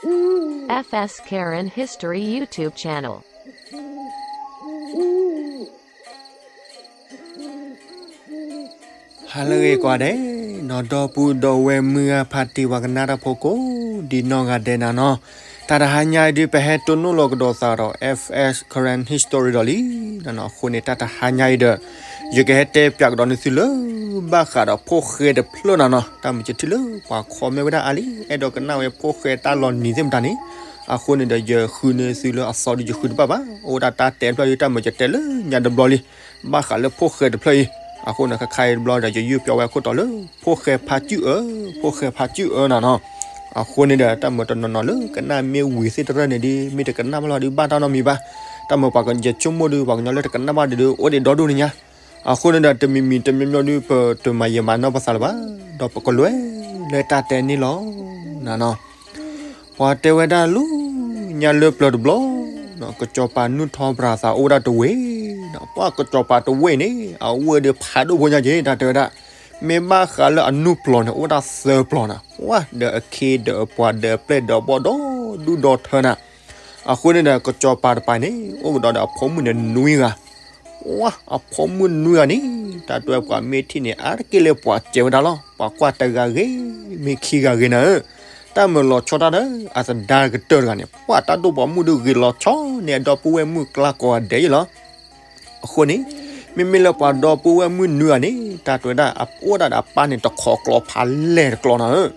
F S Karen History YouTube channel. ဟါလၢအဂ့ၤကိးဂၤဒဲး, နီၢ်ဒီပုၢ်ဒီဝဲၢ်မုၢ်ဂၤဖးတံၢ်ပှၤကနၣ်တၢ်ဖိကိးဒံးနီၢ်ဂၤဒဲးနၤနီၤ, တၢ်တဟါညါအံၤဒုး ပဟဲတိၢ်နီၣ်လီၤကဒီးသးဒီး F S Karen History ဒီးလံနၤနီၤ. အဃိန့ၣ် တၢ်တဟါညါအံၤဒီး ယကဟဲတဲပၠးကဒီးန့ၢ်သုလၢ ဘၣ်ဃးဒီးဖိၣ်ဃဲတဖျၢၣ်နၤနီၤ. တၢ်မုာ်ကထံၣ်လၢပှၤ comment ဝဲဒၣ်အါလံ, အဲၣ်ဒိးကနၣ်ဝဲဖိၣ်ဃဲတၢ်လီၤနံၤသ့ၣ်မတၤန့ၣ်, အဃိန့ၣ်ဒီး ယဃုန့ၢ်သုလၢအသီဒုး ယဃုတဘၣ်ဘၣ်. အိၣ်ဒၣ်တၢ်တဲတဖျၢၣ်ဒုး တၢ်မုာ်ကတဲလၢညါတဘျီလံ, ဘၣ်ဃးလၢဖိၣ်ဃဲတဖျၢၣ်အံၤ. အဃိန့ၣ် ခါခါအံၤတဘျီဒီး ယယုၢ်ပျီဝဲခိၣ်တီလၢ ဖိၣ်ဃဲဖါစုၣ်အၢ, ဖိၣ်ဃဲဖါစုၣ်အၢနၤနီၤ. အဃိန့ၣ်ဒီး တၢ်မုာ်တနီၤနီၤလၢကနၣ်မ့ၢ်ဝံၤသ့ၣ်တဖၣ်န့ၣ်ဒုး မ့ၢ်တကနၣ်ဘၣ်လီၤဒုး ဘၣ်တၢ်နီတမံၤဘၣ်. တၢ်မုာ်ပှၤကညီ ယဆိကမိၣ်ဒုး ပှၤကညီလၢတကနၣ်ဘၣ်ဒုး အိၣ်ဒံးဒီဒူၣ်န့ၣ်ညါ. အဃိန့ၣ်ဒီး တမံၤမံၤတမံၤမံၤဒုး ပတမၤယံာ်မၤနီၢ်ပသးလၢၤဘၣ်, ဒီးပကလဲၤလၢတၢ်တဲန့ၣ်လီၤနၤနီၤ. ပှၤတဲဝဲဒၣ်လၢညါလၢပျၢၤတဘျီ, ကစီၤပၤနုၢ်ထီပြၤသးအိၣ်ဝဲဒၣ်တဝ့ၢ်, ပှၤကစီၤပၤတဝ့ၢ်န့ၣ် အဝ့ၢ်ဒုးဖးဒိၣ်ဖိညါက့ၤ တၢ်တဲဝဲဒၣ်, မ့ၢ်ဘၣ်ဃးလၢအနုၢ်ပျီၤန့ၣ် အိၣ်ဝဲဒၣ်သၢပျီၤနၤ, ပှၤဒီးအခ့ဒီးအပှၤဒီးအပျဲၢ်ဒီးအဘီၣ်ဒီဒူၣ်ဒီထၢနၤ. အဃိန့ၣ်ဒီး ကစီၤပၤတပၤန့ၣ် အိၣ်ကဒီးဒီးအဖိမုၣ်န့ၣ်နွံဂၤ ဝါ အဖိမုၣ်နွံဂၤန့ၣ် တၢ်တဲပှၤမ့ၢ်ထံၣ်န့ၣ် အါတက့ၢ်လၢပှၤစဲးဝဲဒၣ်လီၤ. ပှၤကွၢ်တဂၤဂ့ၤ မ့ၢ်ခံဂၤဂ့ၤနၤဧၢ, တၢ်မုာ်လီၤဆီတၢ်ဒီး အသဒါကတၢၢ်တဂၤန့ၣ် ပှၤတၢ်ဒိၣ်ပိာ်မုၣ်ဒုးဂ့ၤလီၤဆီန့ၢ်အဒီပုၢ်ဝဲၢ်မုၣ်ကျါကိးဂၤဒဲးယ့ၣ်လီၤ. အဃိန့ၣ် မ့မ့ၢ်လၢပှၤဒီပုၢ်ဝဲၢ်မုၣ်နွံဂၤန့ၣ် တၢ်တဲဝဲဒၣ်အအိၣ်ဒၣ်ဒီးအပၢ်န့ၣ် တခီကျိးဖးလဲၢ်တကျိးနၤဧၢ.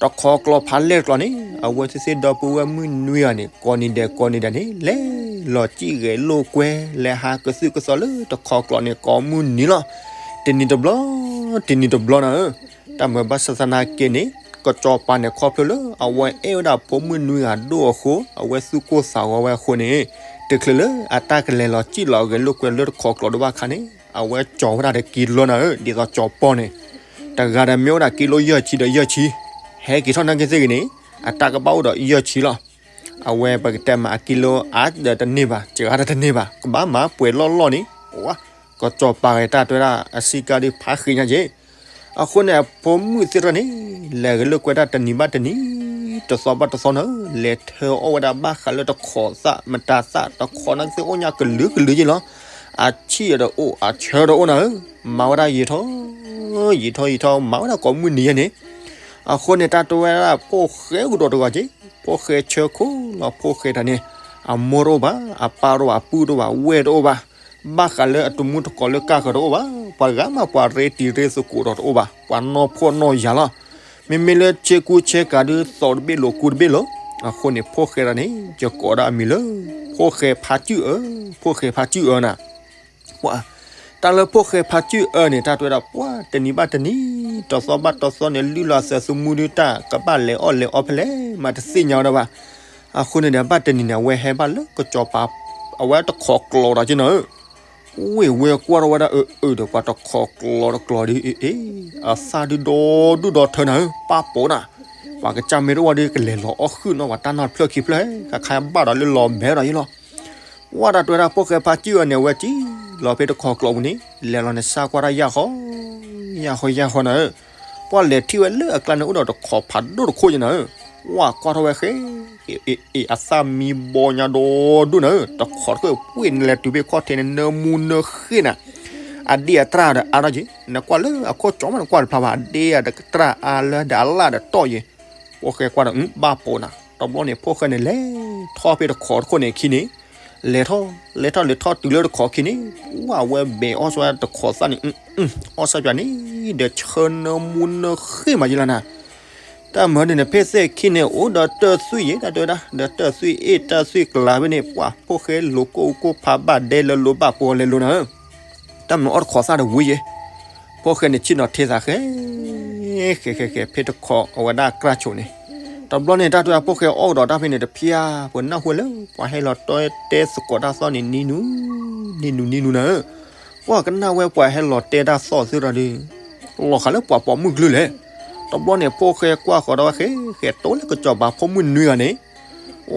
တခီကျိးဖးလဲၢ်တကျိးန့ၣ် အဝဲသ့ၣ်သ့ၣ်ဒီပုၢ်ဝဲၢ်မုၣ်နွံဂၤန့ၣ် ကိးနံၤဒဲးကိးနံၤဒဲးန့ၣ် လဲၤလီၤစံၣ်ဂဲၤလိာ်ကွဲ လဲၤဟးကသုၣ်ကသီလၢတခီကျိးန့ၣ် ကိးမုၢ်နံၤလီၤ. တနံၤတဘျီ တနံၤတဘျီနၤဧၢ. တၢ်မုာ်ဘၣ်ဆၣ်သနာ်က့န့ၣ် ကစီၤပၤန့ၣ် ခီဖျိလၢအဝဲအဲၣ်ဝဲဒၣ်ဖိမုၣ်နွံဂၤဒိၣ်အဃိ အဝဲသူၣ်ကိၢ်သးဂီၤဝဲအဃိန့ၣ် တချုးလၢအတၢ်ကလဲၤလီၤစံၣ်လီၤဂဲၤလိာ်ကွဲလၢတခီကျိးဒံးဘၣ်အခါန့ၣ် အဝဲကၠီၤဝဲဒၣ်တကံလိနၤဧၢ, ဒ်သိးကၠီၤပီၢ်န့ၣ် တဂၤဒီးမ့ၢ်အိၣ်ဒၣ်ကံလိယဲၢ်ဆံဒီးယဲၢ်ဆံ, ဟဲက့ၤထီၣ်နာ်က့သ့ၣ်ဂ့ၤန့ၣ် အတၢ်ကဘၣ်အိၣ်ဒီးယဲၢ်ဆံလီၤ. အဝဲပကတဲမးအကံလိအါဒီးတန့ၢ်ဘၣ်, စှၤဒီးတန့ၢ်ဘၣ်, ကဘၣ်မၤပှဲၤလီၢ်လီၢ်န့ၣ်, ကစီၤပၤဂ့ၤတၢ်တဲဝဲဒၣ် အစံးကါဒုးဖးဃ့ညါက့ၤ. အဃိန့ၣ် အဖိမုၣ်သ့ၣ်တဖၣ်န့ၣ် လဲၤဂဲၤလိာ်ကွဲဒၣ်တနံၤဘၣ်တနံၤ, တသီဘၣ်တသီနၤဧၢ, လဲၤထၢအီၣ်ဝဲဒၣ်ဘၣ်ဃးလၢတခီသၣ်မတၤသၣ်, တခီနာ်က့သ့ၣ်အိၣ်ညါကလုာ်ကလုာ်က့ၤလီၤ. အဆံၣ်ဒီးအိၣ် အဆၢဒီးအိၣ်နၤဧၢ, မၤဝဲဒၣ်ယံာ်ထီၣ် ယံာ်ထီၣ်ယံာ်ထီၣ် မၤဝဲဒၣ်ကိးမုၢ်နံၤယဲန့ၣ်. အဃိန့ၣ် တၢ်တဲဝဲဒၣ်ဖိၣ်ဃဲကဒီးတဂၤက့ၤ, ဖိၣ်ဃဲဆၢခိၣ်လီၤ. ဖိၣ်ဃဲတၢ်န့ၣ် အမိၢ်တအိၣ်ဘၣ်, အပၢ်တအိၣ်ဘၣ်, အပုၢ်တအိၣ်ဘၣ်, ဝဲၢ်တအိၣ်ဘၣ်, ဘၣ်ဃးလၢအတမူတကိးလၢကၢ်ဃၢၤတအိၣ်ဘၣ်, ပှၤဂၤမးပှၤရ့တံၤရ့သကိးဒီးတအိၣ်ဘၣ်, ပှၤနီၢ်ဖှီၣ်နီၢ်ယာ်လီၤ. မ့မ့ၢ်လၢဆ့ကူဆ့ကၤဒုး သီးတဘ့ၣ်လိာ်ကူတဘ့ၣ်လိာ်. အဃိန့ၣ် ဖိၣ်ဃဲတၢ်န့ၣ် ယကိးဒၣ်အမံၤလၢ ဖိၣ်ဃဲဖးစုၣ်အၢ, ဖိၣ်ဃဲဖးစုၣ်အၢနၤ. ပှၤ တၢ်လၢဖိၣ်ဃဲဖးစုၣ်အၢန့ၣ် တၢ်တဲဝဲဒၣ် ပှၤတနံၤဘၣ်တနံၤ တသီဘၣ်တသီန့ၣ် လုၢ်လီၤသးသမူဒုး တၢ်ကဘၣ်လဲၤအီၣ်လဲၤအီဖဲလဲၣ် မးတသ့ၣ်ညါဝဲဒၣ်ဘၣ်. အဃိန့ၣ်ဒီး ဘၣ်တနံၤန့ၣ် အဝဲဟဲဘၣ်လၢကစီၤပၤ အဝဲတခီကျိးဒီးက့ၤနၤဧၢ. ဝ့ၢ်ဝဲကွၢ်ထီၣ်ဝဲဒၣ်အၢအၢဒီး ပှၤတခီကျိးတကျိးဒုး အ့ၣ်အ့ၣ် အသၣ်ဒုးဒီဒူၣ်ဒီထၢနၤဧၢ, ပၢ်ပိာ်နၤ, ပှၤကစၢ်မ့ၢ်တအိၣ်ဒုး ကလဲၤလီၤအီၣ်ဃုာ်နီၣ် ပှၤတၢ်နီတဖျၢၣ်ခံဖျၢၣ် ခါခါဘၣ်ဒီးလၢလီၤဘဲဒီးယ့ၣ်လီၤ. ဝဲတၢ်တဲဝဲဒၣ် ဖိၣ်ဃဲဖးစုၣ်အၢန့ၣ် အဝဲစံၣ်လီၤဖဲတခီကျိးပူၤန့ၣ် လဲၤလီၤန့ၣ် စၢ်ကွၢ်တၢ်ယၢ်ဃီ ယၢ်ဃီယၢ်ဃီနၤဧၢ. ပှၤလဲၤထံၣ်ဝဲလၢအကျါန့ၣ် အိၣ်ဒီးတခီဖးဒိၣ်တခိၣ်ယ့ၣ်နၤဧၢ. ဝဲကွၢ်ထီၣ်ဝဲဃဲ အ့ၣ်အ့ၣ် အသၣ်မံဘီညါဒီဒူၣ်နၤဧၢ, တခီတခိၣ် ပှ့ၢ်နလဲၤတုၤဖဲခီၣ်ထံးန့ၣ် နၢမူနၢဃ့နၤ, အဒ့အတြၢ်ဒီးအါထီၣ်က့ၤ, နကွၢ်လၢအခိၣ်ကၠီမး နကွၢ်တဖျါဘၣ်, အဒ့အတြၢ်အါလၢဒီးအလၣ်ဒီးတီၢ်ယ့ၣ်. ဖိၣ်ဃဲကွၢ်ဒီး ဘၣ်ပိာ်နၤ, တဘျီန့ၣ် ဖိၣ်ဃဲန့ၣ် လဲၤထီၣ်ဖဲတခီတခိၣ်န့ၣ်အခံန့ၣ်, လဲၤထီၣ် လဲၤထီၣ်လဲၤထီၣ်တုၤလၢတခီအခံန့ၣ်, ဝဲဝဲဘဲးအီၣ်ဆိဝဲတခီသၣ်န့ၣ်, အီၣ်ဆိပၠးန့ၣ် ဒီးဆၢနၢမူနၢဃ့မးယ့ၣ်လီၤနၤ. တၢ်မၤန့ၣ်န့ၣ် ဖဲသ့ၣ်ခံန့ၣ် အိၣ်ဒီးတၢၢ်သွံၣ်ယ့ၣ် တၢ်တဲဝဲဒၣ်, ဒီးတၢၢ်သွံၣ်အ့ၣ်တၢ်သွံၣ်ကျါဖဲန့ၣ် ပှၤဖိၣ်ဃဲလိၤကိၢ်ကိၢ်ဖးဘၣ်ဒဲလၢလိၤဘၣ်ပှီၤလဲၤလိၤနၤဧၢ. တၢ်မၤအီၣ်တခီသၣ်တဝံၤယ့ၣ်, ဖိၣ်ဃဲန့ၣ်ဆ့ၣ်နီၤထ့သးဃဲ ဃဲဃဲဃဲ ဖဲတခီအဝဲဒၣ်ကြၢ်ဆိးန့ၣ်, တဘျီန့ၣ် တၢ်တဲဝဲဖိၣ်ဃဲအီၣ်ကဒီးတၢ်ဖဲန့ၣ်တဖျါ, ပှၤနၢ်ဟူလၢပှၤဟဲလီၤတဲတဲသကိးတၢ်သီၣ်န့ၣ် နံၤနူၤ နံၤနူၤနံၤနူၤနၤဧၢ. ပှၤကနၣ်ဝဲပှၤဟဲလီၤတဲတၢ်သီၣ်သ့ၣ်ဒီး လီၤဃာ်လၢပှၤပိာ်မုၣ်ကလုၢ်လဲၣ်. တဘျီန့ၣ် ဖိၣ်ဃဲကွၢ်ဃီၤဒီးဝဲဃဲ ဃဲတိၤလၢကစီၤပၤဖိမုၣ်နွံဂၤန့ၣ်,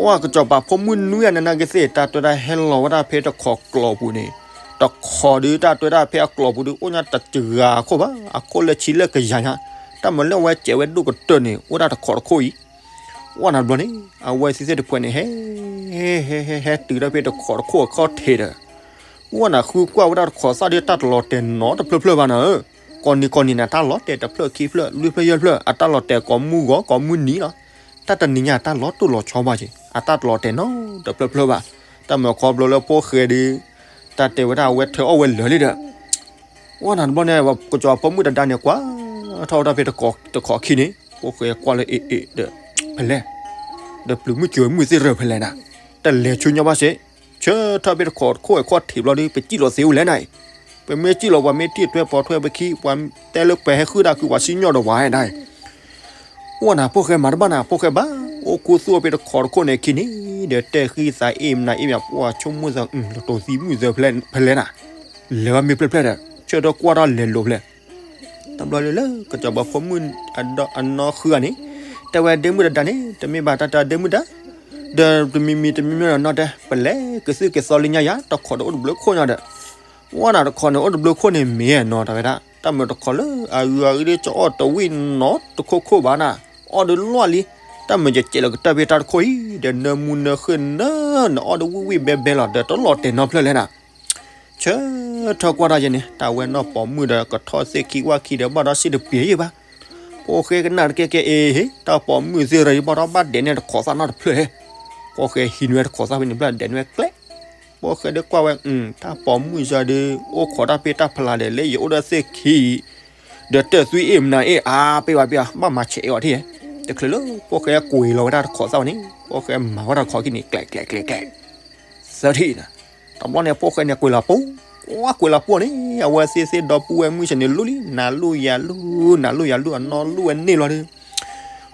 ဝဲကစီၤပၤဖိမုၣ်နွံဂၤန့ၣ် နာ်က့သ့ၣ် တၢ်တဲဝဲဒၣ်ဟဲလီၤဝဲဒၣ်ဖဲတခီကျိးပူၤန့ၣ်, တခီဒုး တၢ်တဲဝဲဒၣ်ဖဲအကျိးပူၤဒုး အိၣ်ညါတစှၤခိၣ်ဘၣ်, အခိၣ်လၢဆံလၢကယၤညါ, တၢ်မၤလၢအဝဲစဲးဝဲဒိၣ်ကတၢၢ်န့ၣ် အိၣ်ဒၣ်တခီတခိၣ်အံၤ. ဝဲနၤတဘျီန့ၣ် အဝဲသ့ၣ်သ့ၣ်တဖၣ်န့ၣ် ဟဲ ဟဲ ဟဲ ဟဲတုၤဒီးဖဲတခိးတခိၣ်အခီၣ်ထံးဒီး ဝဲနၤဃုကွၢ်ဝဲဒၣ်တခိးသၣ်ဒီး တၢ်တလီၤတဲာ်နီတဖျၢၣ်ဖျၢၣ်ဘၣ်နၤဧၢ, ကိးနံၤကိးနံၤန့ၣ် တၢ်လီၤတဲာ်တဖျၢၣ်ခံဖျၢၣ် လွံၢ်ဖျၢၣ်ယဲၢ်ဖျၢၣ် အတၢ်လီၤတဲာ်ကိးမုၢ်ဂီၤကိးမုၢ်နံၤလီၤ. တၢ်တနံၤညါတၢ်လီၤတိၢ်လီၤဆီဘၣ်က့ၤ အတၢ်တလီၤတဲာ်နီတဖျၢၣ်ဖျၢၣ်ဘၣ်. တၢ်မၤခီဖျိလၢဖိၣ်ဃဲဒီး တၢ်တဲဝဲဒၣ်အဝဲထၢအီၣ်ဝဲလၢာ်လံဒီး ဝဲနၤတဘျီန့ၣ် ကစီၤပၤမုၣ်တဒါန့ၣ် ကွၢ်ထီၣ်ဝဲဒၣ်ဖဲတခိးခံန့ၣ် ဖိၣ်ဃဲကွၢ်လၢအ့ၣ်အ့ၣ်ဒီး ဖဲလဲၣ်, ဒီးပျုၤမုၣ်စၢၤမုၣ်သ့ၣ်ရၢၢ်ဖဲလဲၣ်နၤ, တလဲၤဆူညါဘၣ်စ့ၢ်, ဆၢထၢၣ်ဖဲတခိးတခိၣ်အခီၣ်ထံးဘျီဒီး ပစံၣ်လီၤသ့ဝဲလဲၣ်နၤအံၤ, ပမ့ၢ်စံၣ်လီၤ ပှၤမ့ၢ်တံၢ်ထွဲပိာ်ထွဲပခံ ပှၤတဲလၢပှၤဟဲဃုတၢ်ခု ပှၤစံၣ်ညီၣ်ဒီးပှၤဒၣ်အံၤ အိၣ်နၤ ဖိၣ်ဃဲမၤတဘၣ်နၤ ဖိၣ်ဃဲဘၣ် အိၣ်ခူသူၣ်ဖဲတခိးတခိၣ်န့ၣ်ခံန့ၣ် ဒီးတဲဃံသးအ့ၣ်မနၤအ့ၣ်မနၤ ပှၤဆိကမိၣ်သး လီၤတိၤသံမုၣ်သၢဖဲလဲၣ်နၤ, လဲၤဘၣ်မ့ၢ်ဖျၢၣ်ဖျၢၣ်ဒီး ဆၢထၢၣ်ကွၢ်ထီၣ်လဲၤလိာ်ဖဲလဲၣ်, တဘျီလၢကစီၤပၤဖိမုၣ်အနီၢ်ဃုဂၤန့ၣ် တဲဝဲဒ့မုၣ်တဒါန့ၣ် တမ့ၢ်ဘၣ်တၢ်တဒ့မုၣ်ဒါ ဒီးတမံၤမံၤတမံၤမံၤနီၢ်တဲ ပလဲၤကသုၣ်ကသီလၢညါယၤ တခိးဒီးအိၣ်တဘျုးခိၣ်ညါဒီး ဝဲနၤတခိးန့ၣ် အိၣ်တဘျုးခိၣ်န့ၣ်မ့ၢ်နီၢ်တၢ်ဝဲဒၣ် တၢ်မုာ်တခိးလၢအဂုၤအဂုၤဒီး ကအီၣ်တဝံၣ်နီတခိၣ်ခိၣ်ဘၣ်နၤ, အီၣ်ဒီးလွၢ်လံ, တၢ်မုာ်ကကဲးလီၤကတၢၢ်ဖဲတၢ်တခိၣ်အံၤ ဒီးနၢမူနၢဃ့ၢ်နၢ နအီၣ်ဒီးဝံၣ်ဝံၣ်ဘဲဘဲလီၤ ဒီးတလီၤတဲာ်နီတဖျၢၣ်လဲၣ်နၤ ဆၢထၢၣ်ကွၢ်တၢ်ယဲန့ၣ် တၢ်ဝဲနီၢ်ပိာ်မုၣ်ဒီးကထီၣ်သ့ၣ်ခံဝၣ်ခံဒီး ဘၣ်ဒီးစံၣ်တပျံၤယဲၢ်ဘၣ်. ဖိၣ်ဃဲကနၣ်တကဲကဲအ့ၣ် တၢ်ပိာ်မုၣ်သ့ၣ်ရၢဒီး ဘၣ်ဒီးဘၣ်ဒဲးန့ၢ်တခိးသၣ်နီတဖျၢၣ်ဟဲ, ဖိၣ်ဃဲဟံးနွဲတခိးသၣ်ဖဲန့ၣ်ဘျီ ဒဲးနွဲကျဲ, ဖိၣ်ဃဲဒီးကွၢ်ဝဲ တၢ်ပိာ်မုၣ်စၢၤဒီး အိၣ်ခိးတၢ်ဖဲတၢ်ဖျါဒီး လၢယအိၣ်ဒီးသ့ၣ်ခံအံၤ ဒီးတၢၢ်သွံအ့ၣ်မနၤအ့ၣ် အါ ပ့ၢ်ဝဲပ့ၢ် ဘၣ်မၤဆဲးအီၤထံၣ်, တချုးလၢဖိၣ်ဃဲကွံာ်လီၤဝဲဒၣ်တခိးသၣ်ဝဲန့ၣ် ဖိၣ်ဃဲမၤဝဲဒၣ်တခိးခံန့ၣ် ကျဲးကျဲးကျဲးကျဲး သၢထံၣ်နၤ, တဘျီန့ၣ် ဖိၣ်ဃဲန့ၣ်ကွံာ်လီၤပူၤ, ကွၢ်ကွံာ်လီၤပူၤန့ၣ် အဝဲသ့ၣ်သ့ၣ်ဒီပုၢ်ဝဲၢ်မုၣ်စ့ၢ်န့ၣ် လူလံ နၤလူယၤလူ နၤလူယၤလူ အနီၢ်လူဝဲန့ၣ်လီၤဒီး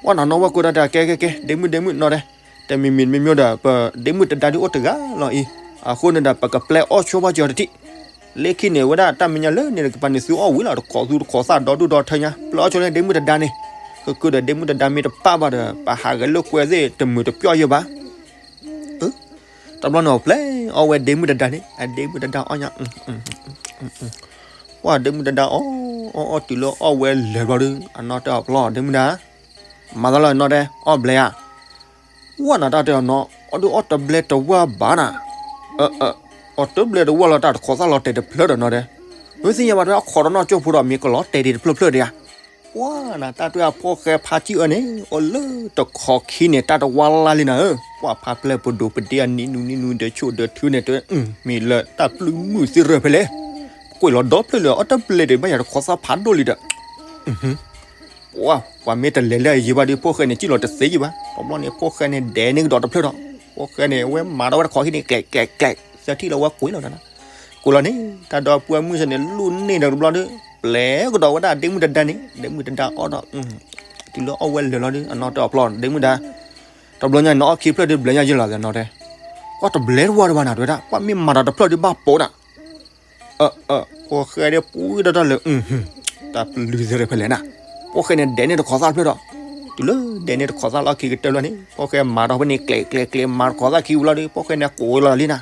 ဝဲနၤနီၢ်ဝဲကိးတၢ်တၢ်ကဲကဲကဲ ဒ့မုၣ်ဒ့မုၣ်နီၢ်တဲ, တမံၤမံၤတမံၤမံၤဒီး ပဒ့မုၣ်တဒါဒုးအိၣ်တဂၤလီၤအံၤ, အဃိန့ၣ်ဒီး ပကပျဲအီၣ်ဆိဘၣ်ကီၤတထံၣ်, လၢခံန့ၣ်ဝဲဒၣ်တၢ်မဲာ်ညါလၢန့ၣ်ကပၤန့ၣ် သုအီၣ်ဝံၤလီၤ တခိးသူတခိးသၣ်ဒီဒူၣ်ဒီထၢညါ ပျဲအီၣ်ဆိန့ၣ်ဒ့မုၣ်တဒါန့ၣ်, ကကဒီးဒ့မုၣ်တဒါမ့ၢ်တပၣ်ဘၣ်ဒီး ပဟးဂဲၤလိာ်ကွဲသ့ၣ်တမုာ်တပျီၢ်ယဲၢ်ဘၣ် တဘျီန့ၣ် ပျဲအီၣ်ဝဲဒ့မုၣ်တဒါန့ၣ် အဒ့မုၣ်တဒါအီၣ်ညါ, ပှၢ်ဒ့မုၣ်တဒါအီၣ်အီၣ်အီၣ်တုၤလၢအီၣ်ဝဲလၢာ်ဘျီဒီး အနီၢ်တဲအီၤပျီ ဒ့မုၣ်ဒါ, မၤသးလီၤနီၢ်တဲ အီၣ်ဘျဲဧါ, ဝဲနၤတၢ်တဲအီၤနီၢ် အီၣ်ဒုးအီၣ်တဘျဲတဝၢ်ဘၣ်နၤ, အီၣ်တဘျဲတဝၢ်လီၤတၢ်တခိးသၣ်လီၤတဲာ်တဖျၢၣ်ဒီးနီၢ်တဲ, မ့ၢ်သ့ၣ်ညါဘၣ်တဲအခိးဒီးနီၢ်ကၠိဖိဒီး မ့ၢ်ကလီၤတဲာ်ဒံးတဖျၢၣ်ဖျၢၣ်ဒံးဧါ ပှၢ်နၤတၢ်တဲအဖိၣ်ဃဲဖါကံၣ်အၢန့ၣ် အိၣ်လၢတခိးခံန့ၣ် တၢ်တဝါလါလံနၤဧၢ, ပှၢ်ဖါပျဲၢ်ပဒိၣ်ပဒ့အနံၤနူနံၤနူဒီးဆိၣ်ဒီးထုန့ၣ်တဲ မ့ၢ်လၢတၢ်ပျုၢ်မုၢ်သ့ၣ်ရၢၢ်ဖဲလဲၣ်, ကွံာ်လီၤဒီဖျၢၣ်လၢအီၣ်တဘျဲဒီး ဘၣ်ယၤတခိးသၣ်ဖးဒိၣ်လံဒီး ပှၢ် ပှၤမ့ၢ်တလဲၤလၢအယံၤဘၣ်ဒီး ဖိၣ်ဃဲန့ၣ် စံၣ်လီၤတသ့ယံၤဘၣ်, တဘျီန့ၣ် ဖိၣ်ဃဲန့ၣ် ဒဲးန့ၢ်ကဒီးတဖျၢၣ်ဒီး ဖိၣ်ဃဲန့ၣ် အဝဲမၤဒီးဝဲတခိးခံန့ၣ် ကျဲးကျဲးကျဲး သၢထံၣ်လၢဝဲကွံာ်လီၤနၤ, ကွံာ်လီၤန့ၣ် တၢ်ဒီပုၢ်ဝဲၢ်မုၣ်စ့ၢ်န့ၣ် လူၢ်န့ၢ်ဒီးတဘျီဒီး ပျဲကဒီးဝဲဒၣ်ဒ့မုၣ်တဒါန့ၣ် ဒ့မုၣ်တဒါအီၣ်ဒီး တုၤလၢအီၣ်ဝဲလၢာ်လီၤဒီး အနီၢ်တဲအီၤပျီ ဒ့မုၣ်ဒါ တဘျီညါန့ၣ် နအီၣ်ခံဖျၢၣ်ဒီးဘျဲညါယဲၢ်လီၤနီၢ်တဲ, ပှၢ်တဘျဲတဝၢ်တဘၣ်နၤ တဲဝဲဒၣ် ပှၢ်မ့ၢ်မၤဒီးတဖျၢၣ်ဒီးဘၣ်ပိာ်နၤ အၢ အၢ ဖိၣ်ဃဲဒီးပူၤဒီးတၢ်လၢ တၢ်ပျုၢ်သ့ၣ်ရၢၢ်ဖဲလဲၣ်နၤ, ဖိၣ်ဃဲန့ၣ် ဒဲးန့ၢ်တခိးသၣ်တဖျၢၣ်ဒီး တုၤလၢဒဲးန့ၢ်တခိးသၣ်လီၢ်ခံကတၢၢ်လီၤန့ၣ် ဖိၣ်ဃဲမၤဒီးဖဲန့ၣ် ကျဲးကျဲးကျဲး မၤတခိးသၣ်ခံဝံၤလီၤဒီး ဖိၣ်ဃဲန့ၣ် ကိးလီၤလံနၤ,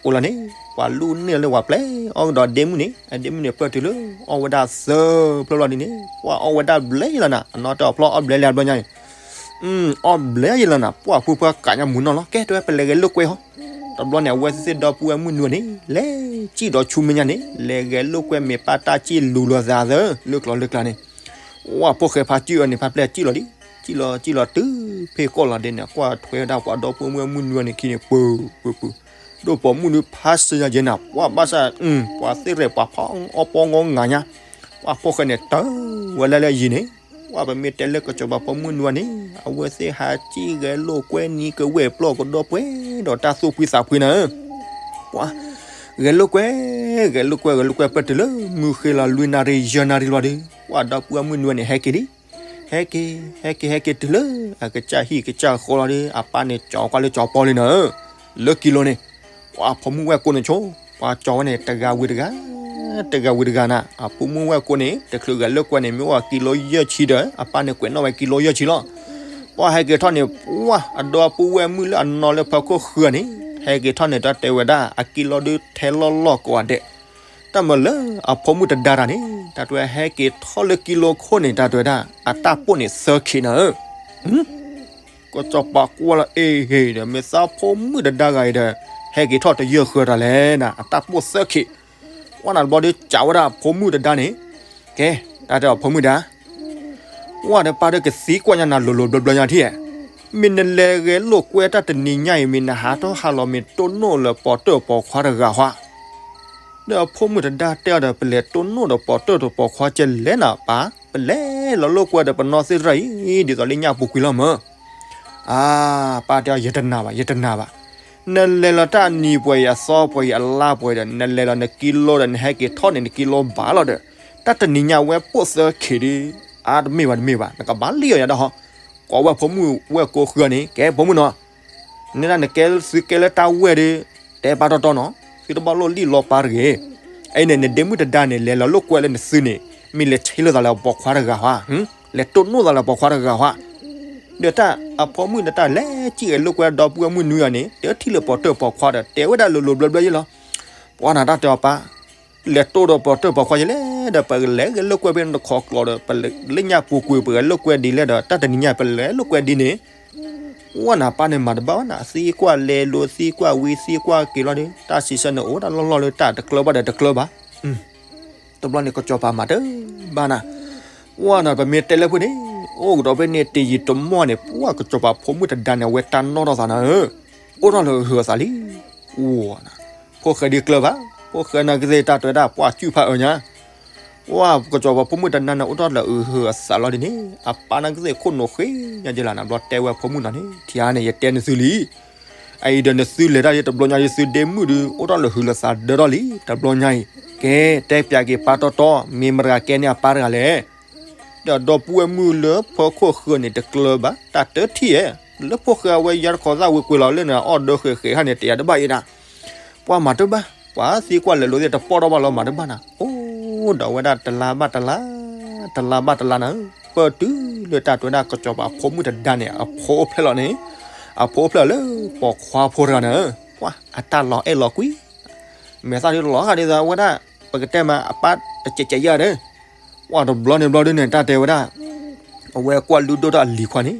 ကိးလီၤန့ၣ် ပှၤလူၢ်န့ၢ်လၢပှၤပျဲအီၣ်ကဒီးဒ့မုၣ်န့ၣ် အဒ့မုၣ်န့ၣ် ပၢၢ်တုၤလၢ အီၣ်ဝဲဒၣ်သၢဖျၢၣ်လီၤဒ်န့ၣ် ပှၢ်အီၣ်ဝဲဒၣ်ဘျဲယဲၢ်လီၤနၤ, အနီၢ်တဲအီၤပျီ အီၣ်ဘျဲလၢအဘျီညါန့ၣ် အီၣ်ဘျဲယဲၢ်လီၤနၤ, ပှၢ်ဖိဖၢကးညါမူနီၢ်လီၤ ကဲတဲဝဲပလဲၤဂဲၤလိာ်ကွဲဟီ, တဘျီန့ၣ် အဝဲသ့ၣ်သ့ၣ်ဒီပုၢ်ဝဲၢ်မုၣ်နွံန့ၣ် လဲၤစံၣ်ဒီးဆူမဲာ်ညါန့ၣ် လဲၤဂဲၤလိာ်ကွဲမ့ၢ်ပၢ်တၢ်စံၣ်လူၤလီၤသးသၢ လၢကျီလၢကျါန့ၣ် ဝဲဖိၣ်ဃဲဖါကံၣ်အၢန့ၣ် ဖါပျဲၢ်စံၣ်လီၤလံ, စံၣ်လီၤစံၣ်လီၤတုၤဖဲကီၢ်လီၤဒ်န့ၣ် ကွၢ်ထွဲဝဲဒၣ်ပှၤဒီပုၢ်ဝဲၢ်မုၣ်နွံန့ၣ်ခံန့ၣ် ပၢၢ်ပၢၢ်ပၢၢ်, ဒိၣ်ပိာ်မုၣ်နွံဖးစၢၤညါယဲၢ်နၤ ပှၢ်ဘၣ်ဆၣ် ပှၤသ့ၣ်ရဲၣ်ပှၤဖီအီၣ်ပီငီငၤညါ, ပှၢ်ဖိၣ်ဃဲန့ၣ် တၢ်ဝဲလၢလၢယံၤန့ၣ် ပှၢ်ပမ့ၢ်တဲလၢကစီၤပၤဖိမုၣ်နွံန့ၣ် အဝဲသ့ၣ်ဟးစံၣ်ဂဲၤလိာ်ကွဲနံၤကဝဲၢ်ပျီၢ်ကဒီပှဲၤဒီးတၢ်သူၣ်ဖှံသးဖှံနၤဧၢ ပှၤ ဂဲၤလိာ်ကွဲ, ဂဲၤလိာ်ကွဲ ဂဲၤလိာ်ကွဲ ပၢၢ်တုၤလၢ မုၢ်ဃ့လီၤလွံၢ်နၣ်ရံၣ်ယဲၢ်နၣ်ရံၣ်လီၤဒီး ပှၢ်ဒီပုၢ်ဝဲၢ်မုၣ်နွံန့ၣ် ဟဲက့ၤလံ, ဟဲက့ၤ ဟဲက့ၤ ဟဲက့ၤတုၤလၢ အကစၢ်ဟံၣ်ကစၢ်ဃီလီၤဒီး အပၢ်န့ၣ်ကၠီၤကွၢ်လၢကၠီၤပီလံနၤဧၢ, လၢကံလိၤန့ၣ် ပှၢ်ဖိမုၣ်ဝဲၢ်ကိန့ၣ်ဆိ, ပှၤကၠီၤဝဲန့ၣ် တဂၤဝံၤတဂၤ, တဂၤဝံၤတဂၤနၤ, အဖိမုၣ်ဝဲၢ်ကိန့ၣ် တချုးဂဲၤလိာ်ကွဲန့ၣ် မ့ၢ်အိၣ်ကံလိယဲၢ်ဆံဒီး အပၢ်န့ၣ်ကွဲးနီၣ်ဝဲကံလိယဲၢ်ဆံလီၤ ပှၢ်ဟဲက့ၤထီၣ်န့ၣ် ပှၢ်အဒီပုၢ်ဝဲၢ်မုၣ်လၢအနီၢ်လၢဖီခိၣ်ဃုဂၤန့ၣ် ဟဲက့ၤထီၣ်န့ၣ် တၢ်တဲဝဲဒၣ် အကံလိဒုးထဲလီၢ်လီၢ်ကိးဂၤဒဲး, တၢ်မၤလၢအဖိမုၣ်တဒါတၢ်န့ၣ် တၢ်တဲဝဲဟဲက့ၤထီၣ်လၢကံလိခိၣ်န့ၣ် တၢ်တဲဝဲဒၣ် အတၢ်ပိၢ်န့ၣ်သၢခံနၤဧၢ, က ကစီၤပၤကွၢ်လီၤအ့ၣ်ဂ့ၤဒီး မ့ၢ်သးဖိမုၣ်တဒါဂၤအံၤဒီး ဟဲက့ၤထီၣ်တယၢၢ်ဃၢၤတၢ်လဲၣ်နၤ အတၢ်ပိၢ်သၢခ့ၣ်. ဝဲနၤတဘျီဒီး ကးဝဲဒၣ်ဖိမုၣ်တဒါန့ၣ်, ကဲ, တၢ်တဲအီၤဖိမုၣ်ဒါ ဝဲဒီးပၢ်ဒီးကသံကွၢ်ညါနၤလိၤလိၤဘျီဘျီညါထံၣ်ဧါ. မ့ၢ်နလဲၤဂဲၤလိာ်ကွဲတၢ်တနံၤညါအံၤ မ့ၢ်နဟးထီၣ်ဟးလီၤ မ့ၢ်တိၢ်နီၣ်လၢပီၤတၢၢ်ပီၤခွါတဂၤဧါ. ဒီးအဖိမုၣ်တဒါတဲအီၤဒီး ပလဲၤတိၢ်နီၣ်ဒီးပီၤတၢၢ်ဒီးပီၤခွါကဲလဲၣ်နၤပၢ်, ပလဲၤလီၤလိာ်ကွဲဒီးပနီၢ်သ့ၣ်တဖၣ်အံၤ ဒ်သိးလၢညၣ်ပူၤကွံာ်လီၤမၢ်. အါ, ပၢ်တဲအီၤ ယတနာ်ဘၣ် ယတနာ်ဘၣ်. နလဲၤလီၤတၢ်အနံၤပှဲၤအံၤ အသီပှဲၤအံၤ အလါပှဲၤအံၤဒီး နလဲၤလီၤနကံလိဒီး နဟဲက့ၤထီၣ်န့ၣ် နကံလိဘၣ်လီၤဒီး တၢ်တနံၤညါဝဲပိၢ်သၢခ့ၣ်ဒီး အါတမ့ၢ်ဘၣ်တမ့ၢ်ဘၣ် နကဘၣ်လံၣ်အီၤယၤဒၣ်ဟီ. ကိးဝဲဖိမုၣ်ဝဲၢ်ကိးဃုာ်န့ၣ် ကဲဖိမုၣ်နီၤ, နဒၣ်နကဲသုကဲလၢတၢ်ဝဲၢ်ဒီး တဲပၢ်တီတီနီၤ, သုတဘၣ်လိၣ်လံၣ်လိပၢ်တဂ့ၤ. အအံၤန့ၣ် နဒ့မုၣ်တဒါန့ၣ် လဲၤလီၤလိာ်ကွဲလၢနသုန့ၣ် မ့ၢ်လဲၤဆ့လိာ်သးလၢပီၤခွါတဂၤဧါ, လဲၤတိၢ်နီၣ်သးလၢပီၤခွါတဂၤဧါ. ဒီးတၢ်အဖိမုၣ်ဒီးတၢ်လဲၤစံၣ်ဂဲၤလိာ်ကွဲဒီပုၢ်ဝဲၢ်မုၣ်နွံဂၤန့ၣ် တထံၣ်လၢပီၤတၢၢ်ပီၤခွါဒီး တဲဝဲဒၣ်လိၤလိၤဘျီဘျီယဲလီၤ. ပှၤနၤတၢ်တဲအီၤပၢ် လဲၤတိၢ်ဒီးပီၤတၢၢ်ပီၤခွါယဲလဲၣ်ဒီး ပကလဲၤဂဲၤလိာ်ကွဲဖဲနခီကျိးဒီး ပလၢညၣ်ပူၤကွံာ် ပဂဲၤလိာ်ကွဲဒ်လဲၣ်ဒီး တၢ်တနံၤညါပလဲၤလိာ်ကွဲဒ်န့ၣ် ဝဲနၤပၢ်န့ၣ်မၤတဘၣ်ဝဲနၤ သံကွၢ်လဲၤလိၤ သံကွၢ်ဝံ သံကွၢ်က့ၤလီၤဒီး တၢ်စံးဆၢန့ၣ်အိၣ်ဒၣ်လီၢ်လီၢ်လၢတၢ်တကျၢၤဘၣ်ဒီးတကျၢၤဘၣ်. တဘျီန့ၣ်ကစီၤပၤမၤတဘၣ်နၤ, ဝဲနၤပမ့ၢ်တဲလၢဖုန့ၣ် အိၣ်ကဒီးဖဲန့ၣ်တယံာ်တမီၢ်န့ၣ် ပှၢ်ကစီၤပၤဖိမုၣ်တဒါန့ၣ် အဝဲတၢ်နီၣ်ထီၣ်သးနၤဧၢ, အိၣ်ထီၣ်လၢအဟုးအသးလံ. ဝဲနၤ ဖိၣ်ဃဲဒ်ကျၢၤဘၣ်, ဖိၣ်ဃဲနာ်က့သ့ၣ်တၢ်တဲဝဲဒၣ် ပှၢ်စုၣ်ဖးအၢညါ ဝဲကစီၤပၤဖိမုၣ်တဒါန့ၣ် အိၣ်ထီၣ်လၢအဟုးအသးလီၤဒ်န့ၣ် အပၢ်နာ်က့သ့ၣ်ခိၣ်နူာ်ဃ့ညါက့လီၤနၤ ဘျီတဲဝဲဖိမုၣ်နီၤန့ၣ် ထံၣ်ဧါန့ၣ် ယတဲနသုလံ. အအံၤဒီးနသုလဲၤတၢ်ဒ်တဘျီညါဒ်သုဒ့မုၣ်ဒီး အိၣ်ထီၣ်လၢဟုးလၢသးဒၢထီၣ်လံ တဘျီညါအံၤ. ကဲ တဲပၠးက့ၤပၢ်တီတီ မ့ၢ်မတၤဂၤကဲန့ၢ်အပၢ်တဂၤလဲၣ်. ဒီးဒီပုၢ်ဝဲၢ်မုၣ်လၢဖီခိၣ်ဃၢၤန့ၣ် တကျၢၤဘၣ် တၢ်တထံၣ်ဧါ. လၢဖိၣ်ဃဲအဝဲယါတခီသၣ်ဝံၤကွံာ်လီၤလၢနၤ အီၣ်ဒၢဃဲးဃဲးဟးန့ၣ် တယၤတဘၣ်အံၤနၤ ပှၤမၤတဘၣ်, ပှၤသံကွၢ်လဲၤလိၤသ့ၣ်တပီၢ်ထီၣ်ဘၣ်လီၤမၤတဘၣ်နၤ. အိၣ်ဒီးဝဲဒၣ်တလါဘၣ်တလါ, တလါဘၣ်တလါနၤ, ပၢၢ်တုၤလၢတၢ်တဲဝဲဒၣ်ကစီၤပၤဖိမုၣ်တဒါန့ၣ် အဖိအိၣ်ဖျဲၣ်လီၤန့ၣ်, အဖိအိၣ်ဖျဲၣ်လီၤလၢပိာ်ခွါဖိတဂၤနၤ, ပှၤအတၢ်လီၤအဲၣ်လီၤကွံ မဲာ်သၣ်ဒ်လီၤဃာ်ဒ်သိးဝဲဒၣ် ပကတဲမးအပၢ်တစဲးစဲးယၤဒီး ပှၤတဘျီန့ၣ်ဘျီဒ်န့ၣ် တၢ်တဲဝဲဒၣ် အဝဲကွၢ်လုၢ်ဒိၣ်ထီၣ်အလံၤခွါန့ၣ်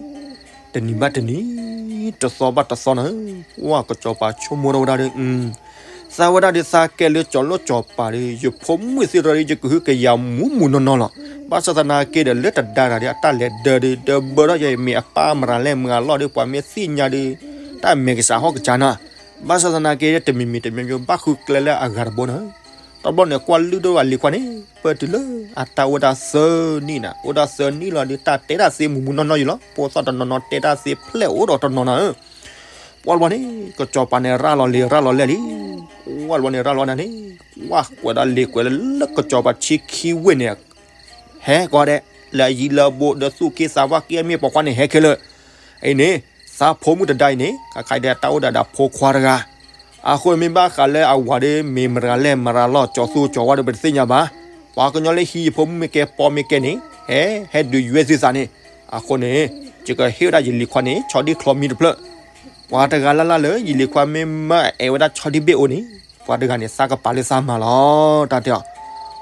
တနံၤဘၣ်တနံၤ တသီဘၣ်တသီနၤ, ပှၤကစီၤပၤဆိကမိၣ်ထီၣ်ဝဲဒၣ်ဒီး သးဝဲဒၣ်ဒ်သးကဲလၢကၠီၤလိၣ်ကၠီၤပၤဒီး ယဖိမုၣ်သ့ၣ်တဖၣ်ဒီး ယကဟုကယာ်မူးမူးနီၢ်နီၢ်လီၤ. ဘၣ်ဆၣ်သနာ်က့ဒီး လၢတဒါတဂၤဒီး အတၢ်လဲၤဒၢဒီး ဒၢဘၢထီၣ်ယဲအံၤ မ့ၢ်အပၢ်မရၤလဲၣ်မရၤလီၢ်ဒီး ပှၤမ့ၢ်သ့ၣ်ညါဒီး တၢ်မဲာ်ကစၢ်ဟီၣ်ကစၢ်နၤ, ဘၣ်ဆၣ်သနာ်က့ တမံၤမံၤတမံၤမံၤ ဘၣ်ဃုကျဲလၢအဂၤတဘိနၤ. တဘျီန့ၣ် ကွၢ်လုၢ်ဒိၣ်အလံၤခွါန့ၣ် ပၢၢ်တုၤလၢအတၢ်အိၣ်ဝဲဒၣ်သၢနံၣ်နၤ, အိၣ်ဒၣ်သၢနံၣ်လီၤဒီး တၢ်တဲတၢ်သ့မူးမူးနီၢ်နီၢ်ယံၤလီၤ. ဖိသၣ်တနီၤနီၤတဲတၢ်သ့ဖျဲၣ်အိၣ်ဒီးတနီၤနၤဧၢ. ပှၤတဘျီန့ၣ် ကစီၤပၤန့ၣ် ရၤလီၤလံ ရၤလီၤလဲၢ်လံ. ပှၤတဘျီန့ၣ် ရၤလီၤနၤန့ၣ် ကွၢ်ကွဲးဒီးလံာ်ကွဲးလၢကစီၤပၤဆံခံဝ့ၢ်န့ၣ် ဟဲကီးဒဲး လၢအယံၤလၢအဘူး ဒီးသူၣ်က့သးပှၢ်က့အမ့ၢ်ပိာ်ခွါန့ၣ် ဟဲခဲလၢာ်. အံၤန့ၣ် သးဖိမုၣ်တဒါအံၤန့ၣ် ခါခါအံၤဒီးတၢ်အိၣ်ဒီးဒၣ်ဖိခွါတဂၤ, အဃိန့ၣ်မ့ၢ်ဘၣ်ဃးလၢအဝၤဒီး မ့ၢ်မရၤလဲၣ်မရၤလီၢ် ကၠီၤသူကၠီၤဝါဒီး ပတသ့ၣ်ညါဘၣ်. ပှၤကညီလၢဟံးယဖိမုၣ်မ့ၢ်ကဲ ပိာ်မ့ၢ်ကဲန့ၣ် ဟဲ ဟဲဒုးယွဲသုသးန့ၣ်, အဃိန့ၣ် ယကဟ့ၣ်ဝဲဒၣ်ယလံၤခွါန့ၣ် ဆီဒံၣ်ချီမံတဖျၢၣ်. ပှၤတဂၤလၢ်လၢ်လၢ ယလံၤခွါမ့ၢ်မၢအအဲၣ်ဝဲဒၣ်ဆီဒံၣ်ဘ့ၣ်အိၣ်န့ၣ် ပှၤတဂၤန့ၣ် သးကပၤလၢသးမၤလီၤ တၢ်တဲအီၤ.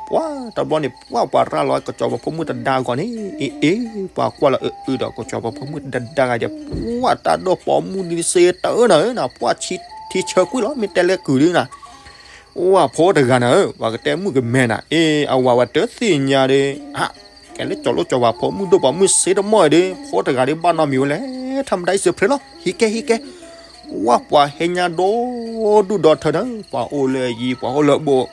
ပှၤတဘျီန့ၣ် ပှၤပှၤရၤလီၤကစီၤပၤဖိမုၣ်တဒါအဂီၢ်န့ၣ် အ့ အ့ ပှၤကွၢ်လီၤအုးအုးဒီးကစီၤပၤဖိမုၣ်တဒါဂၤဒီး ပှၤတၢ်ဒိၣ်ပိာ်မုၣ်န့ၣ်စ့တၢ်အၢနၤဧၢနၤ, ပှၤထံဆၢကွံာ်လီၤ မ့ၢ်တဲလၢကုၢ်ဒ်နၤ ဝဲဖိတဂၤနၤဧၢ, ပှၤကတဲမုၣ်ကမဲနၤ, အ့ အဝၤဝဲတသ့ၣ်ညါဒီး ဟး ကဲလၢကၠီၤလိၣ်ကၠီၤပၤဖိမုၣ်ဒိၣ်ပိာ်မုၣ်စ့တမီၢ်အံၤဒီး ဖိတဂၤဒီးဘၣ်နီတမံၤဝဲလဲၣ်, ထၣ်မတၤအံၤစ့ဖျ့လီၤ, ဟံးကဲ ဟံးကဲ, ဝဲပှၤဟဲညါဒီဒူၣ်ဒီထၢနၤ, ပှၤအိၣ်လၢယံၤ ပှၤအိၣ်လၢဘူး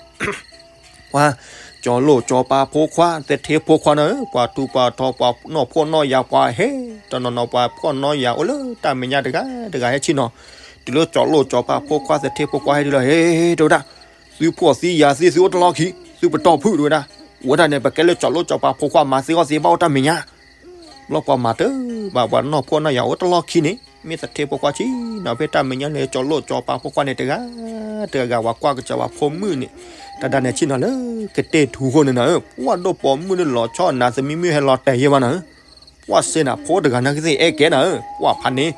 ပှၤကၠီၤလိၣ်ကၠီၤပၤဖိခွါ သထ့ဖိခွါနၤဧၢ, ပှၤထူးပှၤတီၤ ပှၤနီၢ်ဖှီၣ်နီၢ်ယာ် ပှၤဟဲ တနီၤနီၤ ပှၤဖှီၣ်နီၢ်ယာ်အိၣ်လၢတၢ်မဲာ်ညါတဂၤတဂၤဟဲဆ့ၣ်နီၤ, တုၤလၢကၠီၤလိၣ်ကၠီၤပၤဖိခွါ သထ့ဖိခွါဟဲတုၤလီၤ ဟဲ တဲဝဲဒၣ် သုဖှီၣ်သံယာ်သံ သုအိၣ်တလီၢ်ခံ သုပတီၢ်ဖုၣ်တဲဝဲဒၣ်, ဝဲဒၣ်န့ၣ် ပကဲလၢကၠီၤလိၣ်ကၠီၤပၤဖိခွါ မၤသ့အီၣ်သ့ဘၣ်အိၣ်တၢ်မဲာ်ညါ ဘျီပှၤမၤတဘၣ် ပှၤနီၢ်ဖှီၣ်နီၢ်ယာ်အိၣ်တလီၢ်ခံန့ၣ် မ့ၢ်သထ့ဖိခွါဆ့ၣ်နီၤ ဖဲတၢ်မဲာ်ညါန့ၣ် ကၠီၤလိၣ်ကၠီၤပၤဖိခွါန့ၣ်တဂၤတဂၤ ပှၤကွၢ်ကစီၤပၤဖိမုၣ်န့ၣ် တၢ်ဒၣ်န့ၣ်ဆ့ၣ်နီၤလၢကတဲာ်ထူအဃိန့ၣ်နၤဧၢ, ပှၤဒိၣ်ပိာ်မုၣ်န့ၣ်လီၤဆီနၤ သမံမုၢ်ဟဲလီၤတဲာ်ယဲၢ်ဘၣ်နၤဧၢ, ပှၤစ့နၤ ဖိတဂၤနာ်က့သ့ၣ်အဲၣ်ကဲနၤဧၢ, ပှၤဖးန့ၣ်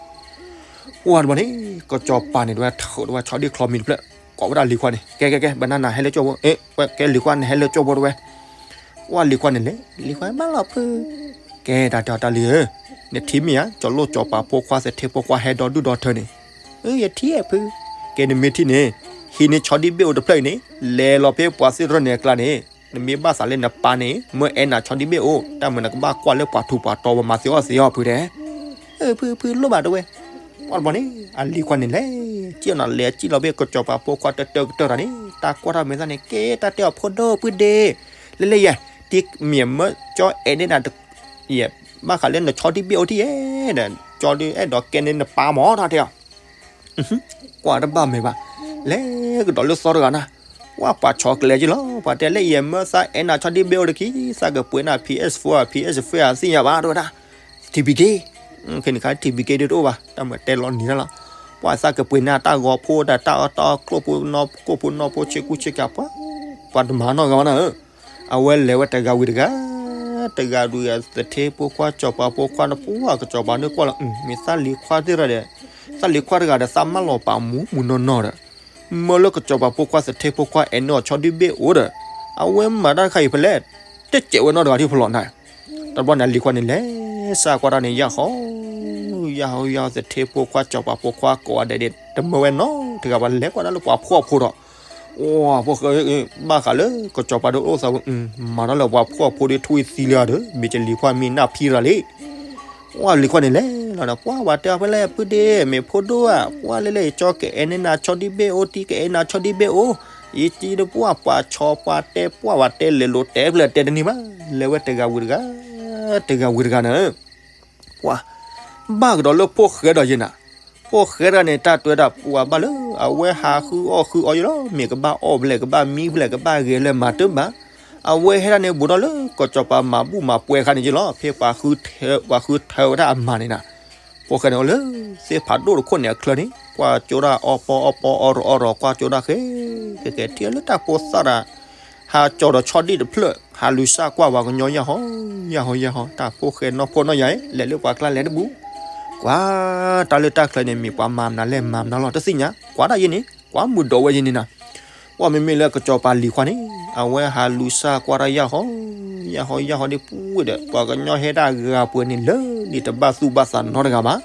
ပှၤတဘျီန့ၣ် ကစီၤပၤန့ၣ် တဝဲထၢးတဝဲဆီဒံၣ်ချီမံၤတဖျၢၣ် ကိးဝဲဒၣ်လံၤခွါန့ၣ် ကဲ ကဲ ကဲ ဘၣ်နၤနၤဟဲလၢကၠိဖိ အ့ ဝဲကဲလံၤခွါန့ၣ်ဟဲလၢကၠိဖိတဝဲ ပှၤလံၤခွါန့ၣ်လဲၤ လံၤခွါဘၣ်လီၤဖု ကဲတၢ်တဲအီၤတၢ်လံၤဧၢ, နထံၣ်မ့ၢ်ဧါ, ကၠီၤလိၣ်ကၠီၤပၤဖိခွါသထ့ဖိခွါဟဲဒီဒူၣ်ဒီထၢန့ၣ်. ယထံၣ်ဖု, ကဲနမ့ၢ်ထံၣ်န့ၣ်, ဟံးန့ၢ်ဆီဒံၣ်ဘ့ၣ်အိၣ်တဖျၢၣ်အံၤန့ၣ်, လဲၤလီၤဖဲပှၤသ့ၣ်တဖၣ်န့ၣ်အကျါန့ၣ်, နမ့ၢ်ဘၣ်သးလၢနပၢ်န့ၣ် မၢအဲၣ်နၤဆီဒံၣ်ဘ့ၣ်အိၣ်, တၢ်မုာ်နကဘၣ်ကွၢ်လၢပှၤထူးပှၤတီၤပှၤမၤသ့အီၣ်သ့အီၣ်ဖုတဲ. ဖု ဖုလိၣ်ဘၣ်တဝဲ. ပှၤတဘျီန့ၣ် အလံၤခွါန့ၣ်လဲၤ, ကံၣ်အီၤနၤလဲၤကံၣ်လီၤဖဲကၠီၤပၤဖိခွါတၢၢ်တၢၢ်ကတၢၢ်တၢ်န့ၣ်, တၢ်ကွၢ်တၢ်မဲာ်သၣ်န့ၣ် ကဲတၢ်တဲအီၤဖိဒိၣ်ဖုဒ့, လဲၤလဲၤယဲ, တမ့ၢ်မၢကၠီအဲၣ်န့ၢ်နၤ ယဘၣ်ဃးလၢနဆီဒံၣ်ဘ့ၣ်အိၣ်ထံၣ်ယဲဒီး, ကၠီဒုးအဲၣ်ဒိးကဲန့ၢ်နပၢ်မၢ်တၢ်တဲအီၤ. ကွၢ်တဘၣ်မဲာ်ဘၣ်, လဲၤကဒီးလၢသီတဂၤနၤ, ကွၢ်ပှၤဆီကျဲက့လီၤ, ပှၤတဲလၢယမၢသးအဲၣ်နၤဆီဒံၣ်ဘ့ၣ်အိၣ်တခံ, သးကပှ့ၤနၤ P S four အ P S four အသ့ၣ်ညါဘၣ်တဝဲဒၣ်, T B K, ခဲန့ၣ်ခါ T B K ဒုးတအိၣ်ဘၣ်, တၢ်မၤတဲလီၤနံၤတၢ်လီၤ, ပှၤသးကပှ့ၤနၤတၢ်ဂီၤဖိဒီးတၢ်အီၣ်တၢ်အီကျိၣ်ဖိနီၢ်ကိၣ်ဖိနီၢ်ဖိဆ့ကူဆ့ကၤပှၤ, ပှၤတမၤနီၢ်ဂၤဘၣ်နၤဧၢ. အဝဲလဲၤဝဲတဂၤဝံၤတဂၤ, တဂၤဒုးဂၤသထ့ဖိခွါ ကၠီၤပၤဖိခွါန့ၣ် ပှၤကၠီၤပၤန့ၣ်ကွၢ်လီၤ, မ့ၢ်သးလံၤခွါသ့ၣ်ဒီး, သးလံၤခွါတဂၤဒီး သးမၢလီၤပာ်မူမူနီၢ်နီၢ်ဒီး, မၢလၢကၠီၤပၤဖိခွါသထ့ဖိခွါအဲၣ်န့ၢ်အီၤဆီဒံၣ်ဘ့ၣ်အိၣ်ဒီး, အဝဲမၤတၢ်တခါအံၤဖဲလဲၣ်, တစဲးဝဲနီတဂၤထံၣ်ဖဲလီၤနၤ. တဘျီန့ၣ် အလံၤခွါန့ၣ်လဲၤစၢ်ကွၢ်တၢ်န့ၣ် ယၢ်ဟီ, ယၢ်ဟီယၢ်ဟီ သထ့ဖိခွါ ကၠီၤပၤဖိခွါကိးဂၤဒဲးန့ၣ် တမၢဝဲနီတဂၤဘၣ်, လဲၤကွၢ်ဒၣ်လၢပှၤဖှီၣ်ဖိဒီး, အိ ဖိၣ်ဃဲ ဘၣ်ဃးလၢကၠီၤပၤဒုးအိၣ်သးဝဲ, မၤတၢ်လၢပှၤဖှီၣ်ဖိဒုးထူသံလၢၤဒီး မ့ၢ်ကလံၤခွါမ့ၢ်နၢ်ဖံရၤလံ. အိ လံၤခွါန့ၣ်လဲၤလီၤဒီး ပှၤဝဲတဲအီၤဖဲလဲၣ် ဖုဒ့ မ့ၢ်ဖိဒိၣ်ဧါ, ပှၤလဲၤလဲၤ ယကၠီကအဲၣ်န့ၢ်နၤဆီဒံၣ်ဘ့ၣ်အိၣ် တံၤကအဲၣ်နၤဆီဒံၣ်ဘ့ၣ်အိၣ်, ယကံဒီးပှၤပှၤဆီပှၤတဲ ပှၤဝဲတဲလဲၤလိၤတဲဖျၢၣ်တဲတန့ၢ်ဘၣ်, လဲၤဝဲတဂၤဝံၤတဂၤ, တဂၤဝံၤတဂၤန့ၣ် ပှၤဘၣ်ကဒီးလၢဖိၣ်ဃဲဒီးယဲနၤ, ဖိၣ်ဃဲတဂၤန့ၣ် တၢ်တွဲဒၣ်ပှၤဘၣ်လၢ အဝဲဟးဃုအီၣ်ဃုအီယဲလီၤ, မ့ၢ်ကဘၣ်အီၣ်ဖဲလဲၣ် ကဘၣ်မံဖဲလဲၣ် ကဘၣ်ဂဲၤလၢမၤတဘၣ်, အဝဲဟဲဒၣ်န့ၣ်ဘူးထီၣ်လၢကီၢ်စီၤပၤမၤဘူၣ်မၤပှဲၤအခါန့ၣ်ယဲလီၤ, ဖဲပှၤဃုထၢ ပှၤဃုထၢဝဲဒၣ်အမၤန့ၣ်နၤ, ဖိၣ်ဃဲန့ၣ်အိၣ်လၢ သ့ၣ်ဖးဒိၣ်တခိၣ်န့ၣ်အချၢန့ၣ် ကွၢ်ကၠိဒၣ်အီပီအီပီအီရအီရ ကွၢ်ကၠိဒၣ်ဃဲ ဃဲဃဲထံၣ်လၢတၢ်ဖိသၣ်တၢ် ဟးကၠီၤဒီးဆီဒံၣ်တဖျၢၣ် ဟးလူၤစၢ်ကွၢ်ပှၤကညီယၢ်ဟီ, ယၢ်ဟီယၢ်ဟီ, တၢ်ဖိၣ်ဃဲနီၢ်ဖိနီၢ်ယၤ လဲၤလၢပှၤကျါလဲၤတဘူး, ကွၢ်တၢ်လၢတၢ်ချၢန့ၣ် မ့ၢ်ပှၤမၤမနုၤလဲၣ်မၤမနုၤလီၤ တသ့ၣ်ညါ, ကွၢ်ဒၣ်ယဲန့ၣ် ကွၢ်မုာ်ဒိးဝဲယဲန့ၣ်နၤ, ပှၤမ့မ့ၢ်လၢကစီၤပၤလံၤခွါန့ၣ် အဝဲဟးလူၤစၢ်ကွၢ်တၢ်ယၢ်ဟီ, ယၢ်ဟီယၢ်ဟီဒ်ပူၤဝဲဒီး ပှၤကညီဟဲဒၣ်ဂၤပှဲၤန့ၣ်လၢလံာ်တဘၣ်သူၣ်ဘၣ်သးနီတဂၤဘၣ်,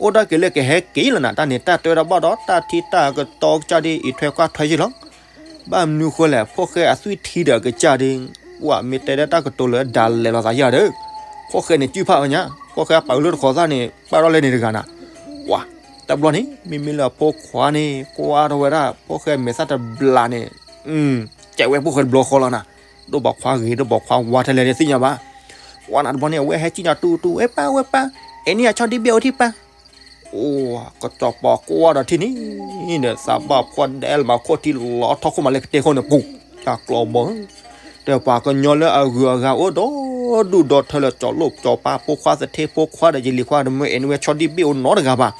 အိၣ်ဒၣ်က့ၤလၢကဟဲက့ၤလီၤနၤ, တၢ်န့ၣ်တၢ်တဲဝဲဒၣ်ဘၣ်ဒီး တၢ်ထံတၢ်ကတီကစၢ်ဒ်အံၤထွဲကွၢ်ထွဲယဲလီၤ ဘၣ်မနုၤဃိလဲၣ် ဖိၣ်ဃဲအသွံၣ်ထံဒီးအကစၢ်ဒီး, ပှၤမ့ၢ်တဲဒၣ်တၢ်ကတိၤလၢဒၣ်လဲာ်လီၤသးယၤဒီး, ဖိၣ်ဃဲန့ၣ်စုဖၣ်ဝဲညါ, ဖိၣ်ဃဲအပာ်အုးလၢတခီသၣ်န့ၣ် ပာ်ထီၣ်လဲန့ၣ်တဂၤနၤ, ပှၤ, တဘျီန့ၣ် မ့မ့ၢ်လၢအဖိခွါန့ၣ် ကွၢ်ထီၣ်ဝဲဒၣ် ဖိၣ်ဃဲမဲာ်သၣ်တဘျးန့ၣ်, ကဲဝဲဖိၣ်ဃဲတဘျီဃီလီၤနၤ, ဒိၣ်ဘၣ်ခွါဂ့ၤ ဒိၣ်ဘၣ်ခွါဝါထဲလဲၣ်န့ၣ်သ့ၣ်ညါဘၣ်, ပှၤနၤတဘျီန့ၣ် အဝဲဟဲကံၣ်နၤတူတူ ဝဲပၢ် ဝဲပၢ်, အဲၣ်န့ၢ်အဆီဒံၣ်ဘ့ၣ်အိၣ်ထံၣ်ပၢ် အိ ကစီၤပၤကွၢ်ဒီးထံၣ်န့ၣ်, ဒီးသးဘၣ်ဖှီၣ်ဒဲလၢမၤခိၣ်ထံလီၤထီၣ်ခိၣ်မးလၢကတဲခိၣ်န့ၣ် ပူၤ, တၢ်ကျီဘီဧၢ, ဒီးပှၤကညီလၢအဂုၤအဂၤအိၣ်ဒီဒူၣ်ဒီထၢလၢ ကၠီၤလိၣ်ကၠီၤပၤဖိခွါသထ့ဖိခွါဒီးယလံၤခွါဒီးမၢအဲၣ်န့ၢ်ဝဲဆီဒံၣ်ဘ့ၣ်အိၣ်နီတဂၤဘၣ်,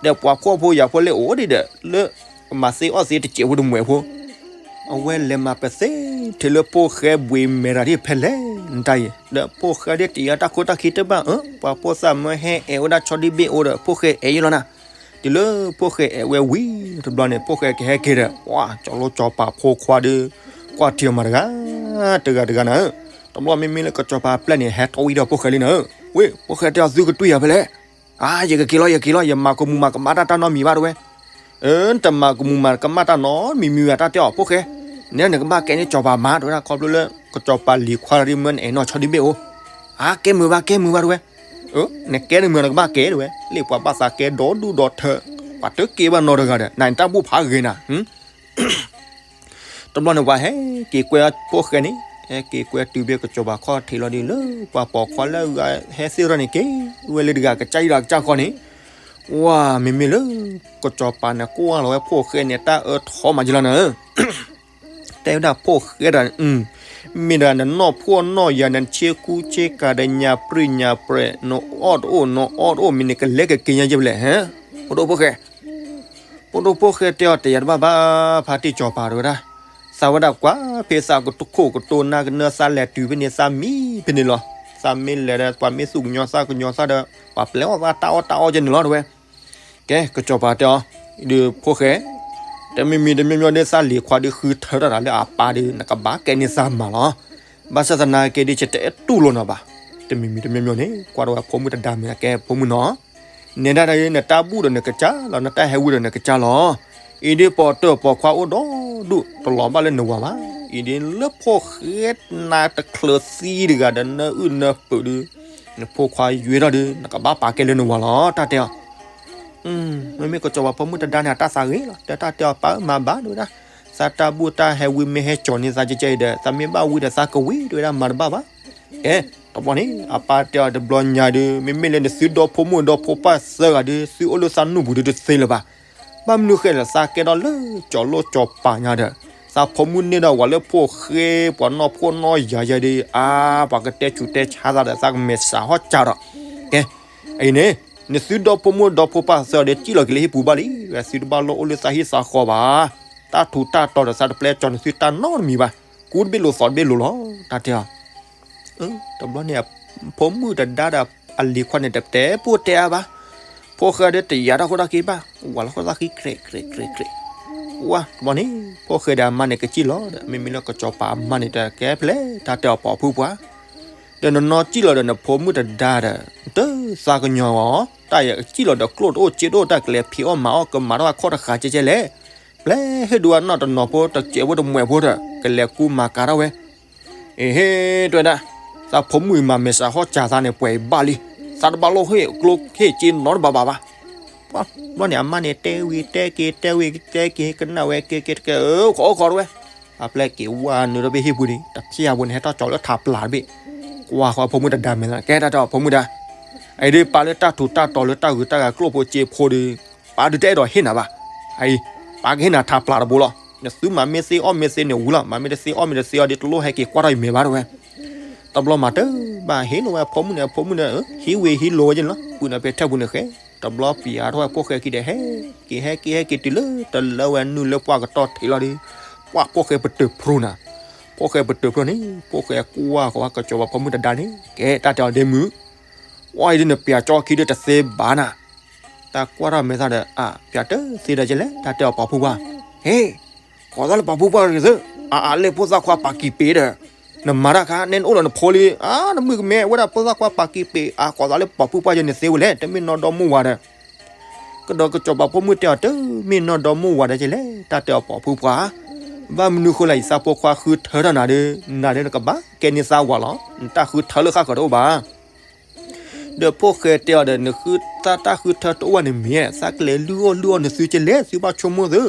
ဒီးပှၤဖှီၣ်ဖိယာ်ဖိလၢအိၣ်ဒံးဒီး လၢကမၤသ့အီၣ်သ့တစဲးဖိတမှဲးဖိ အဝဲလဲၤမၤပသ့ ထဲလၢဖိၣ်ဃဲဘှံးမဲာ်တၢ်ဒ်ဖဲလဲၣ်နတၢ်အံၤ ဒီးဖိၣ်ဃဲဒ်တယၤတၢ်ခိတၢ်ခံတဘၣ်အၢ ပှၤဖိသၣ်မၢဟဲအဲၣ်ဝဲဒၣ်ဆီဒံၣ်ဘ့ၣ်အိၣ်ဒီး ဖိၣ်ဃဲအဲၣ်ယဲလီၤနၤ, တုၤလၢဖိၣ်ဃဲအဲၣ်ဝဲဝံၤတဘျီန့ၣ် ဖိၣ်ဃဲကဟဲက့ၤဒီး ပှၤကၠီၤလိကၠီၤပၤဖိခွါဒီး ကွၢ်ထံအီၤမးတဂၤ တဂၤတဂၤနၤဧၢ, တဘျီမ့မ့ၢ်လၢကစီၤပၤပျဲၢ်န့ၣ် ဟဲထီၣ်ဝံၤဒီးဖိၣ်ဃဲလံနၤဧၢ, ဝ့ၢ် ဖိၣ်ဃဲတဲအီၤသုကတွံၢ်ယၤဖဲလဲၣ် အါ ယကက့ၤလီၤ ယက့ၤလီၤ ယမၤကမူၤမၤကမၣ်တၢ်တၢ်နီတမံၤဘၣ်တဝဲ, အၢ နတမၤကမူၤမၤကမၣ်တၢ်နီတမံၤမံၤဘၣ် တၢ်တဲအီၤဖိၣ်ဃဲ, နဲနကဘၣ်ကဲန့ၢ်ကၠီၤပၤမါတဝဲဒၣ် ခီဖျိလၢ ကစီၤပၤလံၤခွါဒီးမၢနအဲၣ်နီၢ်ဆီဒံၣ်ဘ့ၣ်အိၣ်, အါ ကဲမုာ်ဘၣ် ကဲမုာ်ဘၣ်တဝဲ, အၢ နကဲတမုာ်နကဘၣ်ကဲတဝဲ လၢပှၤဘၣ်သးကဲဒီဒူၣ်ဒီထၢ, ပှၤတက့ၤဘၣ်နီတဂၤဒီး နတၢ်ဘူၣ်ဖးဂ့ၤနၤ တဘျီန့ၣ် ပှၤဟဲက့ၤကွဲဖိၣ်ဃဲန့ၣ်, ဟဲက့ၤကွဲတုၤဖဲကစီၤပၤခီၣ်ထံးလီၤဒီး လၢပှၤပိာ်ခွါလၢအဂၤဟဲသ့ၣ်ထီၣ်န့ၣ် က့ၤဝဲလၢတဂၤကစၢ်ယွၤတဂၤကစၢ်ဃီန့ၣ်, ဝါ မ့မ့ၢ်လၢ ကစီၤပၤန့ၣ် ကွၢ်လီၤဝဲဖိၣ်ဃဲန့ၣ် တၢ်အၢထီမးကလီၤနၤဧၢ တဲဝဲဒၣ်ဖိၣ်ဃဲဒီး မ့ၢ်ဒၣ်နနီၢ်ဖှီၣ်နီၢ်ယာ် နဆ့ကူဆ့ကၤဒီးညါပြံညါပြဲး နအီၣ်တအိၣ် နအီတအိၣ် မ့ၢ်နကလဲၤကက့ၤညါယဲၢ်ဖဲလဲၣ် ဟဲ, ဖိဒိၣ်ဖိၣ်ဃဲ, ဖိဒိၣ်ဖိၣ်ဃဲတဲအီၤ တယၤတဘၣ်ဘၣ် ဖါတံၢ်စီၤပၤတဝဲဒၣ်, သးဝဲဒၣ်ကွၢ် ဖဲသးကတခိၣ်ကတိၤနၤကနၢသးလဲၤတုၤဖဲန့ၣ် သးမံဖဲန့ၣ်လီၤ, သးမ့ၢ်လဲၤဒီး ပှၤမ့ၢ်သူၣ်ကညီၤသးကညီၤသးဒီး ပှၤပျဲအီၣ်သးတၢ်အီၣ်တၢ်အီကဲန့ၣ်လီၤတဝဲ ကဲ ကစီၤပၤတဲအီၤ, ဒီးဖိၣ်ဃဲ, တမံၤမံၤတမံၤမံၤဒီး သးလံၤခွါဒီးဃုထၢထီၣ်တၢ်လၢအပၢ်ဒီး နကဘၣ်ကဲန့ၢ်သးမါလီၤ. ဘၣ်ဆၣ်သနာ်က့ဒီး ယတအဲၣ်တူၢ်လိာ်နၤဘၣ်. တမံၤမံၤတမံၤမံၤန့ၣ် ကွၢ်ထီၣ်ဝဲဖိမုၣ်တဒါမ့ၢ်ကဲဖိမုၣ်နီၤ, နဲဒၣ်ဒ်နတၢ်ဘူၣ်ဒီးနကစၢ်လီၤ နတၢ်ဟဲဝံၤဒီးနကစၢ်လီၤ. အံၤဒ်ပီၣ်တၢၢ်ပီၣ်ခွါအိၣ်ဒီဒူၣ် တလီၤဘၣ်လၢနဝၤဘၣ်. အံၤဒ်လၢဖိၣ်ဃဲနၤတချုးသံတဂၤဒီးနအုၣ်နပၢၤဒုး နဖိခွါယွဲထီၣ်ဒုး နကဘၣ်ပာ်ကဲလၢနဝၤလီၤ တၢ်တဲအီၤ. မ့မ့ၢ်ကစီၤပၤဖိမုၣ်တဒါန့ၣ် အတၢ်သးဂ့ၤလီၤ ဒီးတၢ်တဲအီၤ ပၢ်မၤဘၣ် တဲဝဲဒၣ်, သးတၢ်ဘူၣ်တၢ်ဟဲဝံမ့ၢ်ဟဲကၠီၤန့ၢ်သးကဲကဲအံၤဒီး သးမ့ၢ်ဘၣ်ဝံဒီးသးကဝံၤ တဲဝဲဒၣ် မၤတဘၣ်ဘၣ်. ကဲ တဘျီန့ၣ် အပၢ်တဲအီၤတဘျီညါဒုး မ့မ့ၢ်လၢနသုဒီဖိမိၢ်ဒီဖိပၢ်သၢဂၤဒုး သုအိၣ်လၢသးနူၢ်ပူၤဒုးတသ့လၢၤဘၣ်. ဘၣ်မနုၤဃဲလၢသးကဲထီၣ်လၢကၠီၤလိၣ်ကၠီၤပၤညါဒီး သးဖိမုၣ်န့ၢ်ဒီးဝၤလၢဖိၣ်ဃဲ ပှၤနီၢ်ဖှီၣ်နီၢ်ယာ်ယဲဒုး အါ ပှၤကတဲဆူးတဲဆါသးဒီး သးကမဲာ်စးဟီၣ်ကၢ်ဒီး ကဲ အံၤန့ၣ် နသုဒီဖိမိၢ်ဒီဖိပၢ်သၢဂၤဒီး စံၣ်လီၤက့ၤလၢဟံၣ်ပူၤဘၣ်လံ, သုတဘၣ်လိၣ်အိၣ်လၢသးဟံၣ်သးဃီဘၣ်. တၢ်ထူးတၢ်တီၤဒီးသးတပျဲကၠီၤနသုတၢ်နီတမံၤဘၣ်. ကူတဘ့ၣ်လိာ်သီတဘ့ၣ်လိာ်လီၤ တၢ်တဲအီၤ. တဘျီန့ၣ် ဖိမုၣ်တဒါဒီးအလံၤခွါန့ၣ် တတဲပိၢ်တဲအါဘၣ်. ဖိၣ်ဃဲဒီးတယာ်တၢ်ခိၣ်တၢ်ခံဘၣ်, ဝၤလီၤခိၣ်သၣ်ဃံ ကြဲးကြဲးကြဲးကြဲး. ဝါ တဘျီန့ၣ် ဖိၣ်ဃဲဒီးအမါန့ၣ်ကစံၣ်လီၤဒီး မ့မ့ၢ်လၢကစီၤပၤအမါန့ၣ် တကဲဖဲလဲၣ် တၢ်တဲအီၤ ပိာ်ဖုပှၢ် ဒီးနနီၢ်စံၣ်လီၤဒီးနဖိမုၣ်တဒါဒီး တသးကညီၤအီၤ, တၢ်ယကစံၣ်လီၤဒီးကျိၣ်တအိၣ် စ့တအိၣ် တၢ်ကလဲၤဖံးအီၣ်မၤအီၣ် ကမၤထီၣ်အခီၣ်တဃာ်ကဲကဲလဲၣ်. ပျဲဟ့ၣ်ဒိးဝဲနီၢ်တနီၤဖိ တစဲးဖိတမှဲးဖိဒီး ကလဲၤကူမၤကၤထီၣ်ဝဲ. အ့ဟ့ၣ် တဲဝဲဒၣ်, သးဖိမုၣ်အံၤမၤမဲာ်စးဟီၣ်ကၢ်သးန့ၣ် ပှဲၤအံၤဘၣ်လံ. သးတဘၣ်လိၣ်ဟ့ၣ်ကျိဟ့ၣ်စ့နီတဘၣ်ဘၣ်ဘၣ်. ဘျီန့ၣ် အမါန့ၣ် တဲဝံၤတဲက့ၤ တဲဝံၤတဲက့ၤ ကနၣ်ဝဲကဲကဲတကဲ အၢ ခိးအိၣ်ခိးတဝဲ. အပျဲက့ၤဝါနုာ်ဒီးဘ့ၣ်ဟံၣ်ပူၤန့ၣ် တဖျၢၣ်ပူၤန့ၣ် ဟဲထီၣ်ကၠီၤလၢထးပျၢ်တဘ့ၣ်. ကွၢ်ဃီဖိမုၣ်တဒါမဲာ်သး ကဲတၢ်တဲအီၤ ဖိမုၣ်တဒါ, အအံၤဒ်ပၢ်လၢတၢ်ထူးတၢ်တီၤလၢတၢ်ဂုၤတၢ်ဂၤကျိၣ်ဖိစ့ဖိဒီး ပၢ်ဒုးတအဲၣ်ဒိးဟ့ၣ်နၤဘၣ်. အအံၤ ပၢ်ကဟ့ၣ်နၤထးပျၢ်တဘိလီၤ. နသုမၤမ့ၢ်သ့အီၣ်မ့ၢ်သ့န့ၣ်ဝံၤလီၤ. မၤမ့ၢ်တသ့အီၣ်မ့ၢ်တသ့အီၤဒီး တလိၣ်ဟဲက့ၤကွၢ်ထီၣ်ယမဲာ်ဘၣ်တဝဲ. တဘျီမၤတၢ်ဘၣ်ဟ့ၣ်လီၤဝဲဖိမုၣ်န့ၣ် ဖိမုၣ်န့ၣ် ဟံးဝ့ၤဟံးလိၤဝဲက့ၤလီၤ. ပုၢ်န့ၣ်ဖဲထဲပူၤန့ၣ်ဃဲ, တဘျီပျးထီၣ်ဝဲဖိၣ်ဃဲခံဒီး ဟဲက့ၤဟဲက့ၤဟဲက့ၤတုၤလၢတလၢဝဲနုာ်လၢပှၢ်ကတီၢ်ထံးလီၤဒီး ပှၢ်ဖိၣ်ဃဲပတုာ်ဖျိနၤ. ဖိၣ်ဃဲပတုာ်ဖျိန့ၣ် ဖိၣ်ဃဲကွၢ်ဃီၤဝဲကစီၤပၤဖိမုၣ်တဒါန့ၣ် ကဲတၢ်တဲအီၤဒ့မုၣ်, ဝဲအံၤဒ်နပျးကၠီခံဒီးတသ့ဘၣ်နၤ. တၢ်ကွၢ်ထီၣ်မဲာ်သးဒီး အါ ပျးတသ့ဒီးကလဲၣ် တၢ်တဲအီၤပိာ်ဖုပှၢ်, ဟ့ၣ် ကိးသးလၢပိာ်ဖုပှၢ်ဂ့ၤသု, အါအါလဲၣ်ဖိသၣ်ခွါပာ်ကံးပ့ၤဒီး နမၤတၢ်ခါ နဲနအိၣ်ဒီးနဖိလံ, အါ နမုၣ်ကမဲ အဝဲဒၣ်ဖိသၣ်ခွါပာ်ကံးပ့ၤ အါ ကိးသးလၢပိာ်ဖုပှၢ်ယဲန့ၣ်သ့ဝဲလဲၣ် တမ့ၢ်နီၢ်ဒီမါဝၤဒီး ကဒီးကစီၤပၤဖိမုၣ်တဲအီၤ တမ့ၢ်နီၢ်ဒီမါဝၤဒီးကလဲၣ် တၢ်တဲအီၤပိာ်ဖုပှၢ်, ဘၣ်မနုၤဃိလၢအံၤသးဖိခွါဃုထၢထီၣ်နၤဒီး နၤဒီးနကဘၣ်ကဲန့ၢ်သးဝၤလီၤ, နတၢ်ဃုထၢလၢဃၣ်ဃၢၤတအိၣ်ဘၣ်. ဒီးဖိၣ်ဃဲတဲအီၤဒီး နဃုသးတၢ်ဃုထၢတအိၣ်ဘၣ်န့ၣ်မ့ၢ် သးကလဲၤလုၢ်အီၣ်လုၢ်အီနသုကလဲၣ် သုဘၣ်ဆိကမိၣ်သု,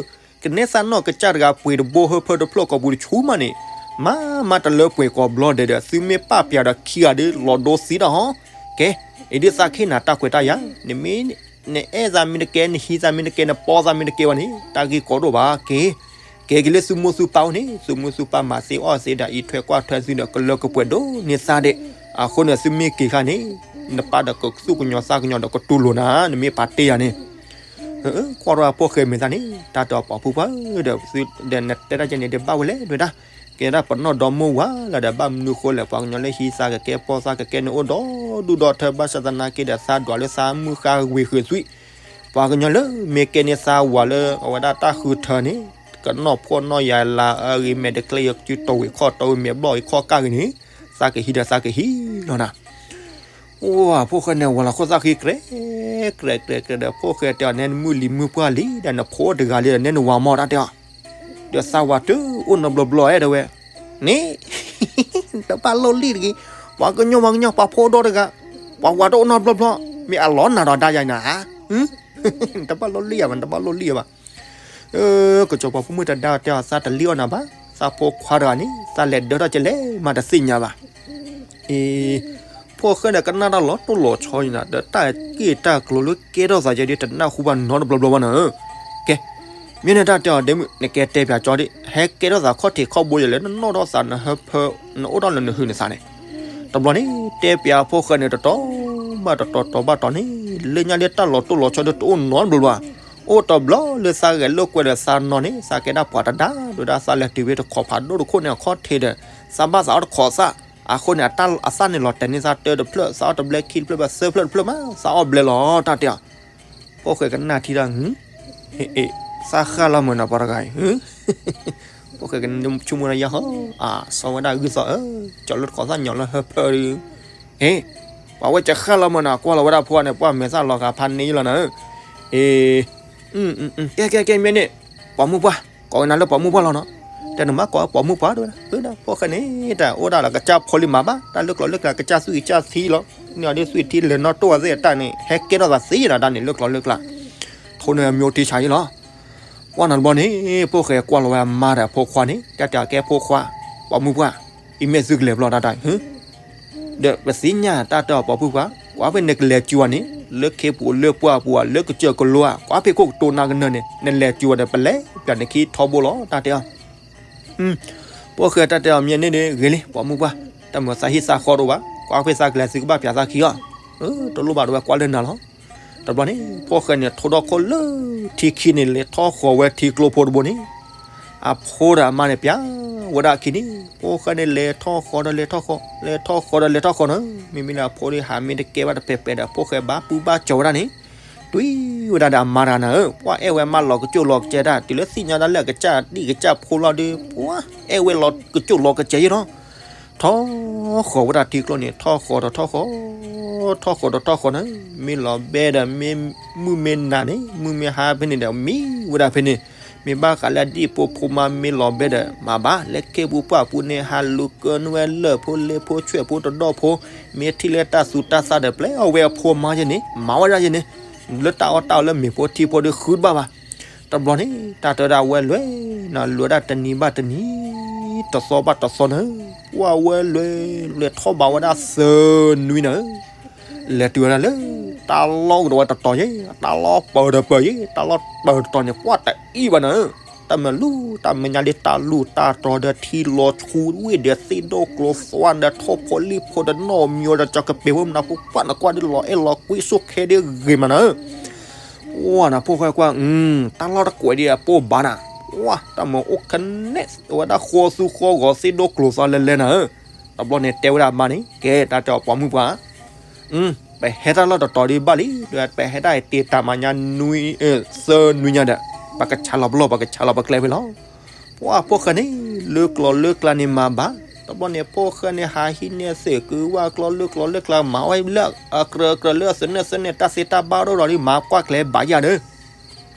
ကနဲသးနီၢ်ကစၢ်တဂၤပှ့ၤတဘိဟၢဖၢတဖျၢၣ်ကိာ်ပူၤတဆူမးန့ၣ်, မၤမၤတလၢပှဲၤကိးဘျီဒဲးဒီး သုမ့ၢ်ပာ်ပျးဒီးခံဂၤဒီး လီၤဒိသံတၢ်ဟီ, ကဲ, အံၤဒ်သးကဟ့ၣ်နၤတၢ်ခွဲးတၢ်ယာ်, နမ့ၢ် နအဲၣ်သးမ့ၢ်တကဲ နဟံးသးမ့ၢ်တကဲ နပီသးမ့ၢ်တကဲဘၣ်န့ၣ် တၢ်ဂ့ၢ်ကီဒိၣ်ဘၣ်, ကဲ ကဲက့ၤလၢသုမိၢ်သုပၢ်အိၣ်န့ၣ် သုမိၢ်သုပၢ်မၤသ့အီၣ်သ့ဒီး အံးထွဲကွၢ်ထွဲသုဒီး ကလၢကပှဲၤဒိၣ်န့ၢ်သးဒဲး, အဃိန့ၣ် သုမ့ၢ်က့ၤဃါန့ၣ် နပၢ်ဒီးကသူၣ်ကညီၤသးကညီၤဒီးကတူၢ်လိာ်နၤ နမ့ၢ်ပာ်တ့ၢ်ယၤန့ၣ်, ကွၢ်ထီၣ်ဖိၣ်ဃဲမဲာ်သးန့ၣ် တၢ်တဲအီၤပိာ်ဖုပှၢ်ဒီး ဒီးနတဲတၢ်ကဲန့ၣ်ဒ်ဘၣ်ဝဲလဲၣ် တဲဝဲဒၣ်, ကဲဒၣ်ပနီၢ်ဒီမါဝၤလၢဒီး ဘၣ်မနုၤဃိလဲၣ် ပှၤကညီလၢဟံးသးကကဲပီသးကကဲန့ၣ်အိၣ်ဒီဒူၣ်ဒီထၢ ဘၣ်ဆၣ်သနာ်က့ဒီး သးဒွးလၢသးမုၢ်ဃါဝ့ၤဃုာ်သွံၣ် ပှၤကညီလၢမ့ၢ်ကဲန့ၢ်သးဝၤလၢအဝဲဒၣ်တၢ်ဃုထၢန့ၣ် ကနီၢ်ဖှီၣ်နီၢ်ယာ်လၤအဂ့ၤ မဲာ်တကျဲယစုတီၤဝံၤခီၣ်တီဝံၤမဲာ်ဘျီၣ်ဝံၤခီၣ်ကၢ်ဂ့ၤန့ၣ် သးကဟံးဒီးသးကဟံးလီၤနၤ. အိၣ် ဖိၣ်ဃဲန့ၣ် ဝၤလီၤခိၣ်သၣ်ဃံ ကြဲး ကြဲး ကြဲး ကြဲးဒီး ဖိၣ်ဃဲတဲအီၤ နဲနမုၣ်လံၤမုၣ်ပှၢ်လံဒီး နဖိအိၣ်တဂၤလံဒီး နဲနဝၤမီၢ်တၢ်တဲအီၤ, ဒီးသးဝၤတအိၣ်နီတဘျီဘျီအဲၣ်ဒိးဝဲ န့ၣ် တဘၣ်လိၣ်လံၣ်တဂ့ၤ, ပှၤကညီ ပှၤကညီ ပှၤဖိဒီတဂၤ, ပှၤဝၤတအိၣ်နီတဘျီဘျီ, မ့ၢ်အလီၤနၤဒီးဒါယၤနၤဧါ, တဘၣ်လိၣ်လံၣ်ယၤဘၣ် တဘၣ်လိၣ်လံၣ်ယၤဘၣ်. ကစီၤပၤဖိမုၣ်တဒါတဲအီၤ သးတလံၣ်အီၣ်နၤဘၣ်, သးဖိခွါတဂၤန့ၣ် သးလဲၤဒၢထီၣ်ကလဲၣ်မးတသ့ၣ်ညါဘၣ်. အ့ ဖိၣ်ဃဲဒီးကနၣ်တၢ်လီၤတိၢ်လီၤဆီအံၤနၤ ဒီးတၢ်က့ၢ်တၢ်ကျိၤလၢကဲထီၣ်သးယဲဒ်တနၢ်ဟူဘၣ်နီတဘျီဘျီနၤဧၢ. ကဲ မ့ၢ်န့ၣ်တၢ်တဲအီၤဒ့မုၣ် နကဲတဲပၠးကၠီဒ် ဟဲကဲထီၣ်သးခီၣ်ထံးခီၣ်ဘိယဲလၢနနီၢ်ထီၣ်သးနဟၢဖၢ နအိၣ်ထီၣ်လၢနဟုးနသးန့ၣ်, တဘျီန့ၣ် တဲပၠးဖိၣ်ဃဲန့ၣ်တတီၤဘၣ်တတီၤတီၤဘၣ်တီၤန့ၣ် လၢညါလၢတၢ်လီၤတိၢ်လီၤဆီဒီးတအိၣ်နီတဘျီဘျီ, အိၣ်တဘျီလၢသးဂဲၤလိာ်ကွဲဒီးသးနီၢ်န့ၣ် သးကဲဒၣ်ပှၤတဒါ ဒီးဒၣ်သးလဲၤတုၤဝဲတခီဖးဒိၣ်တခိၣ်န့ၣ်အခီၣ်ထံးဒီး သးဘၣ်သးအီၣ်တခီသၣ်, အဃိန့ၣ် အသၣ်န့ၣ်လီၤတဲာ်န့ၢ်သးတၢတဖျၢၣ် သးအီၣ်တဘျဲခံတဖျၢၣ်ဘၣ်သၢဖျၢၣ်တဖျၢၣ်မး သးအီၣ်ဘျဲလီၤ တၢ်တဲအီၤ. ဖိၣ်ဃဲကနၣ်ထံတၢ် ဟ့ၣ် သးဃၣ်လီၤမုၢ်နီၤပှၤတဂၤအံၤ, ဖိၣ်ဃဲကနၣ်ဆိကမိၣ်တၢ်ယါဟီ အါ စီၤဝဲဒၣ်ဂုၢ်သီၣ်ဧၢ, ကၠီၤလၢတခီသၣ်ညီလၢဟၢဖၢဒီး ဟ့ၣ်, ပှၤဝဲကဃၣ်လီၤမၢ်နီၤ, ကွၢ်လီၤဝဲဒၣ်ဖိန့ၣ် ပှၢ်မဲာ်သၣ်လီၤဂာ်ဖးန့ၢ်ယလီၤနၤဧၢ, အ့ ကဲကဲကဲမ့ၢ်န့ၣ်, ပိာ်မုၣ်ပှၢ်, ကိးကနၤလၢပိာ်မုၣ်ပှၢ်လီၤနီၤ, တၢ်နမၤကိးပိာ်မုၣ်ပှၢ်တဝဲဒၣ်, ဖိၣ်ဃဲန့ၣ် တၢ်အိၣ်ဒၣ်လၢကစၢ်ဖိလံမၤဘၣ်, တၢ်လၢကျိာ်လၢကျါကစၢ်သွံၣ်ကစၢ်ထံလီၤ, န့ၢ်အီၤဒ်သွံၣ်ထံလဲၤနီၣ်တိၢ်အသ့ၣ်တၢ်န့ၣ် ဟဲကဲထီၣ်သးသ့နီၤ, တၢ်န့ၣ်လၢကျိာ်လၢကျါ, ထိၣ်န့ၢ်အမျိုးထံဆါယလီၤ ကွၢ်နီတဘျီန့ၣ်, ဖိၣ်ဃဲကွၢ်လီၤဝဲအမါဒီးအဖိခွါန့ၣ် တၢ်တဲအကဲဖိခွါ, ပိာ်မုၣ်ပှၢ်, အံၤမ့ၢ်သုကလဲၤဘျီတၢ်တၢ်, ဒီးပသ့ၣ်ညါတၢ်တဲအီၤပိာ်မုၣ်ပှၢ်, ကွၢ်ဖဲနကလဲၤစုၤအီၤန့ၣ် လၢခ့ပူၤလၢပှၢ်ပူၤဧါ လၢကစၢၢ်ကလိဧါ, ကွၢ်ဖဲခိၣ်ကတိၤနၤကနၢၤန့ၣ် နလဲၤစုၤအီၤဒီး ပလဲၤပျးနခံထီဘိလီၤ တၢ်တဲအီၤ ဖိၣ်ဃဲတၢ်တဲအီၤမ့ၢ်န့ၣ်ဒီး ဂ့ၤလံ ပိာ်မုၣ်ပှၢ်, တၢ်မၤသးဟံၣ်သးဃီတအိၣ်ဘၣ်, ကွၢ်ဖဲသးကလဲၤသုကဘၣ်ပျးသးခံအီၤ, တလိၣ်ဘၣ်တဝဲကွၢ်လၢနၤလီၤ. တဘျီန့ၣ် ဖိၣ်ဃဲန့ၣ် ထိဒီခိၣ်လၢထံခံန့ၣ် လဲၤထီၣ်ဃီၤဝဲထံကျိဖိတဘိန့ၣ်, အဖိဒီးအမါန့ၣ် ပျးဝဲဒၣ်အခံန့ၣ်, ဖိၣ်ဃဲန့ၣ် လဲၤထီၣ်ဃီၤဒီးလဲၤထီၣ်ဃီၤ, လဲၤထီၣ်ဃီၤဒီးလဲၤထီၣ်ဃီၤနီၤ, မ့မ့ၢ်လၢအဖိဒီး ဟးမ့ၢ်တကဲဘၣ်တပဲာ်ပဲာ်ဒီး ဖိၣ်ဃဲဘၣ်ပူၤဘၣ်ကၠီၤဝဲဒၣ်န့ၣ်, တွံၢ်ဝဲဒၣ်ဒီးအမါတဂၤနၤဧၢ, ပှၢ်အဲၣ်ဝဲမါလီၤကစိၣ်လီၤကစဲတၢ်, တုၤလၢသ့ၣ်ညါတၢ်လၢအကစၢ်ဒံၣ်ကစၢ်ဖိလီၤဒီး ပှၢ်အဲၣ်ဝဲလီၤကစိၣ်လီၤကစဲယဲလီၤ. ထီၣ်ဃီၤဝဲဒၣ်ထံကျိန့ၣ် ထီၣ်ဃီၤဒီးထီၣ်ဃီၤ, ထီၣ်ဃီၤဒီးထီၣ်ဃီၤန့ၣ်, မ့ၢ်လီၤဘဲဒီး မ့ၢ်မုၢ်မ့ၢ်နၤန့ၣ်, မုၢ်မ့ၢ်ဟါဖဲန့ၣ်ဒီး မံဝဲဒၣ်ဖဲန့ၣ်, မ့ၢ်ဘၣ်ဃးလၢအဒံၣ်ဖိဖိမါမ့ၢ်လီၤဘဲဒီး မၤဘၣ်, လၢခ့ပူၤပှၢ်ပူၤန့ၣ် ဟးလူၤကၢနုာ်ဝဲလၢၢ်ဖိလ့ဖိဆွဲၣ်ဖိတဒီၣ်ဖိ, မ့ၢ်ထံၣ်လၢတၢ်သူတၢ်သၣ်ဒီး ပျဲအီၣ်ဝဲအဖိမါယဲန့ၣ်, မၤဝဲဒၣ်ယဲန့ၣ်, လၢတၢ်အီၣ်တၢ်အီလၢမ့ၤဖိထံဖိဒီးဃုတဘၣ်ဘၣ်. တဘျီန့ၣ် တၢ်တဲဒၣ်ဝဲလဲၤ, လဲၤဒၣ်တနံၤဘၣ်တနံၤ, တသီဘၣ်တသီန့ၣ်, ပှၢ်ဝဲလဲၤ, လဲၤထီၣ်ဘးဝဲဒၣ်သၢနွံန့ၣ်, လဲၤတုၤဝဲဒၣ်လၢ တၢ်လီၢ်အိၣ်ဒီးဝဲတတီၤယဲ, တၢ်လီၢ်ပၢၤဒီးပၢၤယဲ, တၢ်လီၢ်ပၢၤတတီၤန့ၣ် ပှၢ်တအံၣ်ဘၣ်န့ၣ်, တၢ်မၤလူၤတၢ်မဲာ်ညါလၢတၢ်လူၤတၢ်တီၤဒီးထံလီၤဆူဝ့ၢ်ဒီးသ့ၣ်ဒိၣ်ကျိၤသွါဒီး ထီၣ်ဖိလံၣ်ဖိဒီးနီၣ်မၠိဒီး ကၠီကပ့ၤဖိမနၤဖိ ပှၢ်နကွၢ်ဒ်လီၤအဲၣ်လီၤကွံစိၣ်ခဲဒ်ဂ့ၤမးန့ၣ် ပှၢ်နၤဖိၣ်ဃဲကွၢ်, တၢ်လီၢ်တကွဲးဒံးအပိၢ်ဘၣ်နၤ, ပှၢ် တၢ်မၤအိၣ်ခဲနဲၣ်ဝဲဒၣ်ဃီသူဃီဂီၤသ့ၣ်ဒိၣ်ကျိၤသွါလဲၤလဲၤနၤဧၢ, တဘျီန့ၣ်တဲဝဲဒၣ်အမါန့ၣ် ကဲ တၢ်တဲအီၤပိာ်မုၣ်ပှၢ်, ပဟဲတၢ်လီၢ်တတီၤဒံးဘၣ်လံ, ပဟဲတၢ်တ့တၢ်မၤညါနွံ, သၢနွံညါဒီး ပကဆါလီၤပလီၢ် ပကဆါလီၤပကျဲဖဲလီၤ. ပှၢ်ဖိၣ်ဃဲန့ၣ် လၢကျိၤလၢကျါန့ၣ်မၤဘၣ်, တဘျီန့ၣ်ဖိၣ်ဃဲန့ၣ် ဟးဟံးန့ၢ်သ့ၣ်ကုဝဲကျိၤလၢကျါမၤဝဲလၢအကြၢးကြၢးလၢအသနၢၣ်သနၢၣ် တၢ်သ့တၢ်ဘၣ်ဒိၣ်ဒီး မၤကွၢ်ကျဲဘၣ်ယၤဒီး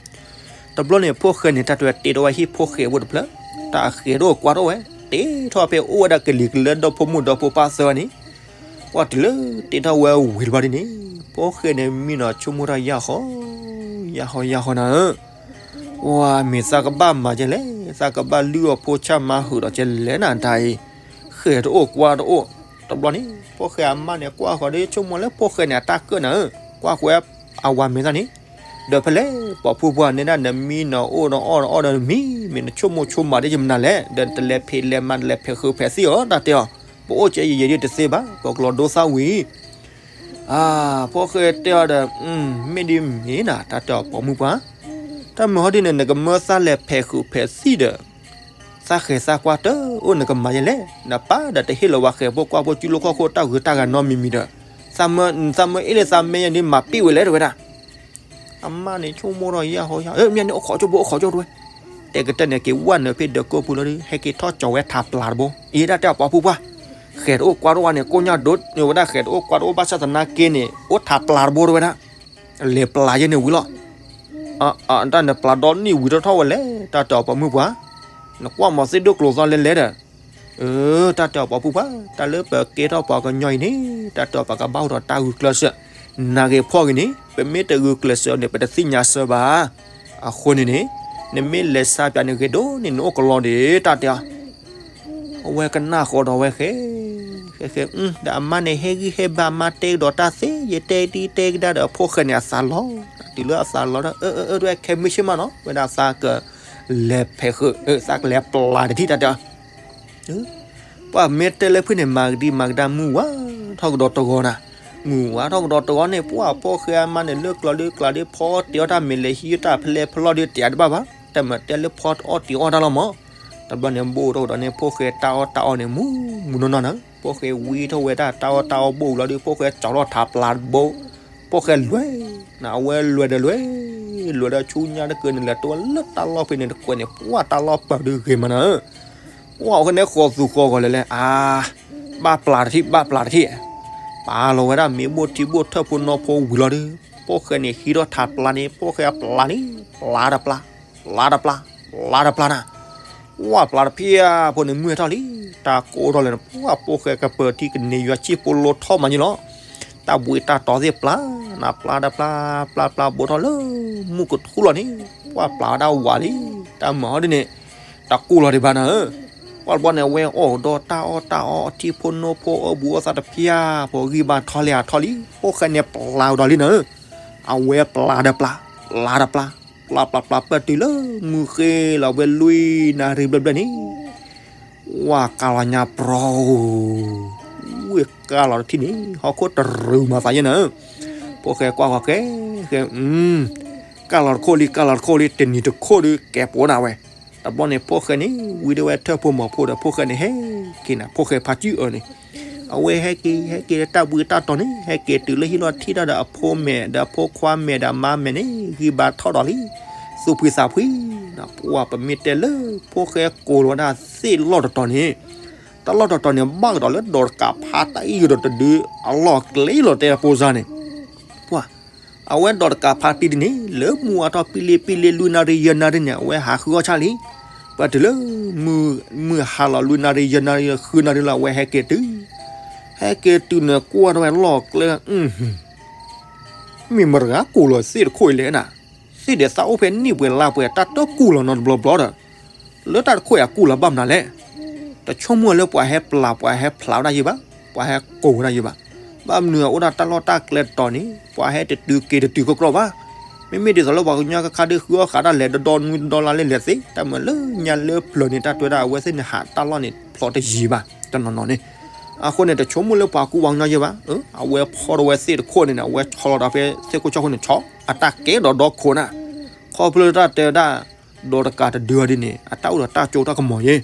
တဘျီန့ၣ် ဖိၣ်ဃဲန့ၣ် တၢ်တဲတ့ထီၣ်ဝဲဟံၣ်ဖိၣ်ဃဲဖိတဖျၢၣ်, တၢ်ဃဲၤတအိၣ်ကွၢ်တအိၣ်ဝဲ, တ့ထီၣ်ဖဲအိၣ်ဝဲဒၣ်ကလံၤကလၢဒီဖိမိၢ်ဒီဖိပၢ်သၢဂၤန့ၣ်, ကွၢ်တုၤလၢတ့ထီၣ်ဝဲဝံၤတဘျီဒ်န့ၣ်, ဖိၣ်ဃဲန့ၣ် မံနီၤဆိကမိၣ်တၢ်ယၢ်ဃီ, ယၢ်ဃီယၢ်ဃီနၤဧၢ, ပှၢ်မ့ၢ်သးကဘၣ်မၤကဲလဲၣ်, သးကဘၣ်လုၢ်အီၣ်ဖိဆၣ်မၤဟုာ်ဒီးကဲလဲၣ်နၤတၢ်အံၤ, ဃဲၤတအိၣ်ကွၢ်တအိၣ်, တဘျီန့ၣ် ဖိၣ်ဃဲအမါန့ၣ် ကွၢ်ဃီၤဒီးဆိကမိၣ်လၢဖိၣ်ဃဲန့ၣ် အတၢ်ကၢၣ်နၤဧၢ, ကွၢ်ဃီၤအဝၤမဲာ်သၣ်န့ၣ် ဒီးဖဲလဲၣ် ပိာ်မုၣ်ပှၢ်န့ၣ်ဒၣ် နမံနီၤအိၣ်ဒီးအီၣ်ဒီးအီၣ်ဒီးမံ, မ့ၢ်နဆိကမိၣ်ဆိကမးဒ်ယမနုၤလဲၣ်, ဒီးတလဲၤဖံးလဲၤမၤတလဲၤဖဲးဃုာ်ဖဲးသံၣ်အီၤ တၢ်တဲအီၤ, ပအိၣ်ကဲယံာ်ယံာ်ဒ်တသ့ဘၣ်, ပကလီၤဒိသၣ်ဝံၤ, ဖိၣ်ဃဲတဲအီၤဒီး, မ့ၢ်ဒ်မ့ၢ်နၤ တၢ်တဲအီၤပိာ်မုၣ်ပှၢ်, တၢ်မၤဟီဒ်န့ၣ် နကမၢသၣ်လဲၤဖဲးဃုာ်ဖဲးသံၣ်ဒီး သၣ်ဃဲၤသၣ်ကွၢ်တအိၣ် နကမၤယဲလဲၣ်, နပၢ်ဒီးတဟ့ၣ်လီၤဝဲဃဲၤဖိကွၢ်ဖိ စုလိၣ်ခီၣ်ခိၣ်တၢ်ဂုၤတၢ်ဂၤနီတမံၤမံၤဒီး, သးမၢအ့ၣ်လၢသးမဲာ်ညါန့ၣ် မၤပ့ၢ်ဝဲလဲၣ်တဝဲဒၣ်, အမါန့ၣ်ဆိကမိၣ်ထီၣ်ယၢ်ဟီယၢ်, မ့ၢ်န့ၣ် အိၣ်ခိးကၠိဖိ အိၣ်ခိးကၠိတဝဲ, တဲကတၢၢ်န့ၣ် က့ၤဝဲနုာ်ဖဲဒၢးကိၢ်ပူၤလီၤဒီး ဟဲက့ၤထီၣ်ကၠီၤဝဲထးပျၢ်တဘိ, အံၤတၢ်တဲအီၤပိာ်မုၣ်ပှၢ်, ဃဲၤတအိၣ်ကွၢ်တအိၣ်ဝဲန့ၣ် ကိၣ်ညါဒိၣ်ဝဲဒၣ် ဃဲၤတအိၣ်ကွၢ်တအိၣ်ဘၣ်ဆၣ်သနာ်က့န့ၣ် အိၣ်ထးပျၢ်တဘိတဝဲဒၣ် လဲၤပျၢ်ယဲန့ၣ်ဝံၤလီၤ. တၢ်နပျၢ်ဒီနံၣ်ဝံၤထီၣ်ထီၣ်ဝဲလဲၣ်, တၢ်တဲအီၤပိာ်မုၣ်ပှၢ်, နကွၢ်မၤသ့ၣ်ဒိၣ်ကျိၤသွါလဲၤလဲၤဒီး, တၢ်တဲအီၤပိာ်မုၣ်ပှၢ်, တၢ်လၢပကဲထီၣ်ပှၤကညီအံၤန့ၣ်, တၢ်တဲအီၤပကဘၣ်အိၣ်ဒီးတၢ်ဂုာ်ကျဲးစၢး, နၤဂ့ၤဖှီၣ်ဂ့ၤန့ၣ် ပမ့ၢ်တဂုာ်ကျဲးစၢးန့ၣ် ပတသ့ၣ်ညါစၢၤဘၣ်. အဃိန့ၣ်န့ၣ်, နမ့ၢ်လဲၤဆါပၠးန့ၣ်ဂ့ၤဒိၣ်န့ၣ် နအိၣ်ကလီဒံး တၢ်တဲအီၤ အဝဲကနၣ်ဃီဒီးဝဲဃဲ, ဃဲဃဲ, ဒီးအမါန့ၣ်ဟဲဂံၢ်ဟဲဘါ အမါတဲကဒီးတၢ်သ့ ယတဲတံၢ်တဲကဒါဒီး အဖိၣ်ဃဲန့ၣ်အသးလီၤ, တုၤလၢအသးလီၤဒီး အၢ အၢ အၢ ဒွဲၣ်ခဲမုၢ်ဆ့ၣ်မးနီၤ ဝဲဒၣ်သးကလဲၤဖဲးဃုာ်, သးကလဲၤပျၢ်တထံၣ် တၢ်တဲအီၤ ပှၢ်မ့ၢ်တဲလၢဖုၣ်န့ၣ် မၤကဒံမၤကဒါ မုၢ်ဝါထီၣ်ကဒီးတဂီၤနၤ, မုၢ်ဝါထီၣ်ကဒီးတဂီၤန့ၣ် ပှၢ်ဖိၣ်ဃဲအမါန့ၣ် လၢကျီၤလၢကျါဒီး ဖီတ့အီၣ်တၢ် မ့ၢ်လဲၤဟံးတၢ်ဖဲလဲၣ်ဖဲလဲၣ်ဒီး တ့တဘၣ်ဘၣ်, တၢ်မၤတဲလၢဖီတအီၣ်တ့အီၣ်တၢ်လီၤမး, တဘျီန့ၣ် ဘိၣ်ထီၣ်ကဒီးန့ၣ် ဖိၣ်ဃဲတၢ်အီၣ်တၢ်အီန့ၣ် မုၢ်မုၢ်နီၢ်နီၢ်နၤ, ဖိၣ်ဃဲဝံထီၣ်ဝဲဒၣ်တၢ်အီၣ်တၢ်အီဘိၣ်ဝံၤလီၤဒီး ဖိၣ်ဃဲကၠီထီၣ်ထးပျၢ်တဘိ, ဖိၣ်ဃဲလွဲၢ်, အဝဲလွဲၢ်ဒီးလွဲၢ်, လွဲၢ်ဒီးဆူညါတကၢၢ်န့ၣ် လဲၤတုၤလၢတၢ်လီၢ်ဖဲန့ၣ်တကွဲးန့ၣ် ပှၢ်တၢ်လီၢ်ပၢၤဒုးဂ့ၤမးနၤ, ပှၢ်အဃိန့ၣ်ဃီၤသူဃီၤဂီၤလဲၤလဲၤ အါ, ဘၣ်ပျၢ်တထံၣ် ဘၣ်ပျၢ်တထံၣ်, ပ ပာ်လီၤဝဲဒၣ်မ့ၤဘိၣ်ထံဘိၣ်ထၢၣ်ဖိနီၢ်ဖိဝံၤလီၤဒီး ဖိၣ်ဃဲန့ၣ်ဟံးထီၣ်ထးပျါန့ၣ် ဖိၣ်ဃဲပျါလံ, ပျါတပျါ, ပျါတပျါ, ပျါတပျါနၤ, ဝၢ်ပျါတဖျၢၣ်ဖိန့ၣ်မုၢ်ဟဲထီၣ်လံ, တၢ်ကိၢ်ထီၣ်လဲၣ်န့ၣ် ပှၢ်ဖိၣ်ဃဲကပၢၤထံကန့ၢ်ယွၤဆံၣ်ဖိလိထီၣ်မးန့ၣ်လီၤ. တၢ်ဘှံးတၢ်တီၤသ့ၣ်ပျါနၤ ပျါတပျါ, ပျါပျါဘိးထီၣ်လၢမုၢ်ကထူလီၤန့ၣ် ပှၢ်ပျါဝဲဒၣ်ဝးလံ, တၢ်မၤဟီဒ်န့ၣ် တၢ်ကိၢ်လီၤဒံးဘၣ်နၤဧၢ. ပှၢ်တဘျီန့ၣ် အဝဲအီၣ်ဒီးတၢ်အီၣ်တၢ်အီ အထံဖိနိဖိအီၣ်ဘူးအီသးတဖျၢၣ်ဖိဂံၢ်ဘါထီၣ်လဲၣ်အထီၣ်လံ, ဖိၣ်ဃဲန့ၣ်ပျါကဒီးလံနၤဧၢ. အဝဲပျါဒီးပျါ, ပျါဒီးပျါ, ပျါပျါပျါပၢၢ်တုၤလၢမုၢ်ဃ့လီၤဝဲလွံၢ်နၣ်ရံၣ်ဘျဲၣ်ဘျဲၣ်န့ၣ် ဝၢ်ကၢ်လီၤညါပြီဧိၤ, ဝ့ၢ်ကၢ်လီၤတထံၣ်န့ၣ် ဟီၣ်ခိၣ်တရူးမၤသးယဲနၤဧၢ. ဖိၣ်ဃဲကွၢ်ဃီၤဃဲ, ဃဲ, ကၢ်လီၤတခိၣ်လံ ကၢ်လီၤတခိၣ်လံ တနံၤတခိၣ်ဒီးကဲပိာ်နၤဝဲ. တဘျီန့ၣ် ဖိၣ်ဃဲန့ၣ် ဝံၤဒီးဝဲထၢၣ်ဖိမီၤဖိဒီး ဖိၣ်ဃဲန့ၣ်ဟဲက့ၤနၤ ဖိၣ်ဃဲဖါစုအၢန့ၣ် အဝဲဟဲက့ၤ ဟဲက့ၤလၢတၢ်ဘှံးတၢ်တီၤန့ၣ် ဟဲက့ၤတုၤလၢဟံၣ်လီၢ်ထံၣ်တၢ်ဒီးအဖိမဲာ်ဒီးအဖိခွါမဲာ်ဒီးအမါမဲာ်န့ၣ် ဂံၢ်ဘါထီၣ်ဒီးလံ, သူၣ်ဖှံသးဖှံ, ပှၢ်ပမ့ၢ်တဲလၢ ဖိၣ်ဃဲကိးလီၤဝဲဒၣ်သ့ၣ်လီၢ်တတီၤန့ၣ်, တၢ်လီၢ်တတီၤန့ၣ် ဘၣ်ကဒီးလၢဒီးတကးဖါတၢ်အံၤကဒီးတဒု အလီၢ်ကျဲလီၤတဲအဖိစါန့ၣ်, ပှၢ် အဝဲဒီးတကးဖါတံၢ်ဒ်န့ၣ် လၢမုၢ်ဝါထီၣ်ပံလ့ပံလ့လွံၢ်နၣ်ရံၣ်ယဲၢ်နၣ်ရံၣ်န့ၣ် အဝဲဟးဃုအီၣ်ဆၣ်လံ. ပှၢ်တုၤလၢ မုၢ်ဟါလီၤလွံၢ်နၣ်ရံၣ်ယဲၢ်နၣ်ရံၣ်ဃုနၣ်ရံၣ်လီၤ အဝဲဟဲက့ၤတုၤ, ဟဲက့ၤတုၤန့ၣ် ကွၢ်ထီၣ်ဝဲလီၢ်ကျဲ မ့ၢ်မတၤတဂၤကူၣ်လီၤသ့ၣ်တခိၣ်အံၤလဲၣ်နၤ, သ့ၣ်ဒဲးသးအိၣ်ဖဲနံၣ်ပှဲၤလါပှဲၤ တၢ်တကူၣ်လီၤနီတဘျီဘျီဒီး, လၢတၢ်တခိၣ်အံၤအကူၣ်လီၤဘၣ်မနုၤလဲၣ်. တဆိကမိၣ်လၢပှၤဟဲပျၢ် ပှၤဟဲဖျါဝဲဒၣ်ယံၤဘၣ်, ပှၤဟဲကိးဝဲဒၣ်ယံၤဘၣ်. ဘၣ်မနုၤအအိၣ်ဒၣ်တၢ်လီၢ်တၢ်ကျဲတတီၤန့ၣ် ပှၤဟဲတတုၤက့ၤတတုၤကီၢ်ကီၢ်ဘၣ်. မ့မ့ၢ်ဒ်သိးလၢပှၤကညီခါခါဒ်ဃုအီၣ်ဃးတၢ်လဲၤဒီဒီနွံဒီလါလဲလဲၤသ့ တၢ်မၤလၢညါလၢပျၢၤန့ၣ် တၢ်တဲဝဲဒၣ်အဝဲသ့ၣ်န့ၣ် ဟးတၢ်လီၢ်န့ၣ်ဖျိးတယံၤဘၣ် တနီၤနီၤန့ၣ်. အဃိန့ၣ် တဆိကမိၣ်လၢပှၤကူပှၤကညီယံၤဘၣ်. အဝဲဖီဒီးဝဲသ့ၣ်တခိၣ်န့ၣ် အဝဲဆီလီၤဒီးဖဲသ့ၣ်ခိၣ်ဆီခိၣ်န့ၣ်ဆီ အတၢ်ကဲဒီးဒီခိၣ်နၤ, ခီဖျိလၢတၢ်တဲဝဲဒၣ် ဒီးတကးတဒုအီၤဒ်န့ၣ် အတၢ်အိၣ်ဒီးတၢ်ကၠိတၢ်ကမီၤယဲ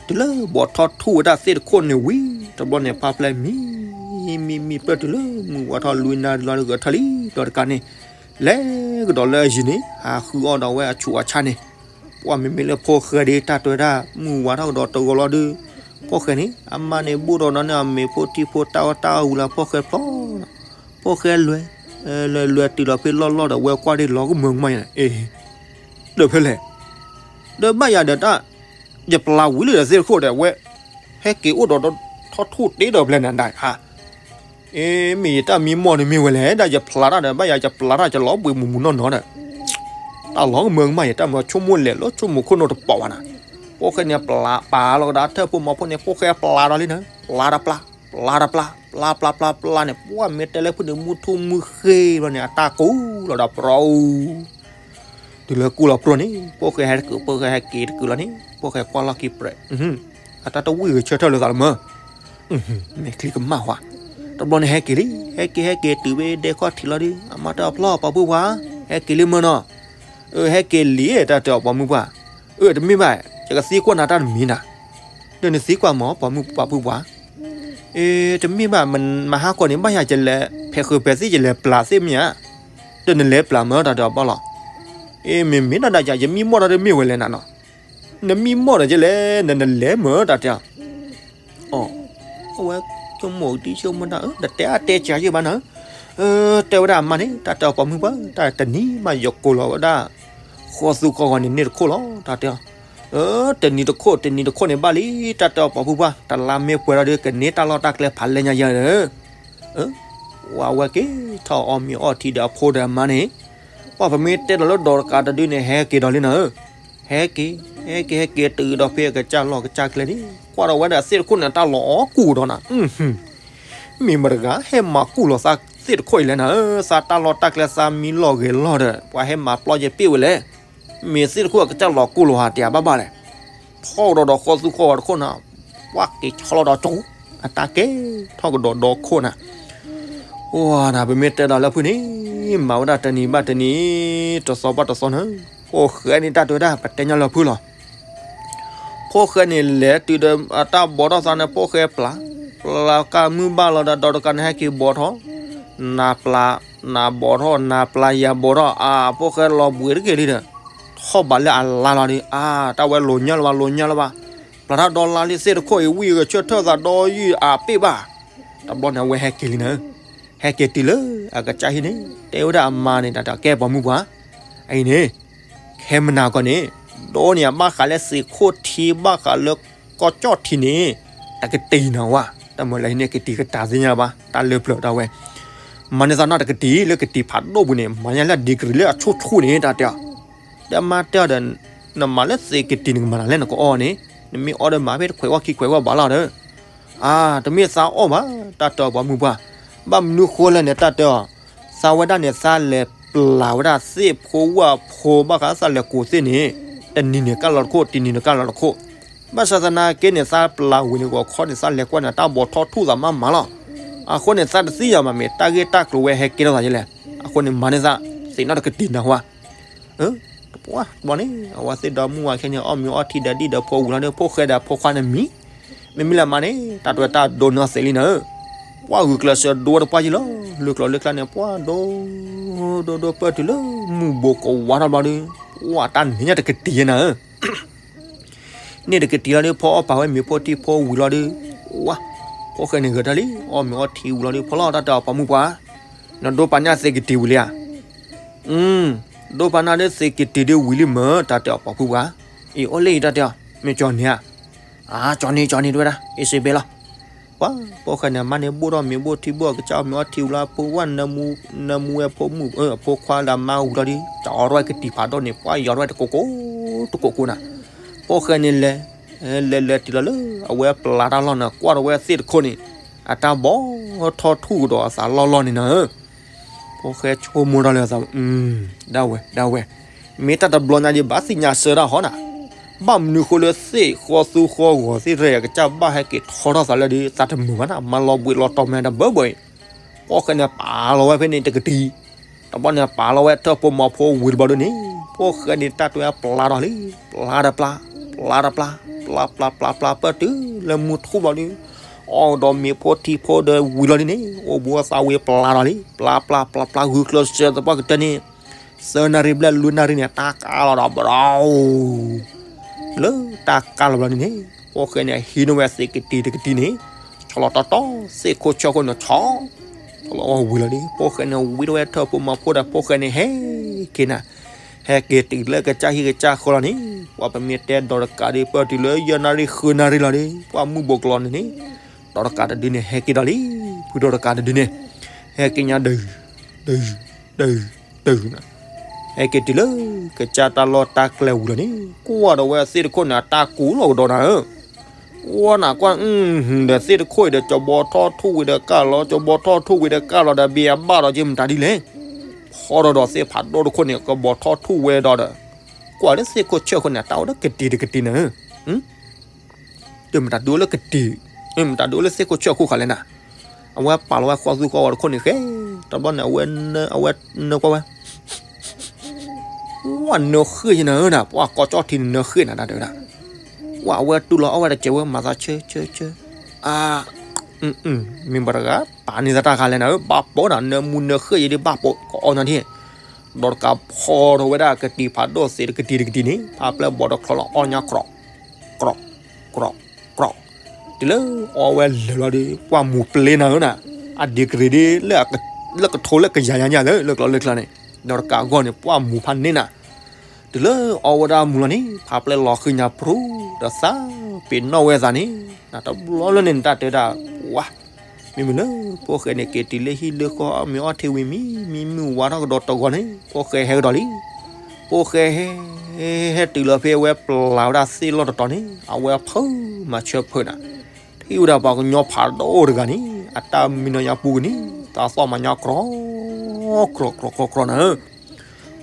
တုၤလၢဘီၣ်ထီၣ်ထူၣ်ဝဲဒၣ်သ့ၣ်တခိၣ်န့ၣ်ဝံၤ တဘျီန့ၣ် ဖါဖျဲၣ်မံ မံ မံ ပၢၢ်တုၤလၢမုၢ်ဝါထီၣ်လွံၢ်နၣ်ရံၣ်လီၤဒီးဂဲၤထၢၣ်လံ ဒီးတကးန့ၣ် လဲၤကဒီးလၢအယံၤန့ၣ် ဟးဃုအီၣ်ဒီးဝဲအဆူးအဆါန့ၣ်, ပှၢ်မ့မ့ၢ်လၢဖိၣ်ဃဲဒ်တၢ်တဲဝဲဒၣ် မုၢ်ဝါထီၣ်ကဒီးတဂီၤလီၤဒီး ဖိၣ်ဃဲန့ၣ် အမါန့ၣ် ဘူးဒီးဒီးန့ၣ်အမ့ၤဖိထံဖိတၢ်အီၣ်တၢ်အီဝံၤလီၤ ဖိၣ်ဃဲဖျီ ဖိၣ်ဃဲလွဲၤ လွဲၤလွဲၤတုၤလီၤဖဲလီၢ်လီၢ်ဒီး ဝဲကွၢ်ဒ်လီၤကမၢကမၣ်ယဲ အ့ ဒီးဖဲလဲၣ် ဒီးဘၣ်ယၤဒီးတၢ် ယပျၢ်ဝံၤလံဒီးသ့ၣ်တခိၣ်ဒီးဝဲ ဟဲက့ၤအိၣ်ဒီးထီၣ်ထူၣ်တ့ဒီးဖဲလဲၣ်နၤဒၣ်ဧါ. အ့ မ့ၢ်ယတၢ်မံမီၢ်န့ၣ်မ့ၢ်ဝဲလဲၣ် ဒၣ်ယပျၢ်တၢ်ဒီး ဘၣ်ယၤယပျၢ်တၢ်ယလီၤဘှံးမူးမူးနီၢ်နီၢ်ဒီး တၢ်လီၤကမၢကမၣ်ယဲ တၢ်မၤဆိကမိၣ်လဲၤလၢဆိကမိၣ်ခိၣ်နူာ်တပီၤဘၣ်နၤ. ဖိၣ်ဃဲန့ၣ်ပျၢ်ပာ်လီၤကဒီးထၢၣ်ဖိမီၤဖိန့ၣ် ဖိၣ်ဃဲပျၢ်ဒီးလံနၤ ပျၢ်တပျၢ် ပျၢ်တပျၢ် ပျၢ်ပျၢ်ပျၢ်ပျၢ်န့ၣ် ပှၢ်မ့ၢ်တဲလၢဖုန့ၣ် မုၢ်ထူၣ်မုၢ်ဃ့ဘျီန့ၣ် အတၢ်ကူၣ်လီၤဒီးပြီ တုၤလၢကူၣ်လီၤပြီန့ၣ် ဖိၣ်ဃဲဟဲတကုး ဖိၣ်ဃဲဟဲက့ၤတကုးလီၤန့ၣ် ဖိၣ်ဃဲကွၢ်လီၢ်ခံပြဲး အတၢ်တဝံၣ်ဂဲၤဆၢထၢၣ်လိာ်သးလၢမၢ် မဲာ်ချံကမၣ်ဝဲ တဘျီန့ၣ်ဟဲက့ၤလံ ဟဲက့ၤဟဲက့ၤတုၤဝဲဒဲခီၣ်ထံးလီၤဒီး အမါတဲအီၤဖျီ ပှၤဖုပှၢ် ဟဲက့ၤလံမၢ်နီၤ အၢ ဟဲက့ၤလံ တၢ်တဲအီၤပှၤမုၢ်ပှၢ် အၢ တမ့ၢ်ဘၣ် ယကသံကွၢ်နၤတၢ်တမံၤနၤ ဒီးနသံကွၢ်မၢ် ပှၤမုၢ်ပှၢ်ဖုပှၢ် အ့ တမ့ၢ်ဘၣ် မဟါကီၢ်န့ၣ် ဘၣ်ယၤယလဲၤ ဖဲးဃုာ်ဖဲးသ့ၣ်ယလဲၤပျၢ်သ့ၣ်မ့ၢ်ဧါ ဒီးနလဲၤပျၢ်မၢ် တၢ်တဲအီၤဘၣ်လီၤ အ့ မ့မ့ၢ်ဒၣ်ဒၣ်ယၤ ယမံမီၢ်တၢ်ဒီးမ့ၢ်ဝဲလဲၣ်နၤနီၤ နမံမီၢ်ဒီးယလဲၣ် နနလဲၤမၢ် တၢ်တဲအီၤ အဝဲဆိကမိၣ်ဒ်ဆိကမိၣ်တၢ် တတဲအါတဲစှၤယဲၢ်ဘၣ်နၤ တဲဝဲဒၣ်အမါန့ၣ် တၢ်တဲအီၤပှၤမုၢ်ပှၢ် တၢ်တနံၤဘၣ်ယကိးလီၤဝဲဒၣ် ဃီသူဃီဂီၤန့ၣ်န့ၣ်တခိၣ်လီၤ တၢ်တဲအီၤ တနံၤတခိၣ် တနံၤတခိၣ်န့ၣ်ဘၣ်လံ တၢ်တဲအီၤပှၤမုၢ်ပှၢ် တလါမ့ၢ်ပှဲၤထီၣ်ဒီး ကန့ၢ်တၢ်လီၢ်တၢ်ကျဲဖးလဲၢ်ညါယဲၢ်ဧၢ ဝဲက့ၤထီၣ်အီၣ်မ့ၤအီထံဒီးအဖိဒီးအမါန့ၣ် ပှၢ်ပမ့ၢ်တဲဒီးလၢဒီးတကးတဒုန့ၣ် ဟဲက့ၤဒီးလံနၤဧၢ ဟဲက့ၤ ဟဲက့ၤ ဟဲက့ၤတုၤဒီးဖဲအကစၢ်လီၢ်ကစၢ်ကျဲန့ၣ် ကွၢ်ဒီးဝဲဒၣ်သ့ၣ်တခိၣ်န့ၣ် တၢ်လီၤအီၣ်ကူၣ်ဒီးနၤ မ့ၢ်မတၤတဂၤ ဟဲမၤကူၣ်လီၤသးသ့ၣ်တခိၣ်အံၤလဲၣ်နၤဧၢ သးတၢ်လီၢ်တၢ်ကျဲ သးမံလီၢ်ဂဲၤလီၢ်ဒီး ပှၤဟဲမၤပျီယဲၢ်ပ့ၣ်ဝဲလဲၣ် မ့ၢ်သ့ၣ်တခိၣ်အကစၢ်လီၤကူၣ်လီၤဟးတယၤဘၣ်ဘၣ်လဲၣ် ထီၣ်ကဒီးဒီးဃီသူဃီဂီၤတခိၣ်နၤ ပှၢ်က့ၤဆီလီၤဒီးကၠိ အတၢ်ကဲထီၣ်ကဒီးဒီခိၣ်နၤ အိၣ်နၤ ပမ့ၢ်တဲဒီးလၢဖုန့ၣ် မၤဝဲဒၣ်တနံၤဘၣ်တနံၤ တသီဘၣ်တသီနၤ ဖိၣ်ဃဲန့ၣ်တၢ်တဲဝဲဒၣ် ပတဲညီလၢဖုလီၤ ဖိၣ်ဃဲန့ၣ်လဲၤတုၤဒီးအတၢ်ဘီထီၣ်သးန့ၣ် ဖိၣ်ဃဲပျၢ် ပျၢ်ကါမုၢ်ဘၣ်လီၤဒီး ဒီးတကးန့ၣ်ဟဲက့ၤဘီထီၣ် နၤပျၢ် နၤဘီထီၣ် နၤပျၢ်ယၤဘီထီၣ် အါ ဖိၣ်ဃဲလီၤဘှံးတက့ၢ်လံဒီး ထီၣ်ဘးလၢအလါလီၤဒီး အါ တၢ်ဝဲလိၤညါလၢၤဘၣ် လိၤညါလၢၤဘၣ် ပျၢ်တၢ်ဒီလါလံ သ့ၣ်တခိၣ်အံၤ ဝံၣ်ဂဲၤဆၢထၢၣ်သးဒီးယုၢ်အါပ့ၣ်ဘၣ် တဘျီန့ၣ် အဝဲဟဲက့ၤလံနၤဧၢ, ဟဲက့ၤတုၤလၢအကစၢ်ဟံၣ်န့ၣ် တဲဝဲဒၣ်အမါန့ၣ် တၢ်တဲ ကဲပိာ်မုၣ်ပှၢ်, အအံၤန့ၣ် ခဲမုၢ်နၤကီၢ်န့ၣ် ဒိးန့ၢ်အဘၣ်ဃးလၢစ့ၢ်ခိၣ်ထံ ဘၣ်ဃးလၢကီၢ်ကၠီၣ်ထံန့ၣ် တကတံၢ်နၤဝဲ, တၢ်မၤလၢဟံၣ်န့ၣ် ကတံၢ်ကတၢၢ်သ့ၣ်ညါဘၣ် တၢ်လၢပျၢၤဒၣ်ဝဲ, မၤန့ၢ်သးနီၢ်တကတံၢ်လၢကတံၢ်ဖးဒိၣ်ပူၤန့ၣ် မၤညါလၢ degree လၢအဆူၣ်ဆူၣ်န့ၣ် တၢ်တဲအီၤ, ဒီးမါတဲအီၤဒီး နမၤလၢစ့ၢ်ကတံၢ်နကမၤနၤလဲၣ် နကအီၣ်န့ၣ်, နမ့ၢ်အီၣ်ဒီးမၤဖဲတခွဲးဝဲခံခွဲးဝဲဘၣ်လီၤဒီး, အါ တမ့ၢ်သးအီၣ်ဘၣ်, တၢ်တဲအီၤပိာ်မုၣ်ပှၢ်, ဘၣ်မနုၤဃိလဲၣ်န့ၣ် တၢ်တဲအီၤ, သးဝဲဒၣ်န့ၣ် သးလဲၤပျၢ်ဝဲဒၣ်သ့ၣ်ဖိဝၣ်ဖိ ဘၣ်ဃးသးလဲၤကိးသ့ၣ်န့ၣ် တနံၤန့ၣ်ကၢ်လီၤတခိၣ် တနံၤန့ၣ်ကၢ်လီၤတခိၣ်, ဘၣ်ဆၣ်သနာ်က့န့ၣ် သးပျၢ်ဝံၤန့ၣ် ဂီၤခီန့ၣ် သးလဲၤကွၢ်န့ၣ် တၢ်ဘီၣ်ထီၣ်ထူၣ်သးမးမးလီၤ, အဃိန့ၣ် သးတသ့ၣ်ညါမး မ့ၢ်တၢ်ဂ့ၢ်တၢ်ကျိၤဝဲဟဲကဲထီၣ်သးယဲလဲၣ်, အဃိန့ၣ် မၤန့ၢ်သး သ့ၣ်နီၣ်တကတံၢ်နၤဝဲ တပှၢ်တဘျီန့ၣ် အဝဲသ့ၣ်ဒီမုၣ်ဝၤခဲန့ၣ် အီၣ်မ့ၤအီထံဒီးဒံၣ်ဒီးဖိဝံၤလီၤဒီး ဖိၣ်ဃဲဒီးဖိခွါန့ၣ်မံ, မ့မ့ၢ်လၢမါန့ၣ် တၢ်တဝဲတၢ်ဒိးန့ၢ်သ့လံနၤဧၢ, ပှၢ်ဂုာ်ကျဲးစၢးဒိတပှၢ်ယံလီၤ, လၢကျိၤလၢကျါန့ၣ် ပှၢ်ဒိ ဒိဒိပၢၢ်တုၤလၢမုၢ်ဘိးကဝါထီၣ်ဘျီဒီး ပှၢ်တၢ်န့ၢ်ညါတကတံၢ်ယဲနၤဧၢ န့ၣ်တကတံၢ်လီၤဒီး ဖီအီၣ်ပာ်ဝဲမ့ၤဖိထံဖိဝံၤလီၤဒီး, ဝါ, ဖိၣ်ဃဲန့ၣ်ဂဲၤတၢ်လံ, အီၣ်မ့ၤအီထံဝံၤလီၤဒီး ဖီလီၤ တၢ်တဲအီၤပိာ်မုၣ်ပှၢ်, နဒိပာ်န့ၢ်သ့ၣ်ကတံၢ်ဝံၤလံဧါ, ဒိပာ်န့ၢ်ဒီးသ့ၣ်ကတံၢ်ဒီးဝံၤလံမ့ၢ် တၢ်တဲအီၤပိာ်မုၣ်ပှၢ်, အံၤအိၣ်လၢအံၤ တၢ်တဲအီၤ မ့ၢ်ကၠီန့ၣ်ဧါ, အါ ကၠီန့ၣ် ကၠီန့ၣ် တဝဲဒၣ် အ့စ့ဘဲလီၤ ပှၢ် ဖိၣ်ဃဲန့ၣ် မါန့ၣ်ဘိၣ်ထီၣ်မ့ၤဘိၣ်ထံဘိၣ် ကစၢ်အီၣ်မ့ၤအီထံဝံၤလီၤ ဖိဝၣ် နၢမူဝဲဖိမုၣ် အဖိခွါဒီးမါဝံၤလီၤဒီး ကၠီထီၣ်ဝဲကတံၢ်ဖးဒိၣ်န့ၣ် ပှၢ်ယီၤထီၣ်ဝဲတကိးကိး တကိးကိးနၤ, ဖိၣ်ဃဲန့ၣ်လဲၤ လဲၤလဲၤတုၤလီၤလၢ အဝဲပျၢ်တၢ်လီၢ်န့ၣ် ကွၢ်ထီၣ်ဝဲသ့ၣ်တခိၣ်န့ၣ် အတၢ်ဘီၣ်ထီၣ်ထူၣ်ကဒီးအသးလီၢ်လီၢ်န့ၣ်နၤဧၢ ဖိၣ်ဃဲဆိကမိၣ်တၢ်လၢအသး, ဒၣ်ဝဲ ဒၣ်ဝဲ, မ့ၢ်တၢ်တဘျီညါဒံး ဘၣ်သ့ၣ်ညါဆၢတၢ်ဟီနၤ, ဘၣ်မနုၤဃိလၢသ့ၣ်ဃီသူဃီဂီၤသ့ၣ်ရဲၣ် အကစၢ်ဘၣ်ဟဲက့ၤထီထီၣ်သးလၢဒီး သးတမုာ်ဘၣ်နၤ မၤလီၤဘှံးလီၤတီၤမးတဘၢဘၢအံၤ, ဖိၣ်ဃဲန့ၣ် ပာ်လီၤဝဲဖဲန့ၣ်တကတံၢ်, တဘျီန့ၣ် ပာ်လီၤဝဲထၢၣ်ဖိမီၤဖိဝံၤတဘျီဒုန့ၣ် ဖိၣ်ဃဲန့ၣ် တၢ်တွဲပျၢ်ဒီးလံ, ပျၢ်တပျၢ်, ပျၢ်တပျၢ်, ပျၢ်ပျၢ်ပျၢ်ပျၢ်ပၢၢ်တုၤလၢမုၢ်ထူၣ်ဘျီဒု အီၣ်ဒီးမ့ၤဖိထံဖိဒီးဝံၤလီၤဒုန့ၣ် အိၣ်ဘှံးသးဝံၤပျၢ်ဒီးလံ, ပျၢ်ပျၢ်ပျၢ်ပျၢ် ဂုာ်ကျဲးစၢးသပှၢ်ကတၢၢ်န့ၣ် သၢနၣ်ရံၣ်ဘျဲၣ်လွံၢ်နၣ်ရံၣ်န့ၣ် တၢ်ကးလီၤဒီးဘျီ လၢတၢ်ကးလီၤဘျီဒုန့ၣ် ဖိၣ်ဃဲန့ၣ် ဟံးန့ၢ်ဝဲသ့ၣ်ကတံၢ်တကတံၢ်န့ၣ် ဆီလီၤတီတီ သ့ၣ်ခိၣ်ဆၢၣ်ခိၣ်န့ၣ် ဆီ ဆီလီၤဝံၤလီၤဒု ဖိၣ်ဃဲန့ၣ် ဝံၤထီၣ်ဝဲထၢၣ်ဖိမီၤဖိဒီး ဖိၣ်ဃဲန့ၣ် ဟဲက့ၤနၤ, ဟဲက့ၤတုၤလၢကစၢ်ဟံၣ်ကစၢ်ဃီလီၤန့ၣ် ပှၢ်ပမ့ၢ်တဲဒီးတကးဒု ပၢၢ်တုၤလၢယဲၢ်နၣ်ရံၣ်ဃုနၣ်ရံၣ်လီၤဒု ပှၢ်မုၢ်ဘိးကလီၤန့ၣ်န့ၣ် ဒီးတကးတဒုန့ၣ် ဟဲက့ၤဒီးလံ, ဖုဒီးတကးတဒုန့ၣ် ဟဲက့ၤညါဒု ဒု ဒု ဒု ဟဲက့ၤတုၤလၢ ကစၢ်တၢ်လီၢ်တၢ်ကျဲဝံၤလီၤန့ၣ် ကွၢ်ဒီးဝဲသ့ၣ်တခိၣ်န့ၣ် အတၢ်ကူးလီၤကဒီးနၤဧၢ, ကွၢ်နၤကွၢ် ဒီးသ့ၣ်တခိၣ်အံၤဒီး ကဘီထီၣ်ထူၣ်ဝံၤဒီးကၢ်လီၤ ကဘီထီၣ်ထူၣ်ဝံၤဒီးကၢ်လီၤဒီး ဘံအဘၣ်ဒီးက့မတၤဒ်လဲၣ်, ဖီဒီးဒီးသ့ၣ်ဖးဒိၣ်တခိၣ်န့ၣ် ကဘီထီၣ်ထူၣ်ဝဲဒီးဒီး ကွၢ်လၢသ့ၣ်ခိၣ်ဆၢၣ်ခိၣ်န့ၣ် တၢ်အိၣ်လၢကတံၢ်တကတံၢ်နၤဧၢ, တမတၤဒုအိၣ်လၢကတံၢ်, မတၤဒုအိၣ်လၢသ့ၣ်ခိၣ်ဆၢၣ်ခိၣ်ခါလဲၣ်နၤ, အဝဲပာ်လီၤဝဲဃီသူဃီဂီၤတခိၣ်န့ၣ်ဃဲ, တဘျီန့ၣ် အဝဲ အဝဲနၢကွၢ်ဝဲ ဝဲနၢဃ့ၢ်ယနၤဧၢနၤ ပှၤကီၢ်ကၠီၣ်ထံန့ၣ်နၢဃ့ၢ်နၤတၢ်တဲဝဲဒၣ်, ဝဲအဝဲတူၢ်လီၤအီၣ်ဝဲတစဲးဝဲမၤသးဆၢဆၢဆၢ, အါ, မ့ၢ်ဘၣ်တဂၤ ပာ်န့ၢ်သးတၢ်ခါလဲၣ်နၤဧၢ ဘၣ်ပိာ်နၤ နၢမူနၢဃ့ၢ်ယဒ်ဘၣ်ပိာ် ကအီၣ်ညါဒ်, ဒီးတကးဖီထီၣ်ဝဲဒၣ်ကတံၢ်ဖးဒိၣ်သ့ၣ်တကတံၢ်တကတံၢ်န့ၣ် ဖးပျဲၢ်ဘီတချီလီၤအီၣ်ညါ ကြီၣ်, ကြီၣ်, ကြီၣ်, ကြီၣ်, တုၤလၢအီၣ်ဝဲလၢာ်လီၤဒီး ပှၢ်မူၤပျ့ၤနၤဧၢနၤ, အ degree ဒ် လၢကထိလၢကယၤညါညါလၢ လၢကျိၤလၢကျါန့ၣ်, ဒီးတကးအဂီၢ်န့ၣ် ပှၢ်မူၤဖးန့ၢ်နၤ, တုၤလၢအီၣ်ဝဲဒၣ်မူၤလီၤန့ၣ် ဖးပျဲၢ်လီၤဃံညါပြူၤ ဒီးသးပ့ၤနီၣ်ဝဲသးန့ၣ်, နတဘျီလၢန့ၣ် နတၢ်တဲဒၣ်, ဝါ, မ့မ့ၢ်လၢ ဖိၣ်ဃဲန့ၣ် က့ၤတုၤလၢဟံၣ်လၢဃီ အီၣ်မ့ၤအီထံဝံၤမံ မံမုၢ်ဝါထီၣ်ကဒီးတဂီၤန့ၣ် ဖိၣ်ဃဲဟဲကဒီးလံ, ဖိၣ်ဃဲဟဲ ဟဲတုၤလီၤဖဲအဝဲပျၢ်ဝဲဒၣ်သ့ၣ်လီၢ်တတီၤန့ၣ် အဝဲဖုးမၤဆၢဖုးနၤ, ထံၣ်ဝဲဒၣ်ပှၤကညီဖးဒိၣ်တဂၤန့ၣ် အတၢ်မံနီၤညါပူၤကနံၤ သးသီၣ်မၤညါကြီၣ်, ကြီၣ်ကြီၣ်ကြီၣ်ကြီၣ်နၤဧၢ,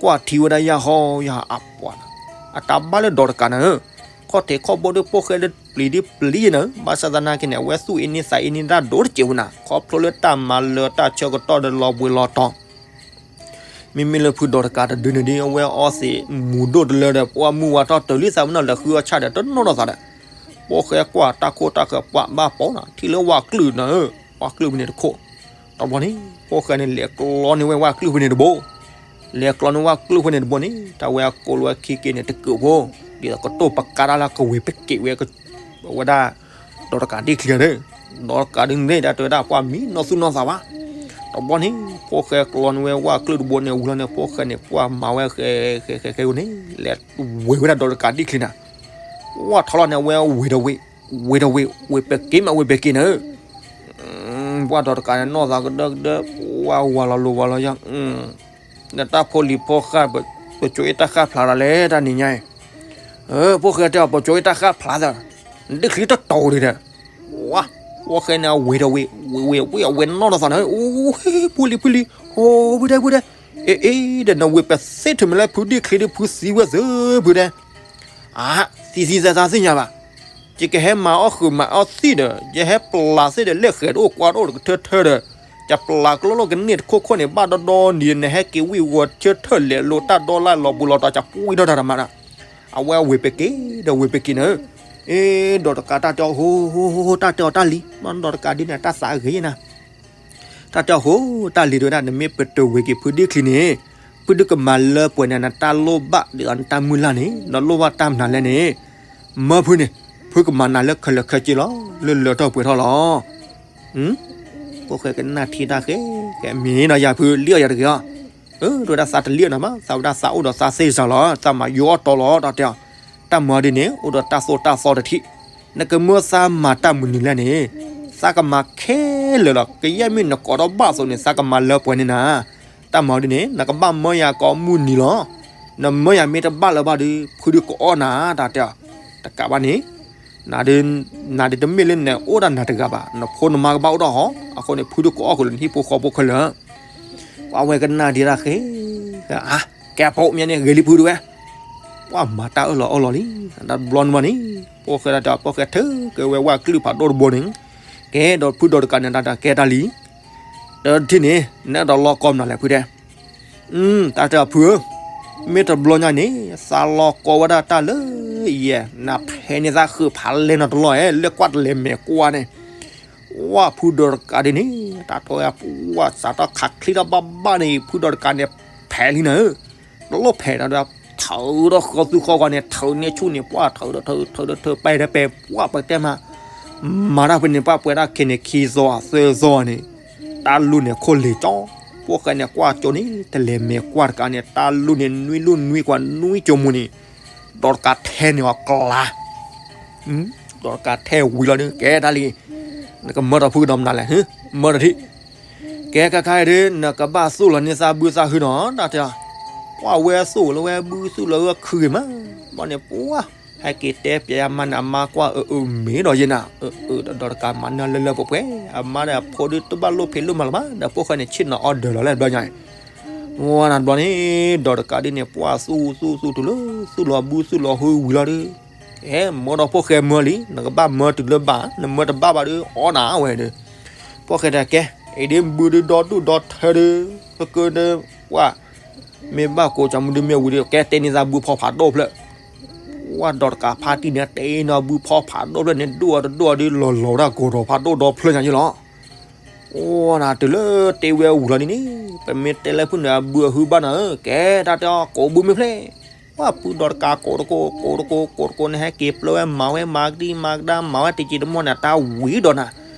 ကွၢ်ထံဝဲဒၣ်ယၢ်ဟီယၢ်အပှၤနၤ, အတၢ်ဘၣ်လၢဒီးတကးနၤဧၢ, ခီၣ်ထံးခီၣ်ဘိဒ်ဖိၣ်ဃဲလၢပျံၤဒ်ပျံၤနၤဧၢ, ဘၣ်ဆၣ်သနာ်က့န့ၣ် အဝဲသူၣ်အ့န့သးအ့န့တၢ်ဒိၣ်တစဲးဝဲနၤ, ခီဖျိလၢတၢ်မၤလၢတၢ်ဆၢကတီၢ်ဒီးလီၤဘှံးလီၤတီၤ မ့မ့ၢ်လၢဖုဒီးတကးတဒုန့ၣ်ဒ် အဝဲအီသံးမူၤဒိၣ်တလၢဒီး ပှၢ်မုၢ်ဝါထီၣ်တၢၤလံသးဝဲနီၤ လဲၤဃုအီၣ်ဆၣ်ဒီးတနီၣ်နီၣ်သးဒီး, ဖိၣ်ဃဲကွၢ်တၢ်ခိၣ်တၢ်ဃၢၤပှၢ်ဘၣ်ပိာ်နၤ ထံၣ်လၢဝၣ်ကျုၢ်နၤဧၢ, ဝၣ်ကျုၢ်ဖဲန့ၣ်တခိၣ်, တဘျီန့ၣ် ဖိၣ်ဃဲန့ၣ် လဲၤကျီန့ၢ်ဝဲဝၣ်ကျုၢ်ဖဲန့ၣ်တဘိ, လဲၤကျီန့ၢ်ဝၣ်ကျုၢ်ဖဲန့ၣ်တဘိန့ၣ် တၢ်ဝဲအကိးလီၤဝဲခံက့ၤန့ၣ် တကုးဖိ, ဒ်သိးကတိၢ်ပကးတၢ်လၢကဝ့ၤပက့ၤဝဲ အဝဲဒၣ် ဒီးတကးဒ်ချံဒီး ဒီးတကးဒုန့ၣ် တၢ်တဲဝဲဒၣ်ပှၢ်မံနီၢ်သူၣ်နီၢ်သးဘၣ်. တဘျီန့ၣ် ဖိၣ်ဃဲကျီန့ၢ်ဝဲဝၣ်ကျုၢ်တဘိန့ၣ်ဝံၤလီၤန့ၣ် ဖိၣ်ဃဲန့ၣ် ပှၢ်မၤဝဲဃဲဃဲဃဲဃဲန့ၣ် လဲၤဝဲဝဲဒၣ်ဒီးတကးဒံၣ်ချံန့ၣ် ဝၣ်ထီၣ်လီၤန့ၣ် အဝဲဝ့ၤဒီးဝ့ၤ, ဝ့ၤဒီးဝ့ၤ, ဝ့ၤပက့ၤမး ဝ့ၤပက့ၤန့ၣ် ပှၢ်ဒီးတကးန့ၣ် နီၢ်သးကဒၢကဒၢ, ပှၢ်ဝၤလီၤလိၤဝၤလီၤယၤ, နတၢ်ဖိလံၤဖိဃၢ် ပကၠိအ့ၣ်တၢ်ဃၢ်ဖျါဒၣ်လဲၣ် တၢ်နံၤညါအံၤ, ဖိၣ်ဃဲတဲအီၤ ပကၠိအ့ၣ်တၢ်ဃၢ်ဖျါသး, ဒ်ချံတတီၤဒံးဒီး, ဝါ, ဖိၣ်ဃဲန့ၣ် အဝ့ၤဒီးဝ့ၤ, ဝ့ၤဝ့ၤဝ့ၤ အဝဲနီၢ်ဒီးသးန့ၣ်, အိၣ်, ဖုလံၤဖုလံၤ, အိၣ်, ဖုဒဲဖုဒဲ, အ့ၣ်အ့ၣ်ဒီး နဝ့ၤပသ့ထုးမးလၢဖုဒ့ၣ်ချံဒီး ဖုသံဝဲသၢဖုဒဲ အါ, သံသံသးသးသ့ၣ်ညါဘၣ်. ယကဟဲမၤအီၣ်ဃုာ်မၤအီၣ်သံၣ်ဒီး ယဟဲပျၢ်သ့ၣ်ဒီး လၢဃဲၤတအိၣ်ကွၢ်တအိၣ်တကထၢထၢဒီး, ယပျၢ်ကျိလီၢ်ကန့ၢ်တခိၣ်ခိၣ်န့ၣ် ဘၣ်ဒီဒီနံၤ နဟဲက့ၤဝံၢ်ဝီၤထၢထၢလဲၤလိာ်တၢ်ဒီလၢလီၤဘူးလီၤတီၤ ကပှံၢ်ဒီတၢ်တမးဒီး, အဝဲဝ့ၤပက့ၤဒီးဝ့ၤပက့ၤန့ၣ်, အ့ၣ် ဒီးတကးတၢ်တဲအီၤ ဟိဟိဟိ တၢ်တဲအီၤတၢ်လံၤ မ့ၢ်ဒီးတကးဒ်န့ၣ် တၢ်သးအဂ့ၤနၤ တၢ်တဲအီၤ ဟိ တၢ်လံၤတဲဝဲဒၣ် နမ့ၢ်ပတုာ်ဝ့ၤက့ၤဖုဒ့ၣ်ချံန့ၣ်, ဖုဒ့ၣ်ကမၤလၢပှဲၤန့ၣ် နတၢ်လိၣ်ဘၣ်ဒ်သိးနတၢ်မုၢ်လၢ်န့ၣ် နလိၣ်ဘၣ်တၢ်မနုၤလဲၣ်န့ၣ်, မၢဖုန့ၣ်, ဖုကမၤနၤလၢခဲလၢာ်ခဲဆ့လီၤ လၢလၢထီၣ်ပှဲၤထီၣ်လီၤ. ဖိၣ်ဃဲကနၣ်ထံတၢ်ဃဲ, ကဲမ့ၢ်နီၤယၤဖုလံၣ်အီၤယၤတဂ့ၤအီၤ, တဲဝဲဒၣ်သးတလံၣ်အီၤနၤဘၣ် သးဝဲဒၣ်သးအိၣ်ဒီးသးသ့စှၤလီၤ သးမၤယိအီၣ်တီလီၤ တၢ်တဲအီၤ, တၢ်မၤဒ်န့ၣ် အိၣ်ဒီးတၢ်သိၣ်တၢ်သီတထံၣ်, နကမၢသးမၤတၢ်မနုၤလဲၣ်န့ၣ်, သးကမၤခဲလၢာ်လီၤ ကယဲၢ်မ့ၢ်နကိးထီၣ်ဘၣ်အသိးန့ၣ် သးကမၤလၢပှဲၤန့ၣ်နၤ, တၢ်မၤဒ်န့ၣ် နကဘၣ်မၢယၤကိးမုၢ်နံၤလီၤ, နမၢယၤမ့ၢ်တဘၣ်လၢၤဘၣ်ဒီး ဖုဒုးကအီၣ်နၤ တၢ်တဲအီၤ, တကးဘၣ်န့ၣ် နၤဒုးတမ့ၢ်လၢနအိၣ်ဒၣ်နၤတဂၤဘၣ် နဖိနမါကဘၣ်အိၣ်ဒီးဟီ, အဃိန့ၣ် ဖုဒုးကအီၣ်ဃုာ်လၢနဟံၣ်ဖိဃီဖိခဲလၢာ်, ပှၤဝဲကနၣ်ဒံးတၢ်ဃဲ, ကဲဖိမ့ၢ်န့ၣ် ဂ့ၤလံဖုဒုးဝဲ, ပှၤမၤတၢ်အၢၣ်လီၤအီလီၤလံ, တဘျီန့ၣ်ဘၣ်န့ၣ်, ဖိၣ်ဃဲဒၣ်တဲအီၤ ဖိၣ်ဃဲထုးက့ၤဝဲဝၣ်ကျုၢ်ဖးဒိၣ်တဘိန့ၣ်, ကဲဒီးဖုဒီးတကးန့ၣ် တၢ်တဲကဲတၢ်လံ, တထံၣ်န့ၣ် နအဲၣ်ဒိးလီၤကီမနုၤလဲၣ်ဖုတဲ တၢ်တဲအီၤဖုဧၢ, မ့ၢ်တဘျီညါန့ၣ် သးလီၤကီဝဲဒၣ်တၢ်လၢယဲ, နဖဲန့ၣ်သးဃုာ်ဖးလဲၢ်နီတလီၢ်ဧဲ လၢကွၢ်တလဲၤမဲာ်ကွၢ်န့ၣ်, ဝၣ်ဖုဒီးတကးဒ်န့ၣ် တၢ်ထီၣ်ဝဲပှၢ်စးထီၣ်ခးချံထီၣ် ဘၣ်ဘၣ်န့ၣ် ဖုဒီးတကးန့ၣ် ဖဲးလံနၤဧၢ, တလိၣ်ဖဲးဒီး ထုးဒီးဃီသူဃီဂီၤန့ၣ် ထုးန့ၢ်ဆူၣ်န့ၣ် ပှၢ်ထုးဒီးထုး ထုးဒီးထုး ပဲာ်ဒီးပဲာ် ပှၢ်ပတဲမး မၤတၢ်ဖဲန့ၣ် ပှၢ်ပှဲၤဒၣ်ခဲန့ၣ် ခံသီသၢသီန့ၣ်, တၢ်လူၢ်န့ၣ်ခိၣ်လ့ၤကၠီ, ဖိၣ်ဃဲန့ၣ် ကွၢ်ကၠိန့ၣ် တလဲၤမဲာ်ကွၢ်တကးန့ၣ် တၢ်လူၢ်န့ၣ် နွံလူၢ်နွံကွၢ်နွံကၠိမူန့ၣ်, ဒီးတကးထဲန့ၢ်အီၤကျါ, ဒီးတကးထဲဝံၤလီၤဒုး ကဲတၢ်လံ, နကမၢဒီးဖုကဒီးမနုၤလဲၣ်, မၢဒီးထံၣ်, ကဲခါခါအံၤဒုး နကဘၣ်သူၣ်လီၤန့ၢ်သးဘုသးဟုနီၤ တၢ်တဲအီၤ, ပှၢ်ဝဲသူၣ်လီၤဝဲဘုသူၣ်လီၤဝဲခုဂ့ၤမး, ဘၣ်န့ၣ်ပှၢ် ဟဲက့ၤတဲပျဲအမါန့ၣ် အမါကွၢ်အၢ အၢ မ့ၢ်ဒီးယဲနၤ, အၢ အၢ ဒီးတကးမၤနၢၤလၢလၢပှဲၤပှဲၤ, အမါဒီးအဖိဒုးတဘၣ်လိၣ်ဖံးလိၣ်မၤလၢၤဘၣ်, ဒီးဖိၣ်ဃဲန့ၣ် ဆ့ၣ်နီၤအီၤဒၢးလီၤလၢတဘျီညါအံၤ, ဝဲနၤတဘျီန့ၣ် ဒီးတကးဒ်န့ၣ် ပှၢ်သူၣ်သူၣ်သူၣ်တုၤလၢ သူၣ်လီၤဘုသူၣ်လီၤဟုဝံၤလီၤဒုး, ကဲ မၢဒီးဖိၣ်ဃဲမၢလံ, နကဘၣ်မၢတုၤလၢဘၣ်, နမၢတဘၣ်ဘၣ်ဒုး အီၣ်နၤဝဲဒုး, ဖိၣ်ဃဲတဲကဲ, အံၤဒ်ဘုဒုးဒီဒူၣ်ဒီထၢဒုး, ကကၢဒုး, ပှၢ် မ့ၢ်ဘၣ်ကိးကၠီမုၢ်ဒုးမ့ၢ်ဝံၤဒီး ကဲတဲန့ၢ်သးဘုဖီဖးဒိၣ်ဖျၢၣ်, ပှၢ်ဒီးတကးဖါတံၢ်န့ၣ် တဲန့ၢ်ဘုဖီဖးဒိၣ်ဖျၢၣ်န့ၣ် ဒိၣ်အီၤတဒိၣ်အီၤဒုး လီၤလီၤဝဲဒၣ်ကိးထီၣ်ဖးဒိၣ်ဒီဖျၢၣ်ညါယလီၤ. အိၣ်နၤတုၤလၢတဲဝဲဝံၤလီၤဒ်န့ၣ်, ပမ့ၢ်တဲလၢဖုန့ၣ် အဘုအဟုဘၣ်နၤဧၢ, ကဲတၢ်တဲအီၤ ကိးဘုမ့ၢ်ဖျဲၣ်, ပှၢ်ဖုဒီးတကးကိးတကိး ကိးတကိး ကိးတကိးန့ၣ် ဟဲက့ၤပျၢ်ဝဲမၤဝဲမၤကဒံမၤကဒါ မၤဝဲတံၤတံၤတမီၢ်န့ၣ် တၢ်ဝံၤဒီးနၤ,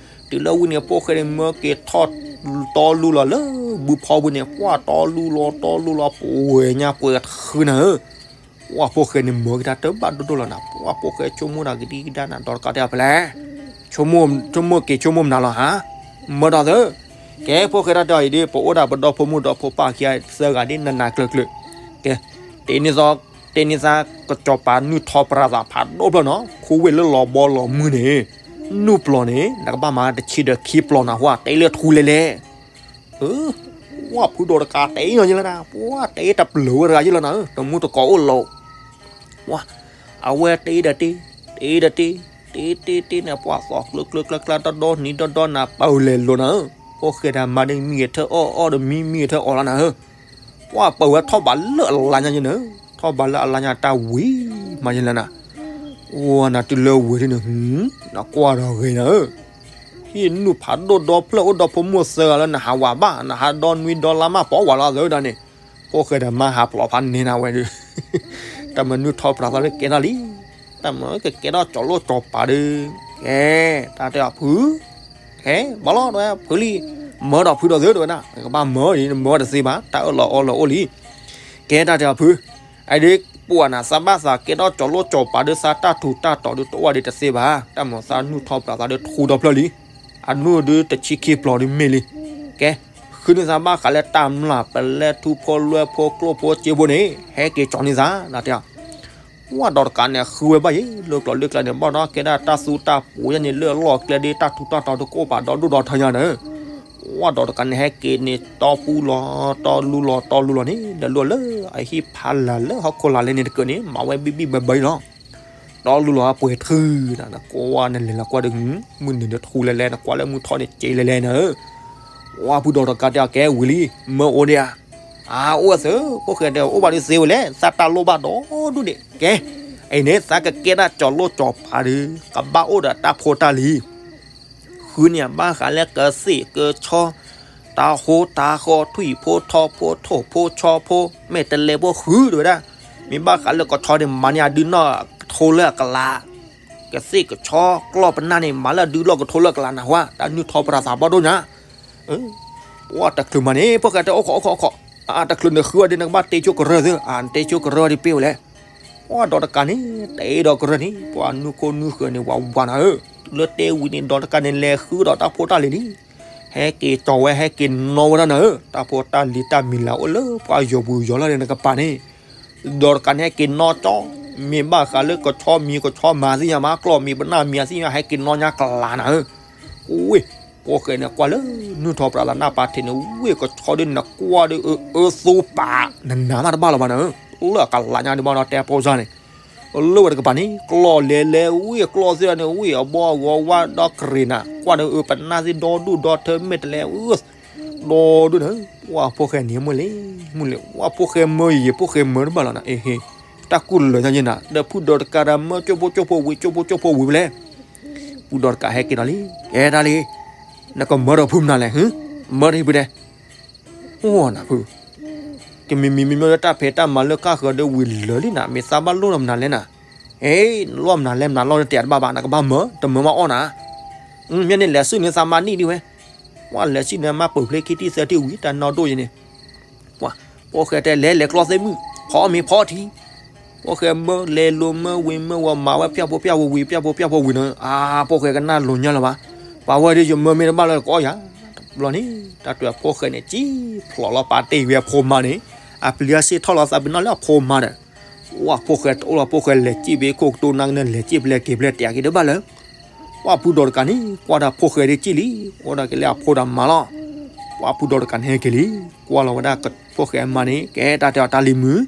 တုၤလၢဝံၤန့ၣ် ဖိၣ်ဃဲန့ၣ် မၢက့ၤထီၣ်တီလူလီၤလၢဘုဖီပူၤန့ၣ် ပှၢ်တီလူလီၤတီလူလီၤ ပှဲၤညါပှဲၤတဃုနၤဧၢ, ပှၢ်ဖိၣ်ဃဲန့ၣ် မၢက့ၤတၢ်တဘၣ်ဒိၣ်ဒိၣ်လီၤနၤ, ပှၢ်ဖိၣ်ဃဲဆိကမိၣ်တၢ်ကဒံကဒါနၤ ဒီးတကးတဲအီၤဖဲလဲၣ်, ဆိကမိၣ်က့ၤဆိကမိၣ်မနုၤလီၤဟါ, မၢဒီးသၢ, ကဲဖိၣ်ဃဲတၢ်တဲအီၤအံၤဒ် ပအိၣ်ဒၣ်ပဒီဖိမုၣ်ဒီဖိပၢ်ခံဂၤသၢဂၤဒ်နနၤကျၢၤကျၢၤ, ကဲ, တဲန့ၢ်သီ, တဲန့ၢ်သးကစီၤပၤနုာ်ထီၣ်ပြးသးဖးဒိၣ်ဖျၢၣ်နီၤ ခူဝ့ၢ်လၢလီၤဘီလီၤမုၢ်န့ၣ်, နုာ်ပျီၢ်န့ၣ် နကဘၣ်မၤတဆံဒီးခံပျီၢ်နၤဟူဧါ တဲလၢထူလဲလဲၣ် ပှၢ်ဖုဒီးတကးတဲအီၤယဲလၢနၤ, ပှၢ်တဲတပျၢၤဝဲတဂၤယဲလၢနၤဧၢ, တမူတကိးအိၣ်လီၤ, ပှၢ်, အဝဲတဲဒီးတဲ, တဲဒီးတဲ, တဲတဲတဲန့ၣ် ပှၢ်သီကျၢကျၢကျၢကျၢတဒီနံၤတဒီနၤ ပာ်လဲၤလိာ်နၤဧၢ, ဖိၣ်ဃဲဒီးမါဒ်မံဂဲၤထၢၣ်အီၣ်အီၣ်ဒီးမံမံဂဲၤထၢၣ်အီၣ်လီၤနၤဧၢ, ပှၢ်ပာ်ဝဲထီၣ်ဘးလၢအလါညါယဲနၤဧၢ, ထီၣ်ဘးလၢအလါညါတၢ်ဝံၤမးယဲလၢနၤ, အိၣ်နၤတုၤလၢဝံၤဒ်န့ၣ် နကွၢ်ဒီးဂ့ၤနၤဧၢ ဟံၣ်နုာ်ဖးဒိၣ်ဒီဖျၢၣ်အိၣ်ဒီဖိမိၢ်သၢဂၤလၢနဟးဝးဘၣ် နဟးဒီနွံဒီလါမးပီဝးလီၤသၢဒၣ်န့ၣ်, ဖိၣ်ဃဲဒီးမါဟးပျီၣ်ဖးန့ၢ်နၤဝဲဒုး, တၢ်မနုၤထီၣ်ပြးသးလၢကဲထီၣ်လံ, တၢ်မနုၤကကဲထီၣ်ကၠီၤလိၣ်ကၠီၤပၤဒုး, ကဲ, တၢ်တဲအီၤဖု, က ဟဲဘၣ်လီၤ ဖုလံ, မၢဒီးဖုဒီးသု တဲဝဲဒၣ်, ကဘၣ်မၢဒ် နမၢတသ့ဘၣ် တၢ်အၢၣ်လီၤအီလီၤအိၣ်လံ. ကဲတၢ်တဲအီၤဖု, အဒ်ပှၤနၤ သးဘၣ်သးကဲထီၣ်ကၠီၤလိၣ်ကၠီၤပၤဒီး သးတၢ်ထူးတၢ်တီၤဒီး တအိၣ်ဒံးတသ့ဘၣ်, တၢ်မၤသးနုၢ်ထီၣ်ပြးသးဒီးထူဒီဖျၢၣ်လံ, အနုၢ်ဒုးတဆံခံပျီၤဒုးမ့ၢ်လံ. ကဲ, ဃုန့ၢ်သးဘၣ်ဃးလၢတၢ်မျၢ်ပလဲထူဖိလွဲဖိကျိၣ်ဖိစ့ဖိန့ၣ် ဟဲက့ၤကၠီၤန့ၢ်သး နတဲအီၤ ဝၣ်ဒီးတကးန့ၣ် ဃုဝဲဘၣ်ယဲ လၢကျိၤလၢကျဲန့ၣ် ဘၣ်ဒီးကဲဒၣ်တၢ်သူတၢ်ပူၤယဲန့ၣ် လၢအလီၢ်ကျဲဒ်တၢ်ထူးတၢ်တီၤတကအိၣ်ဘၣ်ဒီဒူၣ်ဒီထၢညါန့ၣ်, ဝၣ်ဒီးတကးန့ၣ် ဟဲက့ၤန့ၣ် တီပူလီၤ တီလူလီၤ တီလူလီၤန့ၣ် ဒီးလူလၢအဟံၣ်ဖးလၢ်လၢဟီၣ်ခိၣ်လာ်လဲန့ၣ်တကၢၢ်န့ၣ် မၤဝဲဘံၣ်ဘံၣ်ဘၢဘၢလီၤ. တီလူလီၤအပှဲၤတဃုာ်, နကွၢ်နလဲၤလီၤကွၢ်ဒီး မုၢ်နုာ်ဒီးထူလဲလဲ နကွၢ်လၢမုၢ်ထီၣ်န့ၣ် စ့လဲလဲန့ၣ် ဝၣ်ဖုဒီးတကးတဲအီၤ ကဲဝံၤလံ, မၢအိၣ်ဒံးဧါ. အအိၣ်ဝဲသ့, ဖိၣ်ဃဲတဲ အိၣ်ဘၣ်ဒုးသ့ဝဲလဲၣ်, သးတၢ်လိၣ်ဘၣ်ဒီဒူၣ်ဒံး. ကဲ, အံၤန့ၣ် သးကကဲဒၣ်ကၠီၤလိၣ်ကၠီၤပၤဒီး ကဘၣ်အိၣ်ဒီးတၢ်ဖိတၢ်လံၤ ဃုန့ၢ်ဘၣ်ဃးလၢကသ့ၣ်ကဆီ, တၢ်ဟိတၢ်ဃီ ထွံၣ်ဖိထီဖိထိၣ်ဖိဆီဖိ မဲာ်တဲးလဲးဖိဃုတဝဲဒၣ်, မ့ၢ်ဘၣ်ဃးလၢကဆီန့ၣ် မၤန့ၢ်အဒုးနီၢ်ကထိလၢအကလး, ကသ့ၣ်ကဆီကျီၢ်ပနၢ်န့ၣ် မၤလၢအဒုးလီၢ်ကထိလၢအကလးနၢ်ဟူဧါ, တၢ်နုၢ်ထီၣ်ပြးသးဘၣ်ဒိၣ်ညါ ပှၤတချုးမၤန့ၣ် ဖိၣ်ဃဲတဲ အိၣ်ခိး အိၣ်ခိး အိၣ်ခိး, တချုးန့ၣ်ဃုအီၤဒီး နကဘၣ်တဲဆိကရၢၢ်သု, နတဲဆိကရၢၢ်ဒီးပ့ၢ်ဝဲလဲၣ်. ပှၤဒီးတကးန့ၣ် တဲဒီးကရၢၢ်န့ၣ် ပှၤနုၢ်ခိနုၢ်ဃၢၤန့ၣ် ဝးဝးနၤဧၢ, လၢတဲဝံၤန့ၣ် ဒီးတကးန့ၣ် လဲၤဃုဒီးတၢ်ဖိတၢ်လံၤလံ ဟဲက့ၤကၠီၤဝဲ ဟဲက့ၤနီၣ်ဝဲဒၣ်နၤဧၢ, တၢ်ဖိတၢ်လံၤတၢ်မံၤလၢအိၣ်လၢပှၤယီၤပူၤယီၤလီၢ်န့ၣ် နကပၤန့ၣ် ဒီးတကးန့ၣ် ဟဲက့ၤနီၣ်ကၠီ, မ့ၢ်ဘၣ်ဃးလၢကဆီမံၤကဆီမၤသ့ၣ်ညါ မၤကျီၢ်မံၤပနၢ်မံၤအသ့ၣ်ညါ ဟဲက့ၤနီၣ်ညါကလးနၤဧၢ, ဝ့ၢ်, ဖိၣ်ဃဲန့ၣ် ကွၢ်လၢနုၢ်ထီၣ်ပြးသးနၢ်ပာ်ထံးန့ၣ် ဝ့ၢ်ကဆီဒုး နကွၢ်ဒီး အၢ အၢသိပာ် နနာ်မးတဘၣ်လီၤဘၣ်နၤဧၢ, လၢအကလးညါဒုးဘၣ်ဒီးတဲဖိစၢ်န့ၣ် လၢဝဲတကပၤန့ၣ် ကျီၢ်လဲၤလဲၤဝံၤ ကျီၢ်သ့ၣ်န့ၣ် ဝံၤအဘီအဂီၤဝါဒီးကရ့ၤနၤ ကွၢ်ဒီးအၢပနၢ်သ့ၣ်ဒီဒူၣ်ဒီထၢမဲာ်တဲးလဲး ဒီဒူၣ်န့ၣ် ဝၣ်ဖိၣ်ဃဲန့ၣ်မုၢ်လ့ၣ် မုၢ်လ့ၣ် ဝၣ်ဖိၣ်ဃဲမၢယံၤယံၤ ဖိၣ်ဃဲမၢတဘၣ်လီၤနၤ အ့ဟ့ တၢ်ကူၣ်လၢာ်ညါယဲနၤ ဒီးဖုဒီးတကးဒီးမၢကၠိဖိကၠိဖိဝံၤ ကၠိဖိကၠိဖိဝံၤဖဲလဲၣ် ဖုဒီးတကးဟဲက့ၤဒီးလံ ကဲတၢ်လံ နကမၢဒီးဖုမနုၤလဲၣ် မၢတဟံၣ်ဖုဒဲး အိၣ်နၤဖု ကမံၤမံၤမံၤမ့ၢ်လၢတၢ်ဖံးတၢ်မၤလၢကၢ်ဃၢၤဒီးဝံၤလၢာ်လံနၤ မ့ၢ်သးဘၣ်လိၣ်နၤမနုၤလဲၣ်နၤ, အ့ နလိၣ်မနုၤလဲၣ် မနုၤလိၣ်နတဲတဘၣ်ဘၣ် နကဘၣ်မၢ တမၢမးအီၣ်နၤ, မ့ၢ်န့ၣ်လဲၤဆူၣ်န့ၣ်သးမါနံၣ်ဒံးဝဲ, ပှၤလဲၤဆူၣ်န့ၣ်မါပှဲၤဖျ့ခံထံၣ်သၢထံၣ်ဝံၤ တၢ်နီၢ်ဒိၣ်ယဲန့ၣ်, ပှၤ ဖိၣ်ဃဲတဲလဲၤလဲၤကျီသ့ၣ်မုၣ် ဖီမ့ၤဖီထံ, ဖိၣ်ဃဲမၢလဲၤလိၤမၢဝ့ၤမၢဝီၤမၤဝဲဖၠၣ်ဖိဖၠၣ်ဖိဝံၤ ဖၠၣ်ဖိဖၠၣ်ဖိဝံၤန့ၣ်, အါ ဖိၣ်ဃဲကနၣ်လိၤညါလၢၤဘၣ်, ပှၤဝဲဒၣ်ယမၢမ့ၢ်တဘၣ်လၢကအီၣ်ယၤ, တဘျီန့ၣ် တၢ်တၢၢ်ဖိၣ်ဃဲန့ၣ် စံၣ်ဖျိးလီၤပာ်တ့ၢ်ဝံၤအဖိမါန့ၣ်, အပျံၤအစ့ၣ်ထီၣ်လီၤသးပ့ၤနီၣ်လၢအဖိမါဒီး, ဝၣ်ဖိၣ်ဃဲတအိၣ်လီၤ ဖိၣ်ဃဲလဲၤစံၣ်ဘ့ၣ်ခိၣ်ကတိၤနၤကန့ၣ် လဲၤစံၣ်ပလဲၤက့ၤပလဲၤတဲာ်က့ၤတဘၣ်လၢ ပှၤဖုဒီးတကးန့ၣ် ကွၢ်ဒၣ်ဖိၣ်ဃဲဒ်စံၣ်လံ, အိၣ်ဒၣ်က့ၤလၢအဖိဒီးမါလီၤ. ပှၤဖုဒီးတကးန့ၣ်ဟဲက့ၤလံ, ကွၢ်လီၤဝဲဒၣ်ဖိၣ်ဃဲအမါန့ၣ် ကဲတၢ်တဲအီၤတၢ်လံၤမုၣ်,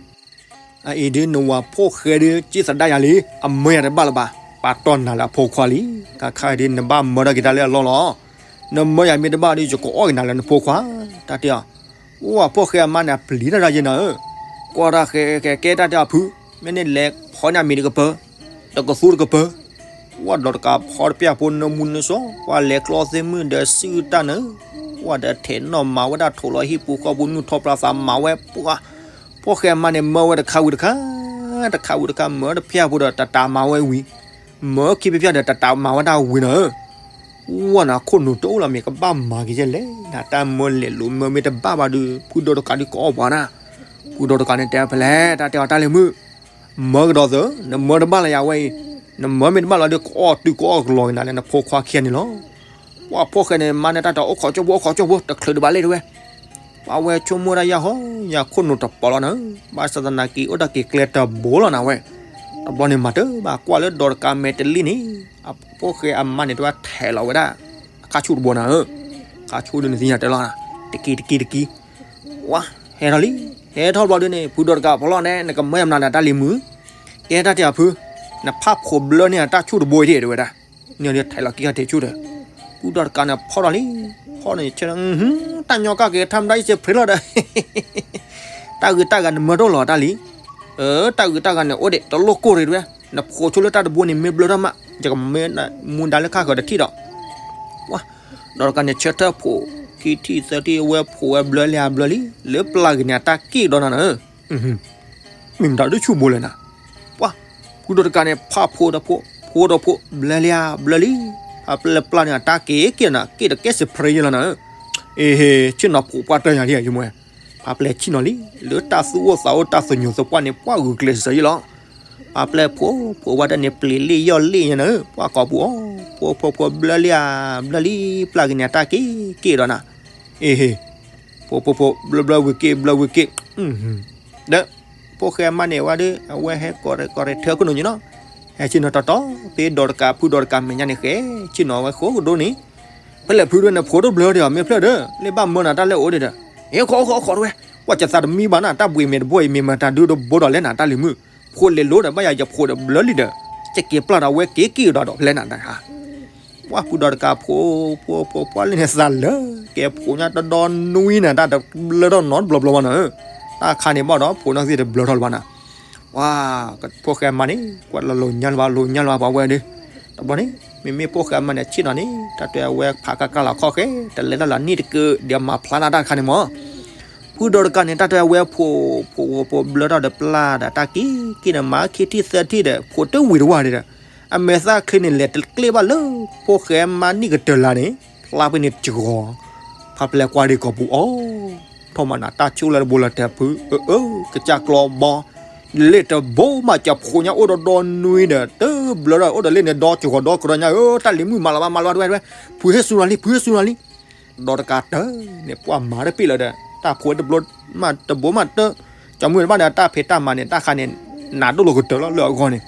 အအံၤဒ်နဝၤဖိၣ်ဃဲဒ် က့သဒါယၤလံ, အမၢယၤတဘၣ်လၢၤဘၣ်, ပာ်တီၢ်နၤလၢအဖိခွါလံ, ခါခါအံၤဒ်နဘၣ်မၢထီၣ်က့ၤတၢ်လၢအလီၢ်လီၤ. နမၢယၤမ့ၢ်တဘၣ်ဒီး ယကအီၣ်က့ၤနၤလၢနဖိခွါ, တၢ်တဲအီၤ အိၣ်အဖိၣ်ဃဲအမါန့ၣ် အပျံၤတၢ်ဒၣ်ယဲနၤဧၢ, ကွၢ်တၢ်ဃဲဃဲကဲတၢ်တဲအီၤဖု, မ့ၢ်န့ၣ်လဲၤဖီန့ၢ်အမံၤတကပၢၤ, တကသူတကပၢၤ, ဝဲဒီးတကးဖီတပျၢ်ဖိနၢမူနၢဆှီ, ပှၤလဲၤကျီသ့ၣ်မုၣ်ဒီးစုၣ်တၢ်နၢ, ဝဲဒီးထဲးနီၣ်မၤဝဲဒၣ်ထိးလီၤဟံၣ်ပူၤဃီပူၤနုၢ်ထီၣ်ပြးသးမၤဝဲပှၤ, ဖိၣ်ဃဲအမါန့ၣ်မၢဝဲတခါဝံၤတခါ, တခါဝံၤတခါ မၢတဖျၢၣ်ဖိဒီးတတးမၤဝဲဝံၤ, မၢခံဖျၢၣ်ဒီးတတးမၤဝဲဒၣ်ဝံၤနၤဧၢ ဝဲနၤခိၣ်နူာ်တအိၣ်လီၤ မ့ၢ်ကဘၣ်မၤက့ၤယဲလဲၣ်, နတၢ်မၢလဲၤလိၤမၢမ့ၢ်တဘၣ်ဘၣ်ဒီး ဖုဒီးတကးဒုးကအီၣ်ပှၤနၤ, ဖုဒီးတကးန့ၣ်တဲဖဲလဲၣ် တၢ်တဲအီၤတၢ်လံၤမုၣ်, မၢကဒီးသၢ, နမၢတဘၣ်လၢယၤဝဲအံၤ, နမၢမ့ၢ်တဘၣ်လီၤဒီး ကအီၣ်တုၤကအီၣ်ကလီၤက့ၤနၤလၢနဖိခွါခံဂၤန့ၣ်လီၤ. ပှၤဖိၣ်ဃဲန့ၣ် မါန့ၣ်တၢ်တဲအိၣ်ခိးကၠိဖိ အိၣ်ခိးကၠိဖိ တချုးဒံးဘၣ်လံတဲဝဲ ပှၤဝဲဆိကမိၣ်ဒၣ်ယၤဟီ ယၤခိၣ်နူာ်တပီၤလီၤနၤ, ဘၣ်ဆၣ်သနာ်က့ အိၣ်ဒၣ်က့ၤကျဲတဘိလီၤနၤဝဲ, တဘျီန့ၣ်မၤတဘၣ်ကွၢ်လၢဒီးတကးမဲာ်တလံၣ်န့ၣ်, အဖိၣ်ဃဲအမါန့ၣ် တဝဲထဲးလီၤဝဲဒၣ် အခါဆူၣ်တဘိနၤဧၢ, ခါဆူၣ်ဒုးနသ့ၣ်ညါတဲလီၤ, တက့ၢ်တက့ၢ်တက့ၢ်, ဝါ, ဟဲထီၣ်လံ, ဟဲထီၣ်ဘျီဒုးန့ၣ် ဖုဒီးတကးဖီလီၤန့ၣ် နကမၢယၤမနုၤနတၢ်လံၤမုၣ်, ကဲတၢ်တဲအီၤဖု, နဖးဖိးဘျၢန့ၢ်အတၢ်ဆူၣ်တဘိအံၤဒၣ်တဲဝဲဒၣ် န့ၣ်ထဲးလီၤက့ၤခါထဲးဆူၣ်ဒီး, ဖုဒီးတကးန့ၣ်ဖီၣ်ဒီးလံ, ဖီၣ်န့ၣ်ဆၢ, တၢ်ညီကၢ်က့ၤထါမတၤအံၤစ့ဖရ့လီၤဒီး, တၢ်ဂ့ၤတၢ်ဂၤနမၢတအိၣ်လီၤတၢ်လံၤ, တၢ်ဂ့ၤတၢ်ဂၤန့ၣ်အိၣ်ဒံး တလိၣ်ကိၢ်ရ့ၣ်တဝဲ, နဖိးဆိလၢတၢ်တဘိန့ၣ် မ့ၢ်ဘျၢထီၣ်မး, ယကမ့ၢ်မူဒါလၢခါဃၢၤတထံၣ်ဒီး, ဝါ, ဒီးတကးန့ၣ်ဆၢထၢၣ်ဖိး, ခံထံၣ်သၢထံၣ်ဝဲဖိးဝဲဘျၢလံဧါဘျၢလံ, လၢပျၢ်ဂ့ၤန့ၣ် အတၢ်က့ၣ်ဒီးနၤနၤ မ့ၢ်မတၤဒုးဆူၣ်ဘိလဲၣ်နၤ, ပှၤ, ဖုဒီးတကးန့ၣ် ဖးဖိးဒီးဖိး, ဖိးဒီးဖိး, ဘျၢလံဧါ, ဘျၢလံ, ဖါပျဲၢ်ပျၢ်န့ၣ် အတၢ်က့ၤက့ၤနၤ က့ၤတကဲစ့ဖရ့ယလီၤနၤ. အ့ဟ့ ဆ့ၣ်နီၤဖိးပှၢ်တၢၢ်ညါဒ်ယမွဲ, ဖါပျဲၢ်ဆ့ၣ်နီၤလံ လၢတၢ်သူၣ်အိၣ်သးအိၣ်တၢ်သညိးသပှၢ်န့ၣ် ပှၢ်ဂုာ်ကျဲးစၢးယလီၤ. ဖါပျဲၢ်ဖိးဖိးဝဲတၢ်န့ၣ် ပျံၤလ့ၣ်ယီၢ်လ့ၣ်ညါနၤ ပှၢ်ကိာ်ပူၤအီၤ, ဖိးဖိးဖိးဘျၢလံဧါ, ဘျၢလံ ပျၢ်က့ၤန့ၣ် အတၢ်က့ၤက့ၤဒီးနၤ. အ့ဟ့ ဖိးဖိးဖိး ဘျၢဘျၢဝံၤက့ၤ ဘျၢဝံၤက့ၤ, ဒီး ဖိၣ်ဃဲမါန့ၣ်ဝဲဒီး အဝဲဟဲကီးရဲၣ်ကီးရဲၣ်ထၢခိၣ်နူာ်ညီနီၤ, ဟဲဆ့ၣ်နီၤတီတီ ဖဲဒီးတကး ဖုဒီးတကးမဲာ်ညါန့ၣ် ဃဲဆ့ၣ်နီၤဝဲဃိကဒိန့ၣ်, ဖဲလဲၣ်ဖုဒိန့ၣ် ဖိးတဘျၢဒီး မ့ၢ်ဖျၢၣ်ဒီး လ့ၣ်ဘၣ်မၢနၤတၢ်လဲၣ်အိၣ်ဒံးဒီး, ဟဲခီခီခီတဝဲ, ပှၢ်ကသးတမံဘၣ်နၤ တၢ်ဘှံးမ့ၢ်တဘိအံၤ မ့ၢ်မတၤဒုတဘိဒီးလဲၣ်နၤ တၢ်လံၤမုၣ်, ဖိးလဲၤလိၤဒီး ဘၣ်ယၤယဖိးဒီးဘျၢလံဒီး, ကက့ၤပျၢ်ဒီးဝဲက့ၤက့ၤဒီးဒီးဖဲလဲၣ်နၤတၢ်ဟါ ပှၢ်ဖုဒီးတကးဖိးဖိးဖိးပှၢ်လံန့ၣ် သးလၢကဲဖိးညါတဒီနွံနၤ တၢ်တဘျၢထီၣ်နီတဘျီဘျီဘၣ်နၤ, တၢ်ခါန့ၣ်ဘၣ်ဒီး ဖိးနီၢ်သ့ၣ်တဘျၢထီၣ်လၢၤဘၣ်နၤ, ပှၢ် ဖိၣ်ဃဲမါန့ၣ် ကွၢ်လီၤလိၤညါလၢၤဘၣ် လိၤညါလၢၤဘၣ်ပှၤဝဲဒီး, တဘျီန့ၣ် မ့မ့ၢ်ဖိၣ်ဃဲမါန့ၣ် ဆ့ၣ်နီၤန့ၣ် တၢ်တဲအဝဲဖးကါကါလီၤခီၣ်ဃဲ တလဲၤတၢ်လီၤနံၣ်တကၢ ဒီးမၤဖျါနၤတၢ်တခါန့ၣ်မး ဖုဒီးတကးန့ၣ် တၢ်တဲအဝဲဖိး ဖိးဖိးဘျၢထီၣ်ဒီးပျၢ်ဒီးတၢ်က့ၤက့ၤန့ၣ် မၤခံထံၣ်သၢထံၣ်ဒီး ဖိးတဝံၤတဝါဒံးဒီး, အမဲာ်သၣ်ချ့န့ၣ် လဲၤတကျ့ဘၣ်လၢ ဖိၣ်ဃဲမါနံၣ်ကတၢၢ်လၢ်န့ၣ် ဖျါဖဲန့ၣ်စှီၤ, ဖါပျဲၢ်ကွၢ်ဒံးကိာ်ပူၤအီၤ, ထီၣ်မးနၤတၢ်ဆိၣ်လၢတဘိလၢတဲဖု အၢ အၢ ကစၢ်ကျီဘီ လ့ၣ်တဘိမး ကဖိးညါအိၣ်ဒီးဒီနွံဒီး တဘျၢဒီးအိၣ်ဒီးလ့ၣ်န့ၣ် ဒီစှီၤဒီကရၢညါဧၢ, တၢ်လံၤမုၣ်မၤလီၤဘၣ်မၤလီၤဘၣ်တဝဲတဝဲ, ဖုဟ့ၣ်စူၤနၤလံ ဖုဟ့ၣ်စူၤနၤလံ ဒီးတကးတၢၢ်န့ၣ် ပှၢ်မၤတပ့ၢ်လၢၤဒီး တၢ်ဖိးတဘျီမးတဘိမးတၢၢ်, ကၠီမုၢ်တဘၣ်န့ၣ် တၢ်ဖံးတၢ်မၤန့ၣ် တၢ်ခါန့ၣ် နးဒိၣ်လီၤကတၢၢ်လီၤလၢအဂီၢ်န့ၣ်,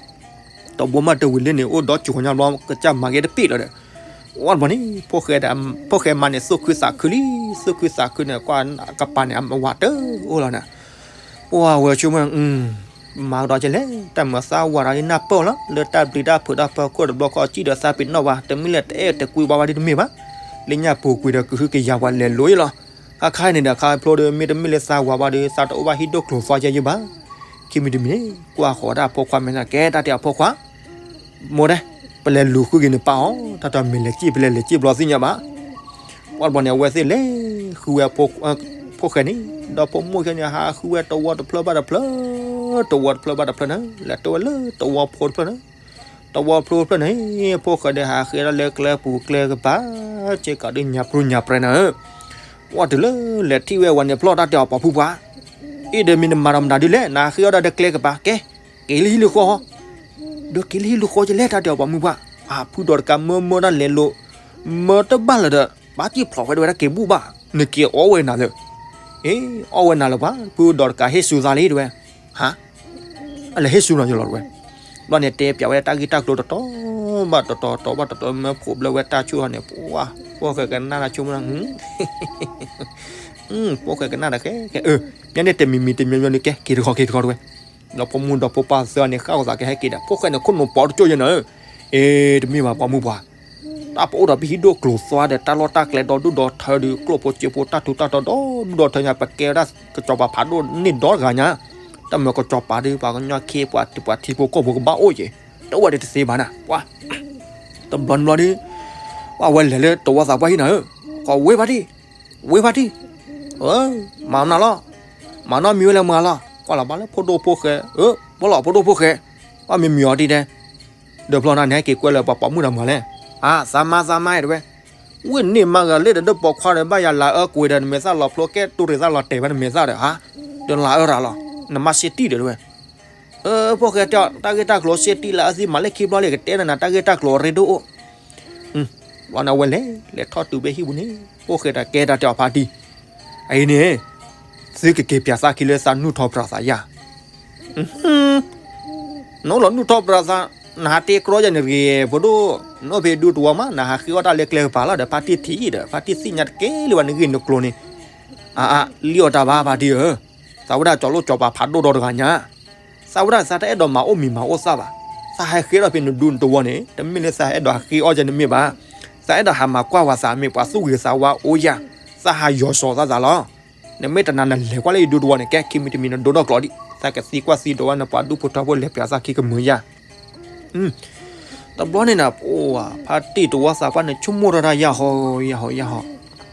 တဘိမးတဝံၤလ့ၣ်န့ၣ် အိၣ်ဒီစှီၤညါဘျီ ကစၢ်မၤက့ၤတပ့ၢ်လၢၤဒီး, ဝဲတဘျီန့ၣ် ဖိၣ်ဃဲမါန့ၣ် သူၣ်ခုသးခုလံ, သူၣ်ခုသးခုန့ၣ် ကွၢ်ကပၤန့ၣ် အဝၤတအိၣ်လီၤနၤ ပှၢ်ဝဲဆိကမိၣ် မၤကဒီးကလဲၣ်, တၢ်မၤသးဝၤဒီးနၢ်ပၢၢ်လီၤ လၢတၢ်ဘျံးတၢ်ဖုးတၢ်ဖီခိၣ်တဘျီဃီ စံၣ်ဒီးသးပ့ၤနီၣ်ဝဲ တမ့ၢ်လၢတအဲၣ်တကွံဘၣ်ဝဲဒ်တမ့ၢ်ဘၣ်, လၢညၣ်ပူၤကွံာ်ဒီးကဟုကယာ်ပှၤလဲၤလိၤအံၤလီၤ, ခါခါအံၤန့ၣ်ဒီး ခါဖျိဒီး မ့တမ့ၢ်လၢသးဝၤဘၣ်ဒီး သးတအိၣ်ဘၣ်ဟံၣ်ဒိၣ်ကျိၤသွါကဲယုၢ်ဘၣ်, ခံမံၤတမံၤန့ၣ် ကွၢ်ဃီၤဝဲဒၣ်ဖိခွါမဲာ်ညါ ကဲတၢ်တဲအီၤဖိခွါ မိၢ်ဒဲး, ပလဲၤလူၤဃုက့ၤနပၢ်အီၤ တၢ်တမ့ၢ်လဲၤစံၣ် ပလဲၤလဲၤစံၣ်ဘျီသ့ၣ်ညါဘၣ်, ပှၢ်တဘျီန့ၣ် အဝဲသ့ၣ်လဲၤဃုဝဲ ဖိၣ်ဃဲန့ၣ်, ဒီးဖိမုၣ်ခဲန့ၣ် ဟးဃုဝဲတဝီတဖျၢၣ်ဘၣ်တဖျၢၣ်, တဝီတဖျၢၣ်ဘၣ်တဖျၢၣ်န့ၣ် လဲၤတိဝဲလၢတဝီဖိတဖျၢၣ်န့ၣ်, တဝီဖိတဖျၢၣ်န့ၣ် ဖိၣ်ဃဲဒီးဟးဃ့ဒီးလၢကျဲပူၤကျဲကပၤ, ကဲကးဒုးညါပြူညါပြဲနၤဧၢ, ပှၢ်တုၤလၢလဲၤထံၣ်ဝဲဝဲန့ၣ် ဖျီၣ်တၢ်တဲအီၤပှၤဖုပှၢ်, အ့ၣ်ဒီးမ့ၢ်နမၤဒီးမတၤဒုလဲၣ် နဟးဃ့အီၣ်ဒီးကျဲကပၤ ကဲ က့ၤလၢဟံၣ်လၢဃီ, ဒီးက့ၤလၢဟံၣ်လၢဃီကလဲၣ် တၢ်တဲအီၤပှၤမုၢ်ပှၢ်, အဖုဒီးတကးမၢမၢတၢ်လဲၤလိၤ, မၢတဘၣ်လၢၤဒီး ဘၣ်စံၣ်ဖျိးဝဲတဝဲဒၣ်က့ၤဘူၣ်ဘၣ်, နက့ၤအီၣ်ဝဲနၤလၢ, အ့ အီၣ်ဝဲနၤလၢၤပှၤ ဖုဒီးတကးဟ့ၣ်စူၤသးလံတဝဲ, ဟါ အလဲၤဟ့ၣ်စူၤနီၤယလီၤတဝဲ, ဘျီန့ၣ်တဲပၠးဝဲတၢ်ဂ့ၢ်တၢ်ကျိၤတတီၤဘၣ်တတီၤ တီၤဘၣ်တတီၤ မၢဖိးဘျၢဝဲတၢ်ဆူၣ်ထီၣ်န့ၣ် ပှၢ် ဖိၣ်ဃဲကနၣ်တၢ်ဆိကမိၣ်, ဖိၣ်ဃဲကနၣ်တၢ်ဃဲဃဲ, အၢ မ့ၢ်န့ၣ်တမံၤမံၤတမံၤမံၤန့ၣ် ကဲ က့ၤတခီ က့ၤတခီတဝဲ, ဒီးဖိမုၣ်ဒီးဖိပၢ်သၢဂၤန့ၣ် ဃၣ်ဂီၤသးကဟဲက့ၤဒီး ဖိၣ်ဃဲန့ၣ် ခိၣ်နူာ်ပီတကၠိၢ်ယဲနၤ, အ့ တမ့ၢ်ဘၣ်ပှၤမုၢ်ပှၢ် တၢ်ပအိၣ်ဒီးပဟံၣ်ဒိၣ်ကျိၤသွါဒီး တၢ်လီၢ်တၢ်ကျဲဒီဒူၣ်ဒီထၢဒီး ကျိၣ်ဖိစ့ဖိတၢ်ထူးတၢ်တီၤဒီဒူၣ်ဒီထၢညါ ပကဲဝဲဒၣ်ကစီၤပၤဖးဒိၣ်န့ၢ်ဒီတဂၤညါ, တၢ်မၢကစီၤပၤဒီး ပှၤကညီခ့ ပှၤထံဖိကီၢ်ဖိကဘၣ်အိၣ်က့ၤ, တအိၣ်ဝဲဒၣ်တသ့ဘၣ်နၤ, ပှၤ တဘျီတဘျီဒီး ပှၤဝဲလဲၤလၢတဝီသးပှၢ်ဟံၣ်နၤဧၢ, ကီးဝ့ၢ်ဖါတံၢ်, ဝ့ၢ်ဖါတံၢ်, မၤမနုၤလီၤ, မၤနီတမံၤဝဲလဲၣ်မၤလီၤ, ကွၢ်လီၤဘၣ်လၢဖိဒိၣ်ဖိၣ်ဃဲ, ပှၤလီၤဖိဒိၣ်ဖိၣ်ဃဲ, ဘၣ်မံၤမံၤအီၤတံၢ်တဲ ဒီးဖျီနၤန့ၣ် ဟဲက့ၤကွဲလၢပှၤပိာ်မုၣ်တၢ်မၤလဲၣ်, အါ သးမါသးမါတဝဲ, ဝ့ၢ်န့ၣ်မၤဂၤလၢတဒၢပိာ်ခွါဒီး ဘၣ်ယၤလၤအၢကွံာ်ဒီး နမဲာ်သၣ်လီၤဖျိကဲတိၢ်ရ့ၣ်သၣ်လီၤတဲာ်ဝဲနမဲာ်သၣ်ဒီး ဟါ, ဒီးလၤအၢရၤလီၤ, နမါစ့တံၢ်ဒီးတဝဲ, အၢ ဖိၣ်ဃဲတဲအီၤ တၢ်ဂ့ၢ်တၢ်ကျိၤစ့တံၢ်လၢအသံမၤလၢခံဘျီလံ ကတဲနၤနၤ တၢ်ဂ့ၢ်တၢ်ကျိၤအရ့ဒိၣ်အိၣ် ဘျီန့ၣ်အဝဲလဲၤ လဲၤထီၣ်တုၤဖဲဟံၣ်ပူၤန့ၣ် ဖိၣ်ဃဲတၢ်ကဲတၢ်တဲအီၤဖါတံၢ်, အအံၤန့ၣ် သုကက့ၤပၠးသးခံလၢသးနုာ်ထီၣ်ပြးသးယၤ, နအိၣ်လီၤနုာ်ထီၣ်ပြးသး, နဟးတ့ကြီယၤန့ၣ်တဂ့ၤ ဖိဒိၣ်, နအိၣ်ဖဲဒူတဝီမး နဟးဃ့အီၣ်တၢ်လၢကျဲကပၤလီၤဒီး ဖါတံၢ်ထံၣ်အံၤဒီး ဖါတံၢ်သ့ၣ်ညါတကဲလၢၤဘၣ်နဂ့ၢ်နကျိၤန့ၣ်, အါအါ လံၣ်အီၣ်တၢ်ဘၣ်ဖါတံၢ်ဧၢ, သးဝဲဒၣ်ကၠီၤလိၣ်ကၠီၤပၤဖးဒိၣ်ဒီတဂၤညါ သးဝဲဒၣ်သးတအဲၣ်ဒိးမၤအိၣ်မံၤမၤအိၣ်သၣ်ဘၣ်, သးဟဲဃ့ထီၣ်ဖဲနဒူနတဝီန့ၣ် တမ့ၢ်လၢသးဟဲဒိးဟးဃ့အီၣ်ကဲနမ့ၢ်ဘၣ်, သးအဲၣ်ဒိးဟးမၤကွၢ်ဝဲသးမ့ၢ်ပှၤသူၣ်ဂ့ၤသးဝါအိၣ်ယၤ, သးဟးယီၤစီၤသးသးလီၤ, နမ့ၢ်တနာ်နလဲၤကွၢ်လၢယဒူတဝီန့ၣ် ကဲခံမံၤတမံၤနဒိးထီၣ်ကျိၤဒံး သးကသံကွၢ်သံဒိးဝဲနပှၤဒူဖိထၢဖိလဲၤပၠးသးခံကမုာ်ယၤ တဘျီန့ၣ်နၤ ပအိၣ်ဝဲ ဖါတံၢ်တဝီသးပှၢ်န့ၣ် ဆိကမိၣ်ထီၣ်တၢ်ယၢ်ဟီယၢ်ဟီယၢ်ဟီ,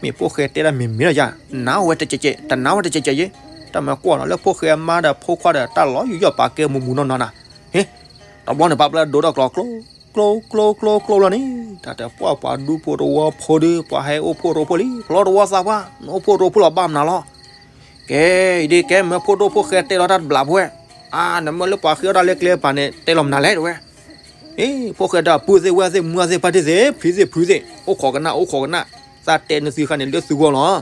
မ့ၢ်ဖိၣ်ဃဲတဲဒၣ်မ့ၢ်မ့ၢ်လီၤယၤ, နၤဝဲတကဲးကဲး တနၤဝဲတကဲးကဲးယဲ, တၢ်မၤကွၢ်နီၤလၢဖိၣ်ဃဲမါဒီးဖိခွါဒီးတၢ်လီၤယူးယီၣ်ပာ်ကဲမူးမူးနီၢ်နီၢ်နၤ, ဟ့, တဘျီန့ၣ်ပှၤပျဲဒိးထီၣ်ကျိၤကျိၤ ကျိကျိကျိကျိလီၤန့ၣ်, တၢ်တဲပှၢ်ပှၤဒူဖိတဝီဖိဒီး ပှၤဟဲအိၣ်ဖှိၣ်ရိဖှိၣ်လံ, ဖျီတဝီသးပှၢ် နအိၣ်ဖှိၣ်ရိဖှိၣ်လီၤဘၣ်မနုၤလီၤ. ကဲ, အံၤဒ်ကဲ မၢဖိဒိၣ်ဖိၣ်ဃဲတဲလီၤတၢ်တဘျီဖိဝဲ, အါ နမၢလၢပှၤဃ့အီၣ်တၢ်လၢကျဲကပၤန့ၣ် တဲလီၤမနုၤလဲၣ်တဲဝဲ. အ့ ဖိၣ်ဃဲဒီး ပုၢ်သ့ၣ်ဝဲၢ်သ့ၣ်မူသ့ၣ်ဖါတံၢ်သ့ၣ် ဖံသ့ၣ်ဖုသ့ၣ် အိၣ်ခိးကနၣ် အိၣ်ခိးကနၣ်, သးတဲနသုဃါန့ၣ်လၢသုဂီၢ်လီၤ.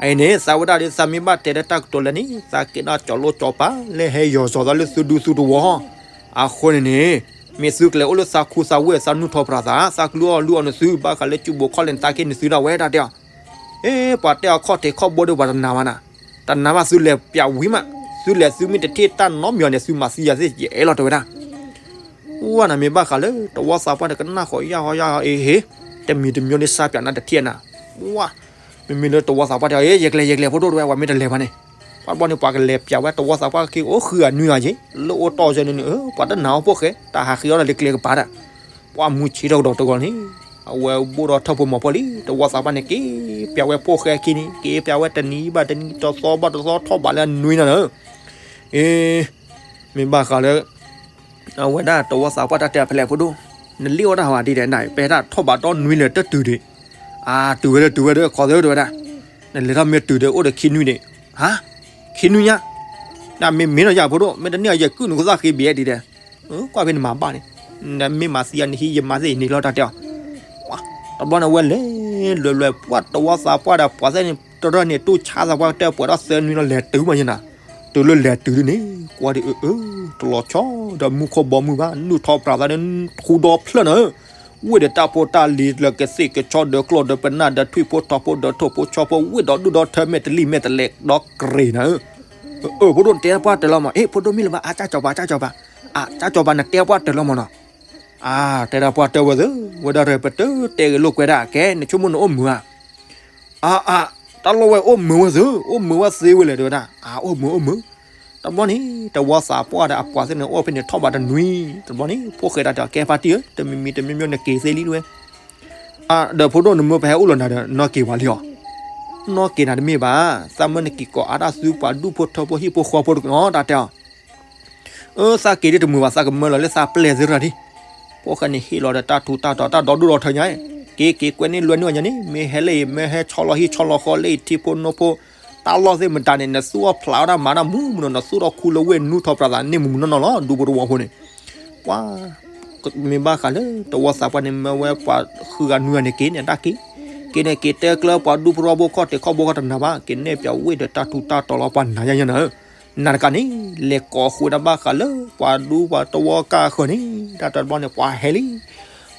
အအံၤန့ၣ် သးဝဲဒၣ်ဒီး သးမ့ၢ်ဘၣ်တဲလၢတၢ်ကတိၤလၢန့ၣ် သးကဲဒၣ်ကၠီၤလိကၠီၤပၤ လၢဟဲယီၤစီၤသးလၢသုဒူသုတဝီ, အဃိန့ၣ်န့ၣ် မ့ၢ်သုကလဲၤအိၣ်လၢသးခူသးဝ့ၢ် သးနူၢ်ထီၣ်ပြးသး သးကလုၢ်အီၣ်လုၢ်အီနသု ဘၣ်ဃးလၢကၠူဘိးခီၣ်လဲၣ်န့ၣ် သးက့နသုဒၣ်ဝဲတၢ်တဲအီၤ. အ့ ပှၤတဲအီၤခီၣ်ထံးခီၣ်ဘိဒီး ပှၤတနာ်ဘၣ်နၤ, တနာ်ဘၣ်သုလဲၤပျးဝံၤမး, သုလဲၤသုမ့ၢ်တထံၣ်တၢ်နီတမံၤန့ၣ် သုမၤသံယၤသ့ၣ်ယအဲၣ်လီၤတဲဝဲဒၣ်. ဝဲနၤမ့ၢ်ဘၣ်ဃးလၢ တဝီသးပှၢ်န့ၣ် ကနၣ်ဃီယၢ်ဃီယၢ်ဃီ အ့ဟ့, တမံၤတမံၤန့ၣ် စၢ်ပျးနၤတထံၣ်နၤ, ဝဲ မ့မ့ၢ်လၢတဝီသးပှၢ်တဲအီၤ ယကျဲၤ ယကျဲၤ ဖိဒိၣ်တဲဝဲ ပှၤမ့ၢ်တလဲၤဘၣ်န့ၣ်, ပှၤတဘျီန့ၣ် ပှၤကလဲၤပျးဝဲ တဝီသးပှၢ်က့ၤအိၣ်ဃုဂၤနွံဂၤက့ၤ လၢအိၣ်တီၢ်စဲန့ၣ်န့ၣ် ပှၤတနာ်အီၤဖိၣ်ဃဲ တၢ်ဟးဃ့အီၣ်တၢ်လၢကျဲကပၤဒၣ်, ပှၤမူဆံးထီၣ်ကဒီးတဂီၤန့ၣ်, အဝဲဘိၣ်ဒီးထၢၣ်ဖိမီၤဖိလံ တဝီသးပှၢ်န့ၣ် က့ၤပျးဝဲဖိၣ်ဃဲခံန့ၣ် က့ၤပျးဝဲတနံၤဘၣ်တနံၤ တသီဘၣ်တသီ ထီၣ်ဘးလၢအနွံနၤလၢ အ့ မ့ၢ်ဘၣ်ဃးလၢ အဝဲဒၣ်တဝီသးပှၢ်တၢ်တဲဖဲလဲၣ်ဖိဒိၣ်, နလ့ၣ်အီၣ်တၢ်ဟးဒ်လဲၣ်နၤ ပဟဲဒၣ်ထီၣ်ဘးဒီနွံလၢာ်တတုၤဒံး, အါ တုၤဝဲဒၣ် တုၤဝဲဒၣ် ခီသ့တဲဝဲဒၣ်, နလဲၤထီၣ်မ့ၢ်တုၤဒီးအိၣ်ဒီးခံနွံဒံး, ဟါ, ခံနွံညါ, နမ့ၢ်မ့ၢ်နီၤယၤဖိဒိၣ် မ့ၢ်တန့ၢ်အယဲၢ်ကုၢ်နကသၣ်ဃ့ဘံးဒ်လဲၣ်, ကွၢ်ဖဲနမၤဘၣ်န့ၣ်, နမ့ၢ်မၤသံယၤနဟံးယမၤသ့ၣ်ယန့ၢ်လီၤတၢ်တဲအီၤ တဘျီန့ၣ် အဝဲလဲၤလွဲၢ်လွဲၢ် ပှၢ်တဝီသးပှၢ်ဒီး ပှၤသ့ၣ်န့ၣ် တရၢၢ်န့ၣ် တူၢ်ဆါသးပှၢ်ကတၢၢ်ပှဲၤထီၣ်သၢနွံလီၤ လဲၤတုၤမးယဲနၤ, တုၤလၢလဲၤတုၤဒ်န့ၣ် ကွၢ်ဒ်အၢ အၢ တလီၤဆီဒီးမူခိၣ်ဘီမုၢ်ဘၣ် နူၢ်ထီၣ်ပြးသးဒီး ထူဒီဖျၢၣ်နၤ, ဝ့ၢ်ဒီးတၢ်ဖိတၢ်လံၤလၢကသ့ၣ်ကဆီဒီးကျီၢ်ဒီးပနၢ်ဒီး ထွံၣ်ဖိထိးဖိဒီးထိၣ်ဖိဆီဖိ ဝ့ၢ်ဒီးဒူၣ်ဒီထၢ မဲာ်တလံၢ်မဲာ်တလဲးဒီးကြ့ၤနၤ, အၢ ဖိဒိၣ်နတဲပှၢ်တၢၢ်လီၤမး အ့ ဖိဒိၣ်မ့ၢ်လၢၤဘၣ် အကၠၢ်ကၠီၤပၤ ကၠၢ်ကၠီၤပၤ, အကၠၢ်ကၠီၤပၤ နတဲပှၢ်တၢၢ်လီၤမးနီၤ, အါ တဲဒၣ်ပှၢ်တၢၢ်ဝဲသ့ၣ် ဝဲဒၣ်ရၢၢ်ပတၢၢ်တဲဂ့ၤလိာ်ကွဲဒၣ် ကဲ နဆိကမိၣ်နအိၣ်မုာ်ဧါ, အါအါ တၢ်လီၢ်ဝဲအိၣ်မုာ်ဝဲသ့ၣ် အိၣ်မုာ်ဝဲသ့ဝဲလဲၣ်တဲဝဲဒၣ် အအိၣ်မုာ်အိၣ်မုာ်, တဘျီန့ၣ် တဝီသးပှၢ်ဒီးအပှၤသ့ၣ်န့ၣ် အိၣ်ဖဲန့ၣ်ထီၣ်ဘးတနွံ, တဘျီန့ၣ် ဖိၣ်ဃဲတၢ်တဲအီၤ ကဲဖါတံၢ်ဧၢ တမံၤမံၤတမံၤမံၤနက့ၤသ့လံတဲဝဲ, ဒီးဖိဒိၣ်နမၢပဟဲအိၣ်လီၤနၤဒီး နီၢ်က့ၤပှၤလံဧါ, နီၢ်က့ၤနၤတမ့ၢ်ဘၣ်, သးမၢနက့ၤကိးအါတၢ်သုပှၤဒူၣ်ဖိထၢဖိဟံၣ်ဖိဃီဖိတက့ၢ်နီၤ တၢ်တဲအီၤ အၢ သးက့ၤဒ်တမုာ်ဘၣ် သးကမၢလီၤလၢသးပျဲၢ်သ့ၣ်တဖၣ်ဒံး, ဖိၣ်ဃဲန့ၣ်ဟ့ၣ်လီၤဒီးတၢ်ထူးတၢ်တီၤ တၢ်ဒီဒူၣ်ဒီထၢညါ, က့ၤက့ၤကွဲန့ၢ်လွဲန့ၢ်အီၤညါန့ၣ် မ့ၢ်ဟဲလၢအံၤ မ့ၢ်ဟဲဆီလီၤဟံၣ်ဆီလီၤဃီလၢအံၤ ထံဖိနိဖိ, တၢ်လီၢ်သ့ၣ်မတၤန့ၣ် နသူၣ်အီၣ်ဖျးအီၣ်တၢ်မၤတၢ်မူမနုၤ နသူၣ်ထီၣ်ခူလၢဝ့ၢ်နူထီၣ်ပြးသးန့ၣ်မူမူနီၢ်နီၢ်လီၤ ဒူဖိတဝီဖိန့ၣ်, ပှၤ မ့ၢ်ဘၣ်ဃးလၢ တဝီသးပှၢ်န့ၣ် မၢဝဲပှၤဃုဂၤနွံဂၤန့ၣ်က့ၤန့ၣ် တၢ်က့ၤ, က့ၤန့ၣ် က့ၤတဲကျၢပှၤဒူဖိထၢဖိခီၣ်ထံးခီၣ်ဘိခီၣ်တနၤဘၣ် က့ၤနဲၣ်ပၠးဝ့ၢ်ဒီးတၢ်ထူးတၢ်တီၤလီၤ ပှၤနၤယါညါနၤဧၢ, နၤတကးန့ၣ် လဲၤကိးဃုာ်တၢ်ဘၣ်ဃးလၢ ပှၤဒူပှၤတဝီကၢ်အဃၢၤန့ၣ် တၢ်တဘျီန့ၣ် ပှၤဟဲလံ,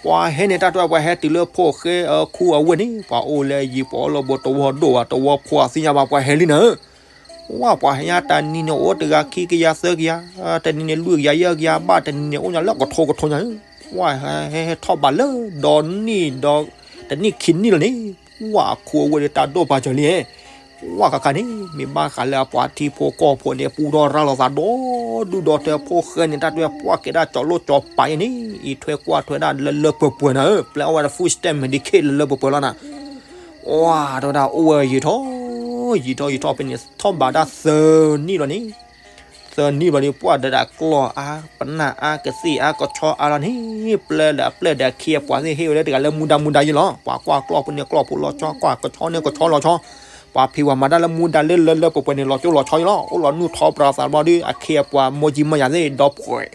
ပှၤဟဲန့ၣ် တၢ်တဘျီပှၤဟဲတုၤလၢဖိၣ်ဃဲအခူအဝ့ၢ်န့ၣ် ပှၤအိၣ်လၢယံၤပှၤအိၣ်လၢဘိတဝီဒိၣ်ဘၣ် တဝီဖိအသ့ၣ်ညါဘၣ် ပှၤဟဲလံနၤဧၢ ဝဲပှၤဟဲညါတနံၤန့ၣ် အိၣ်တဂၤခံကယၤသၢကယၤ, တနံၤန့ၣ် လွံၢ်ကယၤယဲၢ်ကယၤဘၣ် တနံၤန့ၣ် အိၣ်ညါလၢကထိကထိညါ, ဝဲဟဲထီၣ်ဘးလၢဒီနံၣ်ဒီး တနံၣ်ခံနံၣ်လီၤန့ၣ်, ဝဲအခူအဝ့ၢ်ဒီးတၢ်ဒိၣ်ပာ်စၢၤလံ, ဝဲခါခါန့ၣ် မ့ၢ်ဘၣ်ဃးလၢအပှၤထံဖိကီၢ်ဖိန့ၣ် ပူထီၣ်ရၤလီၤသးဒီဒူၣ်ဒီထၢဖိၣ်ဃဲန့ၣ် တၢ်တွဲပှၢ်ကဲဒၣ်ကၠီၤလိၣ်ကၠီၤပၤအံၤန့ၣ် အံးထွဲကွၢ်ထွဲဒၣ်လၢလၢပှဲၤပှဲၤနၤဧၢ, ပျဲအီၣ်ဝဲဒၣ် food stamp Medicaid လၢလၢပှဲၤပှဲၤလီၤနၤ ဝဲတဲဝဲဒၣ်အိၣ်ဝဲယံာ်ထီၣ်, ယံာ်ထီၣ်ယံာ်ထီၣ်ဖဲန့ၣ် ထီၣ်ဘးဒၣ်သၢနံၣ်လီၤန့ၣ်, သၢနံၣ်လီၤန့ၣ် ပှၢ်ဒီးဒၣ်ကျီၢ်အါ, ပနၢ်အါ, ကသ့ၣ်အါ, ကဆီအါလီၤန့ၣ်, ပျဲဒီးအပျဲၢ်ဒီးအခ့အပှၤသ့ၣ်ဟ့ၣ်ဝဲလၢတဂၤလၢမူဒါမူဒါယံလီၤ, ပှၤကွၢ်ကျီၢ်ဖိန့ၣ်ကျီၢ်ဖိလီၤဆီ, ကွၢ်ကဆီန့ၣ်ကဆီလီၤဆီ, ပှၤဖံးပှၤမၤတၢ်လၢမူဒါလၢလၢလၢပှဲၤပှဲၤန့ၣ် လီၤကၠိလီၤဆီယံလီၤ, အိၣ်လီၤနူၢ်ထီၣ်ပြးသးဘျီဒီး အခ့အပှၤမိၢ်ကံမၢ်ယၤသ့ၣ်ဒီးပှဲၤ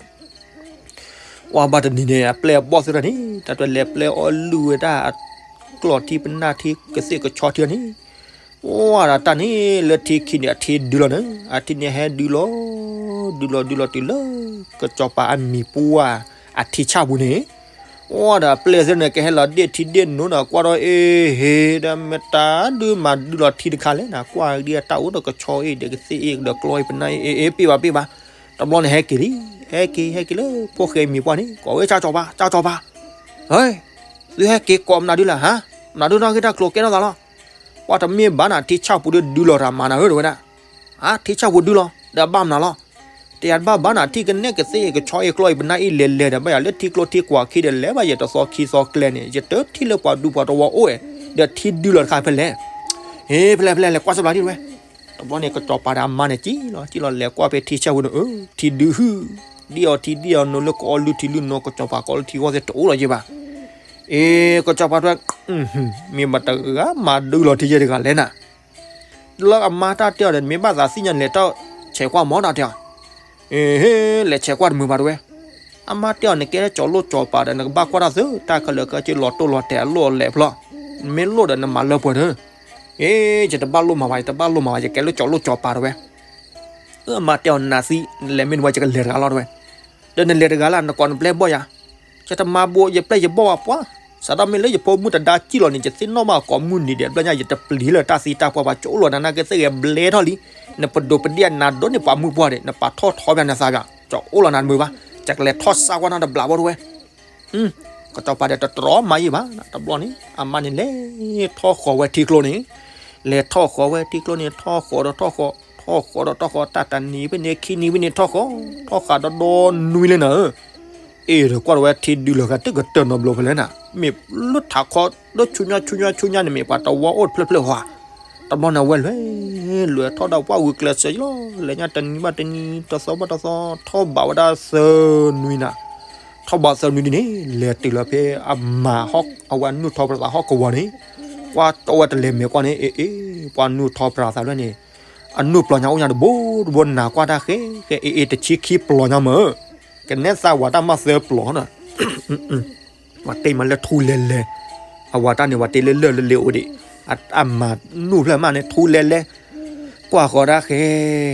ဝဲဘၣ်တနံၤန့ၣ် အပျဲၢ်အဘီၣ်သ့ၣ်တဖၣ်န့ၣ် တၢ်တွဲလဲၤပျဲအီၣ်လုၢ်ဝဲဒၣ်အကျီၢ်ထံပနၢ်ထံကသ့ၣ်ကဆီထံန့ၣ်, ဝဲဒၣ်တၢ်န့ၣ်လၢထံခံန့ၣ် အထံဒုလီၤန့ၣ်, အထံန့ၣ်ဟဲဒုလီၤ, ဒုလီၤဒုလီၤတုၤလၢ ကစီၤပၤအမံၤပှၢ်အထံဆၣ်ပူၤန့ၣ်, ဝဲဒၣ်အပျဲၢ်သ့ၣ်န့ၣ် ကဟဲလီၤဒ့ၣ်ထံဒ့ၣ်နိန့ၣ် ကွၢ်ဒီးအ့ဟ့ၣ် ဒီးမတၤဒုမၤဒုလီၤထံတခါလဲၣ်နၤ, ကွၢ်ဒ်အတၢ်အိၣ်ဒီးကဆီအ့ၣ်ဒီးကသ့ၣ်အ့ၣ်ဒီးကျီၢ်အ့ၣ်ပနၢ်အ့ၣ် အ့ၣ်ပ့ၣ်ဘၣ်ပ့ၣ်ဘၣ် တဘျီန့ၣ်ဟဲက့ၤလံ, ဟဲက့ၤ ဟဲက့ၤလၢဖိၣ်ဃဲမံၤပှၢ်န့ၣ် ကိးဝဲ ကၠၢ်ကၠီၤပၤ ကၠၢ်ကၠီၤပၤ, ဟဲ, သုဟဲက့ၤကိးမနုၤဒုလဲၣ်ဟါ, မနုၤဒုနီၣ်ဂံၢ်တၢ်ကျိၤကဲထီၣ်သးလီၤ, ပှၤတမ့ၢ်ဘၣ်နၤ ထံဆၣ်ပူၤဒုဒုလီၤတၢ်မၤနၤဧၢ တဲဝဲဒၣ်, ဟါ ထံဆၣ်ပူၤဒုလီၤ ဒီးဘၣ်မနုၤလီၤ, တယၤတဘၣ်ဘၣ်နၤ ထံကနဲၣ်ကသ့ၣ်ကဆီအ့ၣ်ကျီၢ်အ့ၣ်ပနၢ်အ့ၣ်လဲၤလဲၤဒီး ဘၣ်ယၤလၢထံကျိထံကွာ်ခံဒီး လဲၤဘၣ်ယဲတသီခံသီကျဲန့ၣ် ယတထံၣ်လၢပှၤဒူပှၤတဝီအိၣ်ဝဲ, ဒီးထံဒုလီၤတခါဖဲလဲၣ် ဟ့ ဖဲလဲၣ်ဖဲလဲၣ် လဲၤကွၢ်စၢဘျီဒ်ဝဲ, တဘျီန့ၣ် ကစီၤပၤဒီးအမါန့ၣ် ကံၣ်လီၤ ကံၣ်လီၤ လဲၤကွၢ်ဖဲထံဆၣ်ပူၤန့ၣ် အၢ ထံဒုဟုၣ်, ဒ်အီၤထံဒ်အီၤနိလၢကအီလုၢ်ထံလုၢ်နိ ကစီၤပၤကအီလုၢ်ထံဂီၢ်သ့ၣ်တအိၣ်လီၤယဲဘၣ်. အ့ ကစီၤပၤတဲဝဲ, မ့ၢ်ဘၣ်တဂၤမၤဒုးလီၤထံယဲၢ်တဂၤလဲၣ်နၤ. လၢအမါတၢ်တဲအီၤဒီး မ့ၢ်ဘၣ်သးသ့ၣ်ညါန့ၣ် လဲၤထီၣ်ဆဲးကွၢ်မၢ်တၢ်တဲအီၤ. အ့ လဲၤဆဲးကွၢ်တမုာ်ဘၣ်တဲဝဲ. အမါတဲအီၤန့ၣ် ကဲလၢကၠီၤလိၣ်ကၠီၤပၤဒီး နကဘၣ်ကွၢ်တၢ်သ့ တၢ်ခဲလၢာ်ခဲဆ့လီၤတိၢ်လီၤတဲာ်အလိၣ်အလဲၢ်ဖျီၣ်, မ့ၢ်လိၣ်ဒီးနမၤလၢပှဲၤဒီး. အ့ ယတဘၣ်လိၣ်မၤဘၣ် ယတဘၣ်လိၣ်မၤဘၣ် ယကဲလၢကၠီၤလိၣ်ကၠီၤပၤတဲဝဲ. အမါတဲအီၤနၤသံ နလဲၤမ့ၢ်နဝဲ ယကလဲၤတဂၤလီၤတဲဝဲ. ဒီးနလဲၤတဂၤလၢ် နကိးနပျဲၢ်ဘီၣ်ယၤ. ယတမၤဘိ ယပျဲၢ်ယဘီၣ်ဘၣ်ပှၤ, စးထီၣ်မ့ၢ်လၢယဖိမုၣ်တဒါစံၣ်လီၤန့ၣ် ယသ့ၣ်နီၣ်ဘၣ်ကိးမုၢ်နံၤဒဲး ဘျီညါ ယတပျံၤလၢတၢ်သံတၢ်ပှၢ်ဘၣ် ကၠိလီၤနၤနာ်က့သ့ၣ်ဂဲၤဘျဲထီၣ်လံ. နပဒိးပဒံၣ်အနၤဒိၣ်န့ၢ်ပှၤမုၣ်ပှၢ်ဒီး နပာ်ထီၣ်ထီပျၢ်နသးပျၢ် ကၠီၤအိၣ်လီၤနၤတမုာ်ဘၣ်, ယကလဲၤထီၣ်စၢ်ကွၢ်နီတဘျီဘီတဲဝဲ. ကစီၤပၤဒီးတတြီမၤယံာ်ဘၣ် တဘျီန့ၣ် အမါန့ၣ်လဲၤထီၣ်ဃီၤဝဲထံကျိန့ၣ်, လဲၤထီၣ်ဃီၤဝဲထံကျိန့ၣ် ထီၣ်ဃီၤဒီးထီၣ်ဃီၤ, ထီၣ်ဃီၤဒီးထီၣ်ဃီၤ တၢ်တနံၤဖဲန့ၣ် ခံနံၤဖဲန့ၣ် ထီၣ်ဃီၤ, ထီၣ်ဃီၤဒီးဒီနွံလၢနၤဧၢ. အ့ၣ် ဒီးကွၢ်ဒီးဝဲထံဒုလီၤဂာ်တကတၢၢ်နီတဘျီဖဲလဲၣ်နၤ, မ့ၢ်လၢထးခီ ဒီဆူညါဆူညါဆူညါန့ၣ် မ့ၢ်ပှၤတဝီအိၣ်တဖျၢၣ်ဖျၢၣ်ဟီဧါ. တဘျီန့ၣ်ဝဲလဲၤ လဲၤထီၣ်ဒီးပှၢ်ဂုာ်ကျဲးစၢးလီၤ, လဲၤညါတနံၤဘၣ်တနံၤ တသီဘၣ်တသီ ထီၣ်ဘးဝဲဒၣ်သၢနွံနၤ. ထီၣ်ဘးသၢနွံဒ်န့ၣ် လဲၤတုၤလီၤဖဲအမၤ အဝဲနူၢ်ထီၣ်ပြးသးဟီၣ်ကဝီၤန့ၣ်, ကွၢ်တီဝဲတလဲၤမဲာ်ကွၢ်န့ၣ် အ့ၣ်အ့ၣ် ပှၤနူၢ်ထီၣ်ပြးသးဖျၢၣ်န့ၣ် အနူၢ်ပျီညါအိၣ်ညါတဘိတဘိ နၤကွၢ်တၢ်ဃဲဃဲ အ့ၣ်အ့ၣ် တဆံခံပျီညါမၢ်, ကနဲသးဝၤတၢ်မးသၢပျီနီၤ. ပှၤတ့မးလၢထူလဲၤလဲၤ, အဝၤတၢ်န့ၣ် ပှၤတ့လၢလၢၢ်လၢလ့အိၣ်ဒံး, အမၤနူၢ်ဖျၢၣ်မးန့ၣ် ထူလဲၤလဲၤ, ကွၢ်ဃီၤတၢ်ဃဲ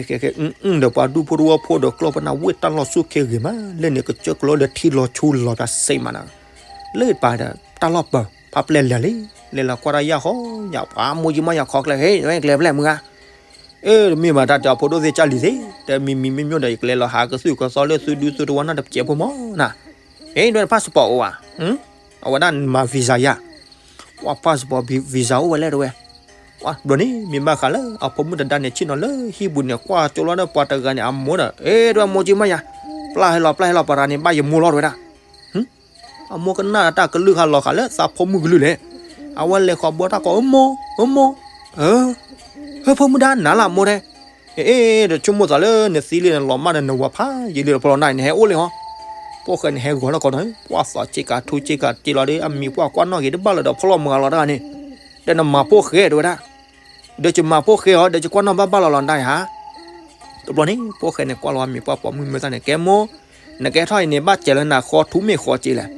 ဃဲဃဲ အ့ၣ်အ့ၣ် ဒီးပှၤဒူဖိတဝီဖိဒီးကျီၢ်ပနၢ်ဝ့ၢ်တၢ်လီၢ်ဆူၣ်ခ့ဂ့ၤမး လၢန့ၣ် ကစၢၢ်ကလိလၢထံလီၤဆူလီၤပၠးစ့မးနၤ, လၢပာ်ဒီးတၢ်လီၢ်ပၢၤ ဖးပျဲၢ်လဲၤလံ, လဲၤလီၤကွၢ်တၢ်ယၢ်ဃီညၣ် ပှၤမိၢ်ကံမးယၤခီကျဲဟ့ၣ် ကျဲပျဲၢ်မုၢ်ဂၤ အ့ၣ် တမ့ၢ်ဘၣ်တၢ်တဲအီၤဖိဒိၣ်သ့ၣ်ကၢ်လံၤသ့ၣ် တမံၤမံၤမ့ၢ်မ့ၢ်ဒီး ယကလဲၤလီၤဟးကသုၣ်ကသီလၢသုဒူသုတဝီနီတစဲးဖိမၢ်နၤ, အ့ၣ် ဒွဲၣ် passport အိၣ်ဧါ, အဝဲဒၣ်မၤ visa ယၤ, ပှၤ passport visa အိၣ်ဝဲလဲၣ်တဲဝဲ, ပှၤဘျီန့ၣ် မ့ၢ်ဘၣ်ဃးလၢအဖိမုၣ်တဒါန့ၣ် ဆ့ၣ်နီၤလၢဟံၣ်ပူၤန့ၣ် ကွၢ်ကၠိလီၤဒီးပှၤတဂၤန့ၣ် အမိၢ်ဒီး အ့ၣ် ဒွဲၣ် မိၢ်ကံမးယၤ, ပျၢ်ဟဲလီၤ ပျၢ်ဟဲလီၤ ပှၤတဂၤန့ၣ် ဘၣ်ယမိၢ်လီၤတဲဝဲဒၣ် အမိၢ်ကနၣ်တၢ်ကလုၢ်ခါလီၤဃာ်လၢသးဖိမုၣ်ကလုၢ်လဲၣ်, အဝဲလဲၤဃီၤဘီတၢ်ကိး အမိၢ် အမိၢ်, ဟၢ ဖိမုၣ်ဒါနၤလၢအမိၢ်တဲ, အ့ၣ် ဒီးဆိကမိၣ်သးလၢနသံလံန့ၣ် လီၤမၢ်ဒီးနဝၤဖးယံာ်လံဒီးဖီလီၤနၤအံၤ နဟဲအိၣ်လံဟီ, ဖိၣ်ဃဲန့ၣ်ဟဲဂီၤထီၣ်ကီးနီၤ ပှၢ်သီစ့ကၤထူစ့ကၤတ့လီၤဒီး အမံၤပှၢ်ကွၢ်နီၣ်ဂ့ၤတဘၣ်လၢၤဒီးဖီလီၤမုၢ်ဂၤလီၤတဂၤန့ၣ်, ဒီးနမၤဖိၣ်ဃဲတဲဝဲဒၣ်, ဒီးယမၤဖိၣ်ဃဲအီၤ ဒီးယကွၢ်နီၣ်ဘၣ်ဘၣ်လီၤလီၤနၤအံၤဟါ တဘျီန့ၣ် ဖိၣ်ဃဲန့ၣ် ကွၢ်လီၤဝဲမံၤပှၢ်ပိာ်မုၣ်မ့ၢ်သၣ်န့ၣ် ကဲမိၢ်, နကဲထီၣ်အံၤန့ၣ် ဘၣ်စဲးလၢနၤဃီထူမ့ၢ်ဃီစ့လဲၣ်,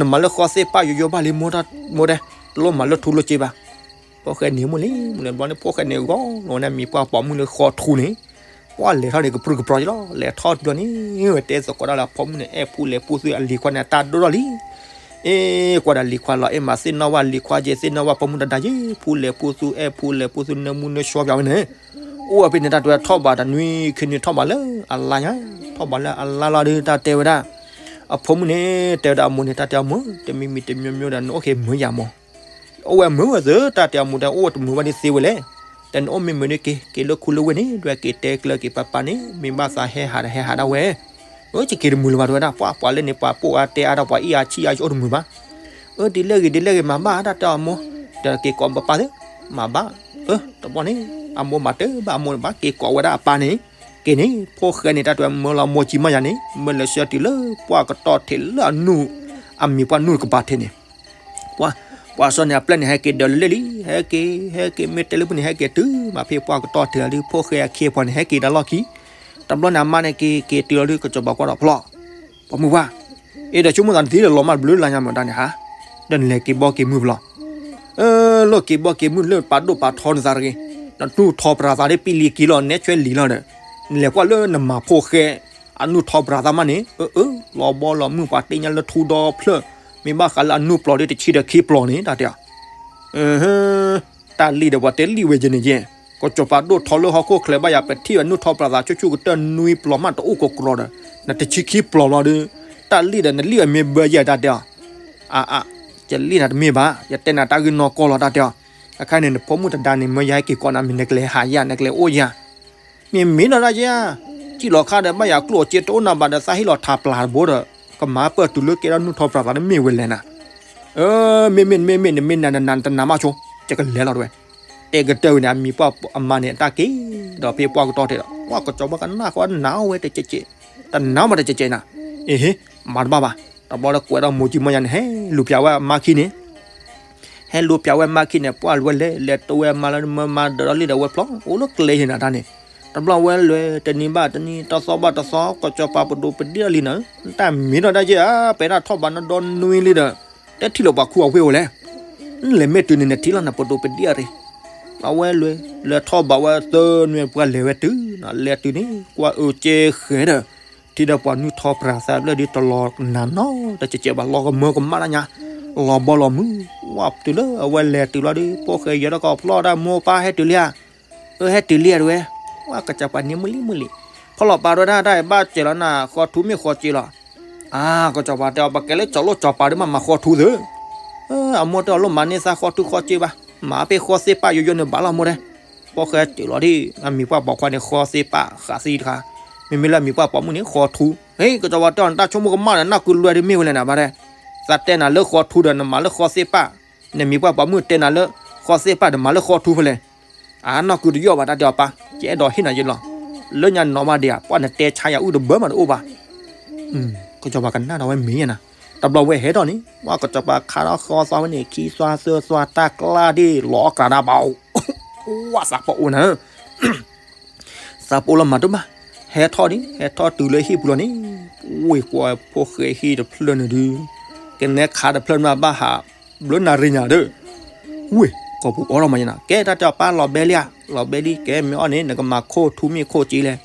နမၤလၢဃီသ့ၣ်ပၣ်ယိယိဘၣ်လံမိၢ်, မိၢ်တဲ, တလိၣ်မၤလၢထူလၢစ့ဘၣ်. ဖိၣ်ဃဲန့ၣ်မိၢ်လံ, မိၢ်လဲၤဘျီန့ၣ် ဖိၣ်ဃဲန့ၣ်ဂီၤလီၤဝဲန့ၣ်မံၤပှၢ်ပိာ်မုၣ်လၢဃီထူန့ၣ်, ပှၢ်လဲၤထီၣ်န့ၣ် ကပြုၢ်ကပြီၤလီၤ, လဲၤထီၣ်တဘျီန့ၣ် ဝဲတဲသကိးဒၣ်လၢအဖိမုၣ်န့ၣ် အဲၣ်ဖူလဲၤဖူသူၣ်အလံၤခွါန့ၣ် အတၢ်ဒိၣ်ထီၣ်လံ အ့ၣ် ကွၢ်ဒၣ်လံၤခွါလီၤ, အ့ၣ် မၤသ့ၣ်နီၣ်ဘၣ်လံၤခွါက့ၤ သ့ၣ်နီၣ်ဘၣ်ဖိမုၣ်တဒါယ့ၢ် ဖူလဲၤဖူသူၣ် အဲၣ်ဖူလဲၤဖူသူၣ် နၢမူနၢဆှီပၠးဝဲန့ၣ်, အိၣ်ဝဲဖဲန့ၣ် တၢ်တဲဝဲထီၣ်ဘးတနွံခံနွံထီၣ်ဘးလၢအလါညါ, ထီၣ်ဘးလၢအလါလီၤဒီး တၢ်တဲဝဲဒၣ်, အဖိမုၣ်န့ၣ် တဲဝဲဒၣ်အမိၢ်န့ၣ် တၢ်တဲအမိၢ် တမံၤမံၤတမံၤမံၤဒီး နအိၣ်က့ၤမုာ်ယၤမၢ် အိၣ်ဝဲမုာ်ဝဲသ့ တၢ်တဲအမိၢ်တဲ အိၣ်တမုာ်ဘၣ်ဒ်သ့ဝဲလဲၣ်, တၢ်နအိၣ်မ့ၢ်မုာ်ဒ်က့ၤ က့ၤလၢခူလၢဝ့ၢ်န့ၣ် ဒွဲၣ်က့ၤတဲကျၢၤက့ၤပၢ်ပၢ်န့ၣ် မ့ၢ်ဘၣ်သးဟဲဟးဒီးဟဲဟးဒၣ်ဝဲ, အၢ ယက့ၤတမုာ်လၢၤဘၣ်တဲဝဲဒၣ် ပှၢ်ပှၤလၢန့ၣ် ပှၤပိာ်အါတဲအါဒီးပှၤအံၣ်အါဆံၣ်အါ ယအိၣ်တမုာ်ဘၣ်, အၢ ဒ်လဲၣ်ဂ့ၤဒ်လဲၣ်ဂ့ၤ မၤဘၣ်တၢ်တဲအမိၢ်, ဒီးက့ၤကိးပၢ်ပၢ်သ့ မၤဘၣ်, အၢ တဘျီန့ၣ် အမိၢ်မၤတဘၣ်အမိၢ်န့ၣ် ဘၣ်က့ၤကိးဝဲဒၣ်အပၢ်န့ၣ်, က့ၤန့ၣ် ဖိၣ်ဃဲန့ၣ် တၢ်တဲဝဲမၢလီၤမိၢ်ကံမးယၤန့ၣ် မၢလဲၤဆှၢတုၤလၢပှၢ်ကတီၢ်ထံးလၢအနူၢ်, အမံၤပှၢ်နူၢ်တကပၤထံးန့ၣ် ပှၤစီၤန့ၣ် အပျဲၢ်န့ၣ် ဟဲက့ၤဒၢးလၢလ့ၣ်လံ ဟဲက့ၤ ဟဲက့ၤ မ့ၢ်တဲလၢပူၤန့ၣ် ဟဲက့ၤတုၤမးဖဲပှၢ်ကတီၢ်ထံးလီၤဒုး ဖိၣ်ဃဲအခံအပှၤန့ၣ် ဟဲက့ၤတၢ်လီၢ်ခံ, တဘျီန့ၣ် အမါန့ၣ်က့ၤ က့ၤတုၤလီၤဒုး ကစီၤပၤကွၢ်ဒီးဖျီၣ်, ပိာ်မုၣ်ပှၢ်, အ့ၣ် ဒီးဆိကမိၣ်သးနသံဒီးလီၤမၢ်တဘျုးလါညါမးတၢ်န့ၣ်ဟါ, ဒီးနလဲၤက့ၤဘီက့ၤမုၢ်ဖျီၣ် လၢက့ၤဘီက့ၤမုၢ်လၢပာ်ဒိၣ်ပာ်ထီနသးတဂ့ၤ, နနူၢ်ထီပြးသးဒ်ပံလံၤက့ၤလီၤ နဲဆွဲလံၤလီၤဒီး, နလဲၤကွၢ်လၢနမၤဖိၣ်ဃဲ, အနူၢ်ထီပြးသးမးန့ၣ်, အၢ အၢ လီၤဘီလီၤမုၢ်ပှၤတ့ညါလၢထူဒီဖျၢၣ်, မ့ၢ်ဘၣ်ဃးလၢအနူၢ်ပျီၤဒ်တဆံဒီးခံပျီၤန့ၣ် တၢ်တဲအီၤ တၢ်လံၣ်ဒီးပှၤတဲလံၣ်ဝဲယဲန့ၣ်ယဲ, ကစီၤပၤဒိၣ်ထီလၢဟီၣ်ခိၣ်ချၢဘၣ်ယၤ ပထံၣ်ဝဲနူၢ်ထီပြးသးဆူၣ်ဆူၣ်ကတၢၢ်နွံပျီၤမး တအိၣ်ကကြီဒီး, နတဆံခံပျီၤလီၤဒီး, တၢ်လံၣ်ဒီးနလံၣ်ဝဲမ့ၢ်ဘၢယဲတၢ်တဲအီၤ, အါအါ, ယလံၣ်နၤတမ့ၢ်ဘၣ်, ယတဲနၤတၢ်ဂ့ၢ်နီၢ်ကီၢ်လီၤတၢ်တဲအီၤ, အခါန့ၣ် နဖိမုၣ်တဒါန့ၣ် မၢယဟဲက့ၤကိးနၤမ့ၢ်နကလဲၤဟးယၤ နကလဲၤအိၣ်ယၤ မ့မ့ၢ်နီၢ်တၢ်ယဲ, စံၣ်လီၤခါဒီး ဘၣ်ယၤကျိၣ်အစ့တအိၣ်နၤဘၣ်ဒီး သးဟ့ၣ်လီၤထးပျၢ်တဘိဒီး ကမၤပၢၢ်တုၤလၢကဲထီၣ်နူၢ်ထီပြးသးတမ့ၢ်ဝဲလဲၣ်နၤ, အၢ မ့မ့ၢ်မ့မ့ၢ် နမ့ၢ်နၤနနၤနတနာ်မးဆိ, ယကလဲၤလီၤတဲဝဲ, တဲကတၢၢ်ဝဲန့ၣ် အမံၤပှၢ်အမါန့ၣ် အတၢ်က့ၤဒီးဖဲပှၢ်ကတီၢ်ထဲဒီး ပှၢ်ကစီၤပၤကနၣ်ဃီနၤအိၣ်ဝဲတကဲးကဲး, တနာ်မးတကဲးကဲးနၤ, အ့ဟ့ မၤတဘၣ်ဘၣ်, တဘျီလၢကွဲးဒီးမိၢ်ကံမိၢ်ယါန့ၣ် ဟဲလူၤပျးဝဲအမါခံန့ၣ် ဟဲလူၤပျးဝဲမါခံန့ၣ် ပှၢ်လွဲလဲၣ် လဲၤတိဝဲမါလၢ မၢမါဒၢးဒီးလံဒီးဝဲဖျီ အိၣ်လၢကျဲဟ့ၣ်နၤတၢ်န့ၣ်, တဘျီဝဲလွဲၢ် တနံၤဘၣ်တနံၤ တသီဘၣ်တသီ ကစီၤပၤပဒိၣ်ပဒ့ၣ်လံနၤ, တၢ်မ့ၢ်ဒီးတၢ်ယဲၢ်ဧါ ပဲာ်တၢ်ထီၣ်ဘးနဒီနွံလံဒီး တဲထံၣ်လီၤပှၤခူအဝ့ၢ်အိၣ်လဲၣ်, လဲၤမ့ၢ်တုၤန့ၣ်နထံၣ်လီၤနပဒိၣ်ပဒ့ၣ်ရ့ၣ်, အဝဲလွဲၢ် လဲၤထီၣ်ဘးဝဲသၢနွံပှၢ်လဲၤဝဲတုၤ လဲၤတုၤန့ၣ် ကွၢ်အၢကဲဃဲၤဒီး ထံၣ်ဒီးပှၤနုၢ်ထီပြၤသးဘျဲၣ်ဒ်တလီၤနၤနီတကဲးကဲးဘၣ် လီၤကမၢကမၣ်တၢ်ညါ, လီၤဘီလီၤမုၢ်, ဝဲတုၤလၢအဝဲလဲၤတုၤလီၤဒီး ဖိၣ်ဃဲယဲၤထီၣ်ကီးဖျီတၢ် မိၢ်ပၢ်ဟဲတုၤလံဧါ, အၢ ဟဲတုၤလံဧါတဝဲ, ဝဲကစီၤပၤန့ၣ်မုၢ်လံမုၢ်လံ, ဖီလီၤပာ်တဝဲဒၣ်တၢ်ဘၣ်စဲးလီၤနၤ ဃီထူမ့ၢ်ဃီစ့လီၤ, အါ ကစီၤပၤတဲအီၤ ပကဲလၢကၠီၤလိၣ်ကၠီၤပၤဒ်မးမၤဃီထူသ့, အမိၢ်တဲအီၤ လိၣ်မၤန့ၢ်သးဃီထူဃီစ့ဘၣ်, မၤပ့ၢ်ဃီသ့ၣ်ပၣ်ယိယိန့ၣ်ဘၣ်လီၤမိၢ်တဲ, ဖိၣ်ဃဲတုၤလီၤဒ် အမံၤပှၢ်ပိာ်ခွါန့ၣ် ဃီသ့ၣ်ပၣ်ဃးသံတခါ, မ့မ့ၢ်လၢအမံၤပှၢ်ပိာ်မုၣ်န့ၣ် ဃီထူ, ဟ့ ကစီၤပၤတဲအီၤ နတၢ်ဆိကမိၣ်ကမၣ်ဒီး နၢ်ကုလွဲဒ်မ့ၢ်ဝဲလဲၣ်နၤဘၣ်တဲ, သးတဲနၤလၢဃီထူဒီး နမၤလၢဃီသ့ၣ်ပၣ်, နမံၤပှၢ်ပိာ်မုၣ်တဲနၤလၢ ဃီသ့ၣ်ပၣ်ဒီးမၤလၢဃီထူဖဲလဲၣ်, အါ နၢ်ကုတယီၣ်ဘၣ်တၢ်တဲအီၤပၢ်, ယအဲၣ်ဒိးဟ့ၣ်နၤယဲလီၤ, လၢညါနီၤမးဒံးဧါ ပှၢ်နတဲဆါယၤအုၣ်တဘၢမးတအိၣ်ဘၣ် ကစီၤပၤကနၣ်ဒီးဝဲမ့ၢ်ယဲနၤ, တဘျီဝဲဟဲထီၣ်န့ၣ် ပှၢ်ကစီၤပၤခါထီၣ်ဃီသွါဝဲန့ၣ် ခံသွါသၢသွါတၢ်ကျါဒ်လီၤအီၣ်ကြးဒၣ်ဘၣ်, ဝဲသးပှၢ်အိၣ်နၤ သးပှၢ်လီၤမၤတဘၣ်, ဟဲထီၣ်ဒ် ဟဲထီၣ်တုၤလၢဟံၣ်ပူၤလီၤန့ၣ်, ဝ့ၢ်ကွၢ်ဖိၣ်ဃဲဟံၣ်တဖျၢၣ်န့ၣ်ဒုး, ကနဲခါတဖျၢၣ်မးဘၣ်ဟး ဘျၢနၤရံၣ်ညါဒီး, ဝ့ၢ် ကိာ်ပူၤအိးထီၣ်မးယဲနၤ, ကဲတၢ်တဲအီၤပၢ်လီၤဘဲလံဧါ, လီၤဘဲလံ ကဲမ့ၢ်အီၣ်န့ၣ် နကမၤခိၣ်ထူမ့ၢ်ခိၣ်စ့လဲၣ်,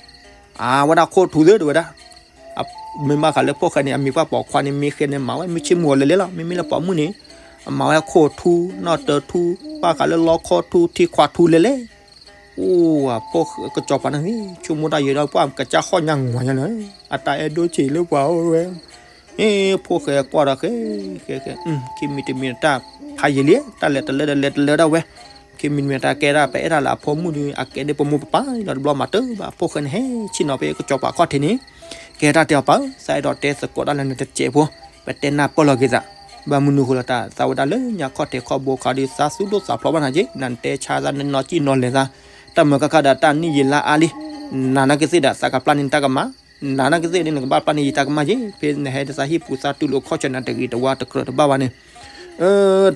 အါ ဝဲဒၣ်ခိၣ်ထူသ့တဝဲဒၣ် မ့ၢ်ဘၣ်ဃးလၢဖိၣ်ဃဲန့ၣ် အမံၤပှၢ်ပိာ်ခွါန့ၣ် မ့ၢ်ဃဲန့ၣ်မၤဝဲ မ့ၢ်ဆ့ၣ်မူအီၤလဲၤလဲၤလီၤ, မ့မ့ၢ်လၢပိာ်မုၣ်န့ၣ် အမၤဝဲခိၣ်ထူ နီၣ်တၢထူ ဘၣ်ဃးလၢလီခီထူ ထံခွးထူလဲၤလဲၤ, အိၣ် ဖိၣ်ဃဲကစီၤပၤန့ၣ် ဆိကမိၣ်တၢ်ယဲဒီး ပှၢ်ကစၢ်ဟီၣ်ညါငွၤညါလၢ အတၢ်အဲၣ်ဒိၣ်ဆံးလၢပှၤအိၣ်ဝဲ အ့ ဖိၣ်ဃဲကွၢ်ဒီးဃဲ ဃဲ ဃဲ ခံမံၤတမံၤတၢ်ဖးယံာ်လံ တၢ်လဲၤတလၢဒီးလဲၤတလၢဒၣ်ဝဲ, ခံမံၤတမံၤတၢ်ကဲဒၣ် ပအဲၣ်ဒၣ်လၢအဖိမုၣ်ဒီး အကဲဒ်ပမိၢ်ပပၢ်လီၤတဘျီမၤတဘၣ် ဖိၣ်ဃဲန့ၣ်ဟဲဆ့ၣ်နီၤဖဲကစီၤပၤခီၣ်ထံးန့ၣ်, ကဲတၢ်တဲအီၤပၢ် သးအဲၣ်ဒိးတဲသကိးတၢ်လၢနတစဲးဖိ, ပတဲနၢ်ပၢၢ်လီၤက့ၤသး, ဘၣ်မနုၤဃိလၢတၢ်သးဝဲဒၣ်လၢညါခီၣ်ထံးခီၣ်ဘိခါဒီး သးသူၣ်ဒိၣ်သးဖျိးဘၣ်နၤက့ၤ နတဲဆါသးနနီၢ်ကံၣ်နီၢ်လဲၤသး, တၢ်မၤကခါဒီးတၢ်နံၣ်ယံာ်လါအါလံ, နၤနာ်က့ၤသ့ၣ်ဒီး သးကပျၢ်န့ၢ်တၢ်ကမၣ် နၤနာ်က့ၤသ့ၣ်ဒ်နကဘၣ်ပျၢ်န့ၢ်ယတၢ်ကမၣ်ယ့ၣ် ဖဲနဟဲဒ်သးဟံၣ်ပူၤသးတူၢ်လိာ်ခီၣ်ဆၢနၤတဂ့ၤတဝါတကြၢးတဘၣ်ဘၣ်န့ၣ်,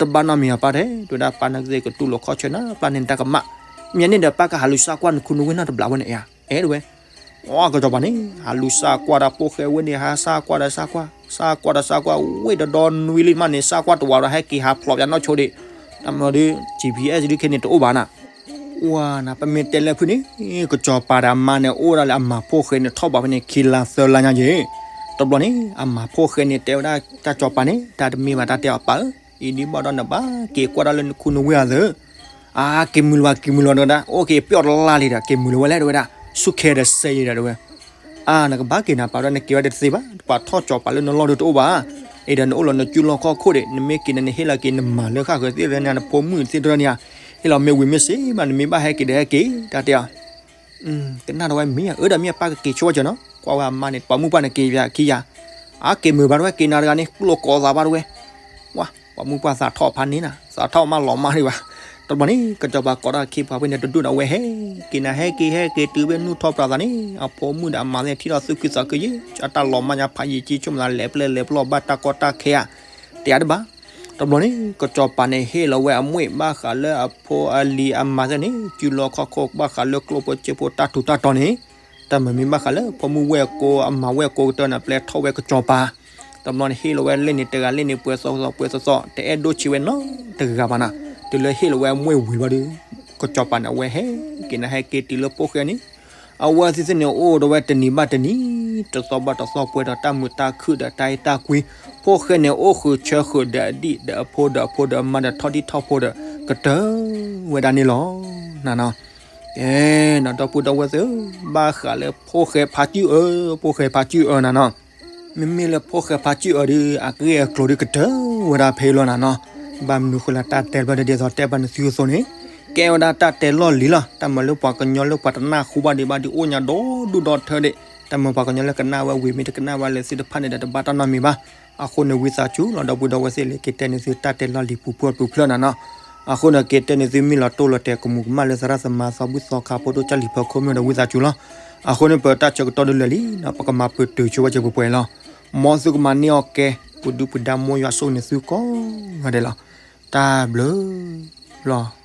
တဘၣ်နီတမံၤအပၢ်တဲ တဝဲဒၣ်ပၢ်နာ်က့ၤသ့ၣ်ကတူၢ်လိာ်ခီၣ်ဆၢနၤ ပျၢ်န့ၢ်နတၢ်ကမၣ်, မ့ၢ်န့ၣ်ဒီးပၢ်ကဟးလူၤစၢ်ကွၢ်နခူနဝ့ၢ်နီတဘျီဝဲန့ၣ်ဧါ, အဲၣ်တဝဲ အကစီၤပၤန့ၣ် ဟးလူၤစၢ်ကွၢ်ဒီးဖိၣ်ဃဲဝဲန့ၣ် ဟးစၢ်ကွၢ်ဒီးစၢ်ကွၢ် စၢ်ကွၢ်ဒီးစၢ်ကွၢ် ဝ့ၢ်တဒီနွံလံမးန့ၣ် စၢ်ကွၢ်တဝးဒီးဟဲက့ၤဟးဖျိးပျးနီၢ်ဆိဒံး, တၢ်မၤဒီး GPS ဒုးခဲန့ၣ်တအိၣ်ဘၣ်နၤ, ဝါနၤ ပမ့ၢ်တဲလၢဖုန့ၣ် ကစီၤပၤဒီးအမါန့ၣ် အိၣ်ဒၣ်လၢအမၤဖိၣ်ဃဲန့ၣ် ထီၣ်ဘးဖဲန့ၣ် ခံလါသၢလါညါယ့ၣ်, တဘျီန့ၣ် အမၤဖိၣ်ဃဲန့ၣ် တဲဝဲဒၣ်တၢ်ကစီၤပၤန့ၣ် တၢ်တမ့ၢ်ဘၣ်တၢ်တဲအီၤပၢ်ဧၢ, အံၤဒ်ဘၣ်ဒီးနဘၣ်က့ၤကွၢ်ဒၣ်လၢနခူနဝ့ၢ်အသး အါ က့ၤမုာ်လၢၤဘၣ် က့ၤမုာ်လၢၤဘၣ်တဝဲဒၣ်, အိၣ်က့ၤပျီၢ်တလါလံဒီး က့ၤမုာ်လၢၤဝဲလဲၣ်တဝဲဒၣ်, ဆူၣ်ခဲဒီးစဲယံၤဒီးတဝဲ, အါ နကဘၣ်က့ၤနၤပာ်ဝဲဒၣ် နက့ၤဝဲဒၣ်တသ့ဘၣ်, ပှၤထီၣ်ကစီၤပၤလၢနလီၢ်ဒုးတအိၣ်ဘၣ်, အံၤဒီးနအိၣ်လီၤနစုလီၢ်ခီၣ်ခိၣ်ဒံး နမ့ၢ်က့ၤန့ၣ် နဟ့ၣ်လီၤက့ၤနမၤလၢဃၣ်ဃၢၤသ့ၣ်တဖၣ်န့ၣ် နဖိမုၣ်သ့ၣ်တဖၣ်န့ၣ်, ဟ့ၣ်လီၤမ့ၢ်ဝံၤမ့ၢ်စ့ၢ်မး နမ့ၢ်ဘၣ်ဟဲက့ၤဒီးဟဲက့ၤ တၢ်တဲအီၤ ကနၣ်ဒီးဝဲမ့ၢ်ဧါ, အၢ ဒီးမ့ၢ်အပၢ်ကက့ၤဆိဝဲကၢၤနီၤ, ကွၢ်ဝဲအမါန့ၣ် ပှၤမုၣ်ပှၢ်န့ၣ်က့ၤယခံယၤ, အါ က့ၤမုာ်ဘၣ်တဝဲ က့ၤနၤတဂၤန့ၣ် ကျိၣ်ကိးသးဘၣ်တဝဲ, ဝါ ပှၤမုၣ်ပှၢ်သးထီၣ်ဖးန့ၣ်နၤ, သးထီၣ်မးလီၤမၢ်ဒံးဘၣ်, တဘျီန့ၣ် ကစီၤပၤကိးတၢ်ခံပှၤဖဲန့ၣ် တဒူၣ်ဒီးဝဲဟဲက့ၤနၤ ဟဲက့ၤဟဲက့ၤတုၤဖဲနုၢ်ထီၣ်ပြးသးန့ၣ် အဖိမုၣ်ဒီးအမါသ့ၣ်ထံၣ်ဒီးသူၣ်ခုသးခုယ့ၣ်, အတၢ်လီၤမၢ်ညါဖးယံာ်ကံဆိကမိၣ်သးလဲၤပျဲလဲၤပျီဘၣ်တၢ်ကီတၢ်ခဲဧါ, တဲအါတဘၣ်, တဘျီန့ၣ် ကစီၤပၤန့ၣ် ဟ့ၣ်လီၤဝဲအမွေၢ်ဘၣ်ဃးလၢအဖိအလံၤအမါသ့ၣ်န့ၣ် စုလီၢ်ခီၣ်ခိၣ်ဘၣ်ဃးလၢကျိၣ်ဖိစ့ဖိတၢ်ထူးတၢ်တီၤန့ၣ်, တၢ်မၤမ့ၢ်ဘၣ်ဃးလၢဖိမုၣ်ဝဲၢ်ကိ အမါဝဲၢ်ကိကတၢၢ်န့ၣ် ပျဲထီၣ်ဝဲကစီၤပၤ, တဘျီန့ၣ် ဟ့ၣ်လီၤဝဲလ့ၣ်န့ၣ်တဂၤလ့ၣ်န့ၣ်ပှဲၤသီသီပှဲၤသီသီ တအဲၣ်ဒိၣ်ဆံးဝဲနီတဂၤဘၣ်နၤ, တုၤလၢဟ့ၣ်လီၤဝဲအမွေၢ်ဝံၤဘၣ်ဒီး ကစီၤပၤန့ၣ် အဝဲဟဲက့ၤနၤဟဲက့ၤတုၤလၢဖိၣ်ဃဲန့ၣ် အဝဲသ့ၣ်သ့ၣ်န့ၣ် အိၣ်ဒီးဝဲတနံၤဘၣ်တနံၤ, တသီဘၣ်တသီ ပှဲၤဒီးတၢ်မုာ်တၢ်ခုၣ်ဒီးတၢ်အဲၣ်တၢ်ကွံ, ဖိၣ်ဃဲန့ၣ်အိၣ်ဃုာ်ဆၢဃုာ်ဒီးအဒံၣ်ဒီးအဖိဒီးအဖိဒီးအမါဒီးထီၣ်ဒံၣ်ထီၣ်ဖိဒီး ကတၢၢ်ဝဲဒၣ်န့ၣ်လီၤ. နနီၤ, ကဲနီၤ ဒီပုၢ်ဒီဝဲၢ်သ့ၣ်ဧၢ, ဘၣ်ဃးလၢဖိၣ်ဃဲဖးစုၣ်အၢ, ဖိၣ်ဃဲဖးစုၣ်အၢနနီၤ မ့မ့ၢ်လၢဖိၣ်ဃဲဖးစုၣ်အၢဒီး အဂ့ၢ်အကျိၤဒီးကတၢၢ်ဝဲဒၣ်ဖဲအံၤလီၤနနီၤ. ဘၣ်မနုၤဃိလၢတၢ်တဲဘျီဒ်သိးတဲဘၣ်နသုအသိးန့ၣ်, ကဲဝဲဒၣ်တၢ်တဲလီၢ်လံၤလီၤ. တၢ်မၤလၢပှၤကညီလၢပှၤတနၢ်ဟူဘၣ်ဒံးဘၣ်ဒီးအိၣ်ညါဒီဒူၣ်ဒီထၢဒံး, တၢ်မၤပှၤကညီလၢကနၣ်ဝဲဝံၤ မ့ၢ်တကနၣ်ဝဲလၢသ့ၣ်တဖၣ်န့ၣ်ဒီးတဘၣ်တၢ်နီတမံၤဘၣ်. အဃိန့ၣ်ဝံသးစူၤလီၤ ဒီပုၢ်ဒီဝဲၢ်သ့ၣ် လၢက့ၤတဲန့ၢ်သုတၢ်တဲလီၢ်လံၤပူၤဖျၢၣ်ပူၤဖျၢၣ်နနီၤ. အဃိန့ၣ်က့ၤတဲန့ၢ်သုမ့ၢ်လီၤတိၢ်လီၤတဲာ်ကမူၤကမၣ်လၢသရၣ်သမါသီဘူၣ်သီခါဖိဒိၣ်ကၢ်လံၤဖီခိၣ်မ့ၢ်ဒီးဝံသးစူၤလီၤ. အဃိန့ၣ် ပတၢ်ဆၢကတီၢ်ဒၣ်လဲာ်လံ, ပကမၤပတုာ်ဆိဝဲစ့ၢ်ကီးပှဲၤပှဲၤလီၤ. မ်သုကမၤန့ၢ်အီၣ်ကဲ, ပဒုၣ်ပဒါမိၢ်ယွၤဆိၣ်ဂ့ၤန့ၢ်သုကိးဂၤဒဲးလီၤ. တၢ်ဘျုးလီၤ.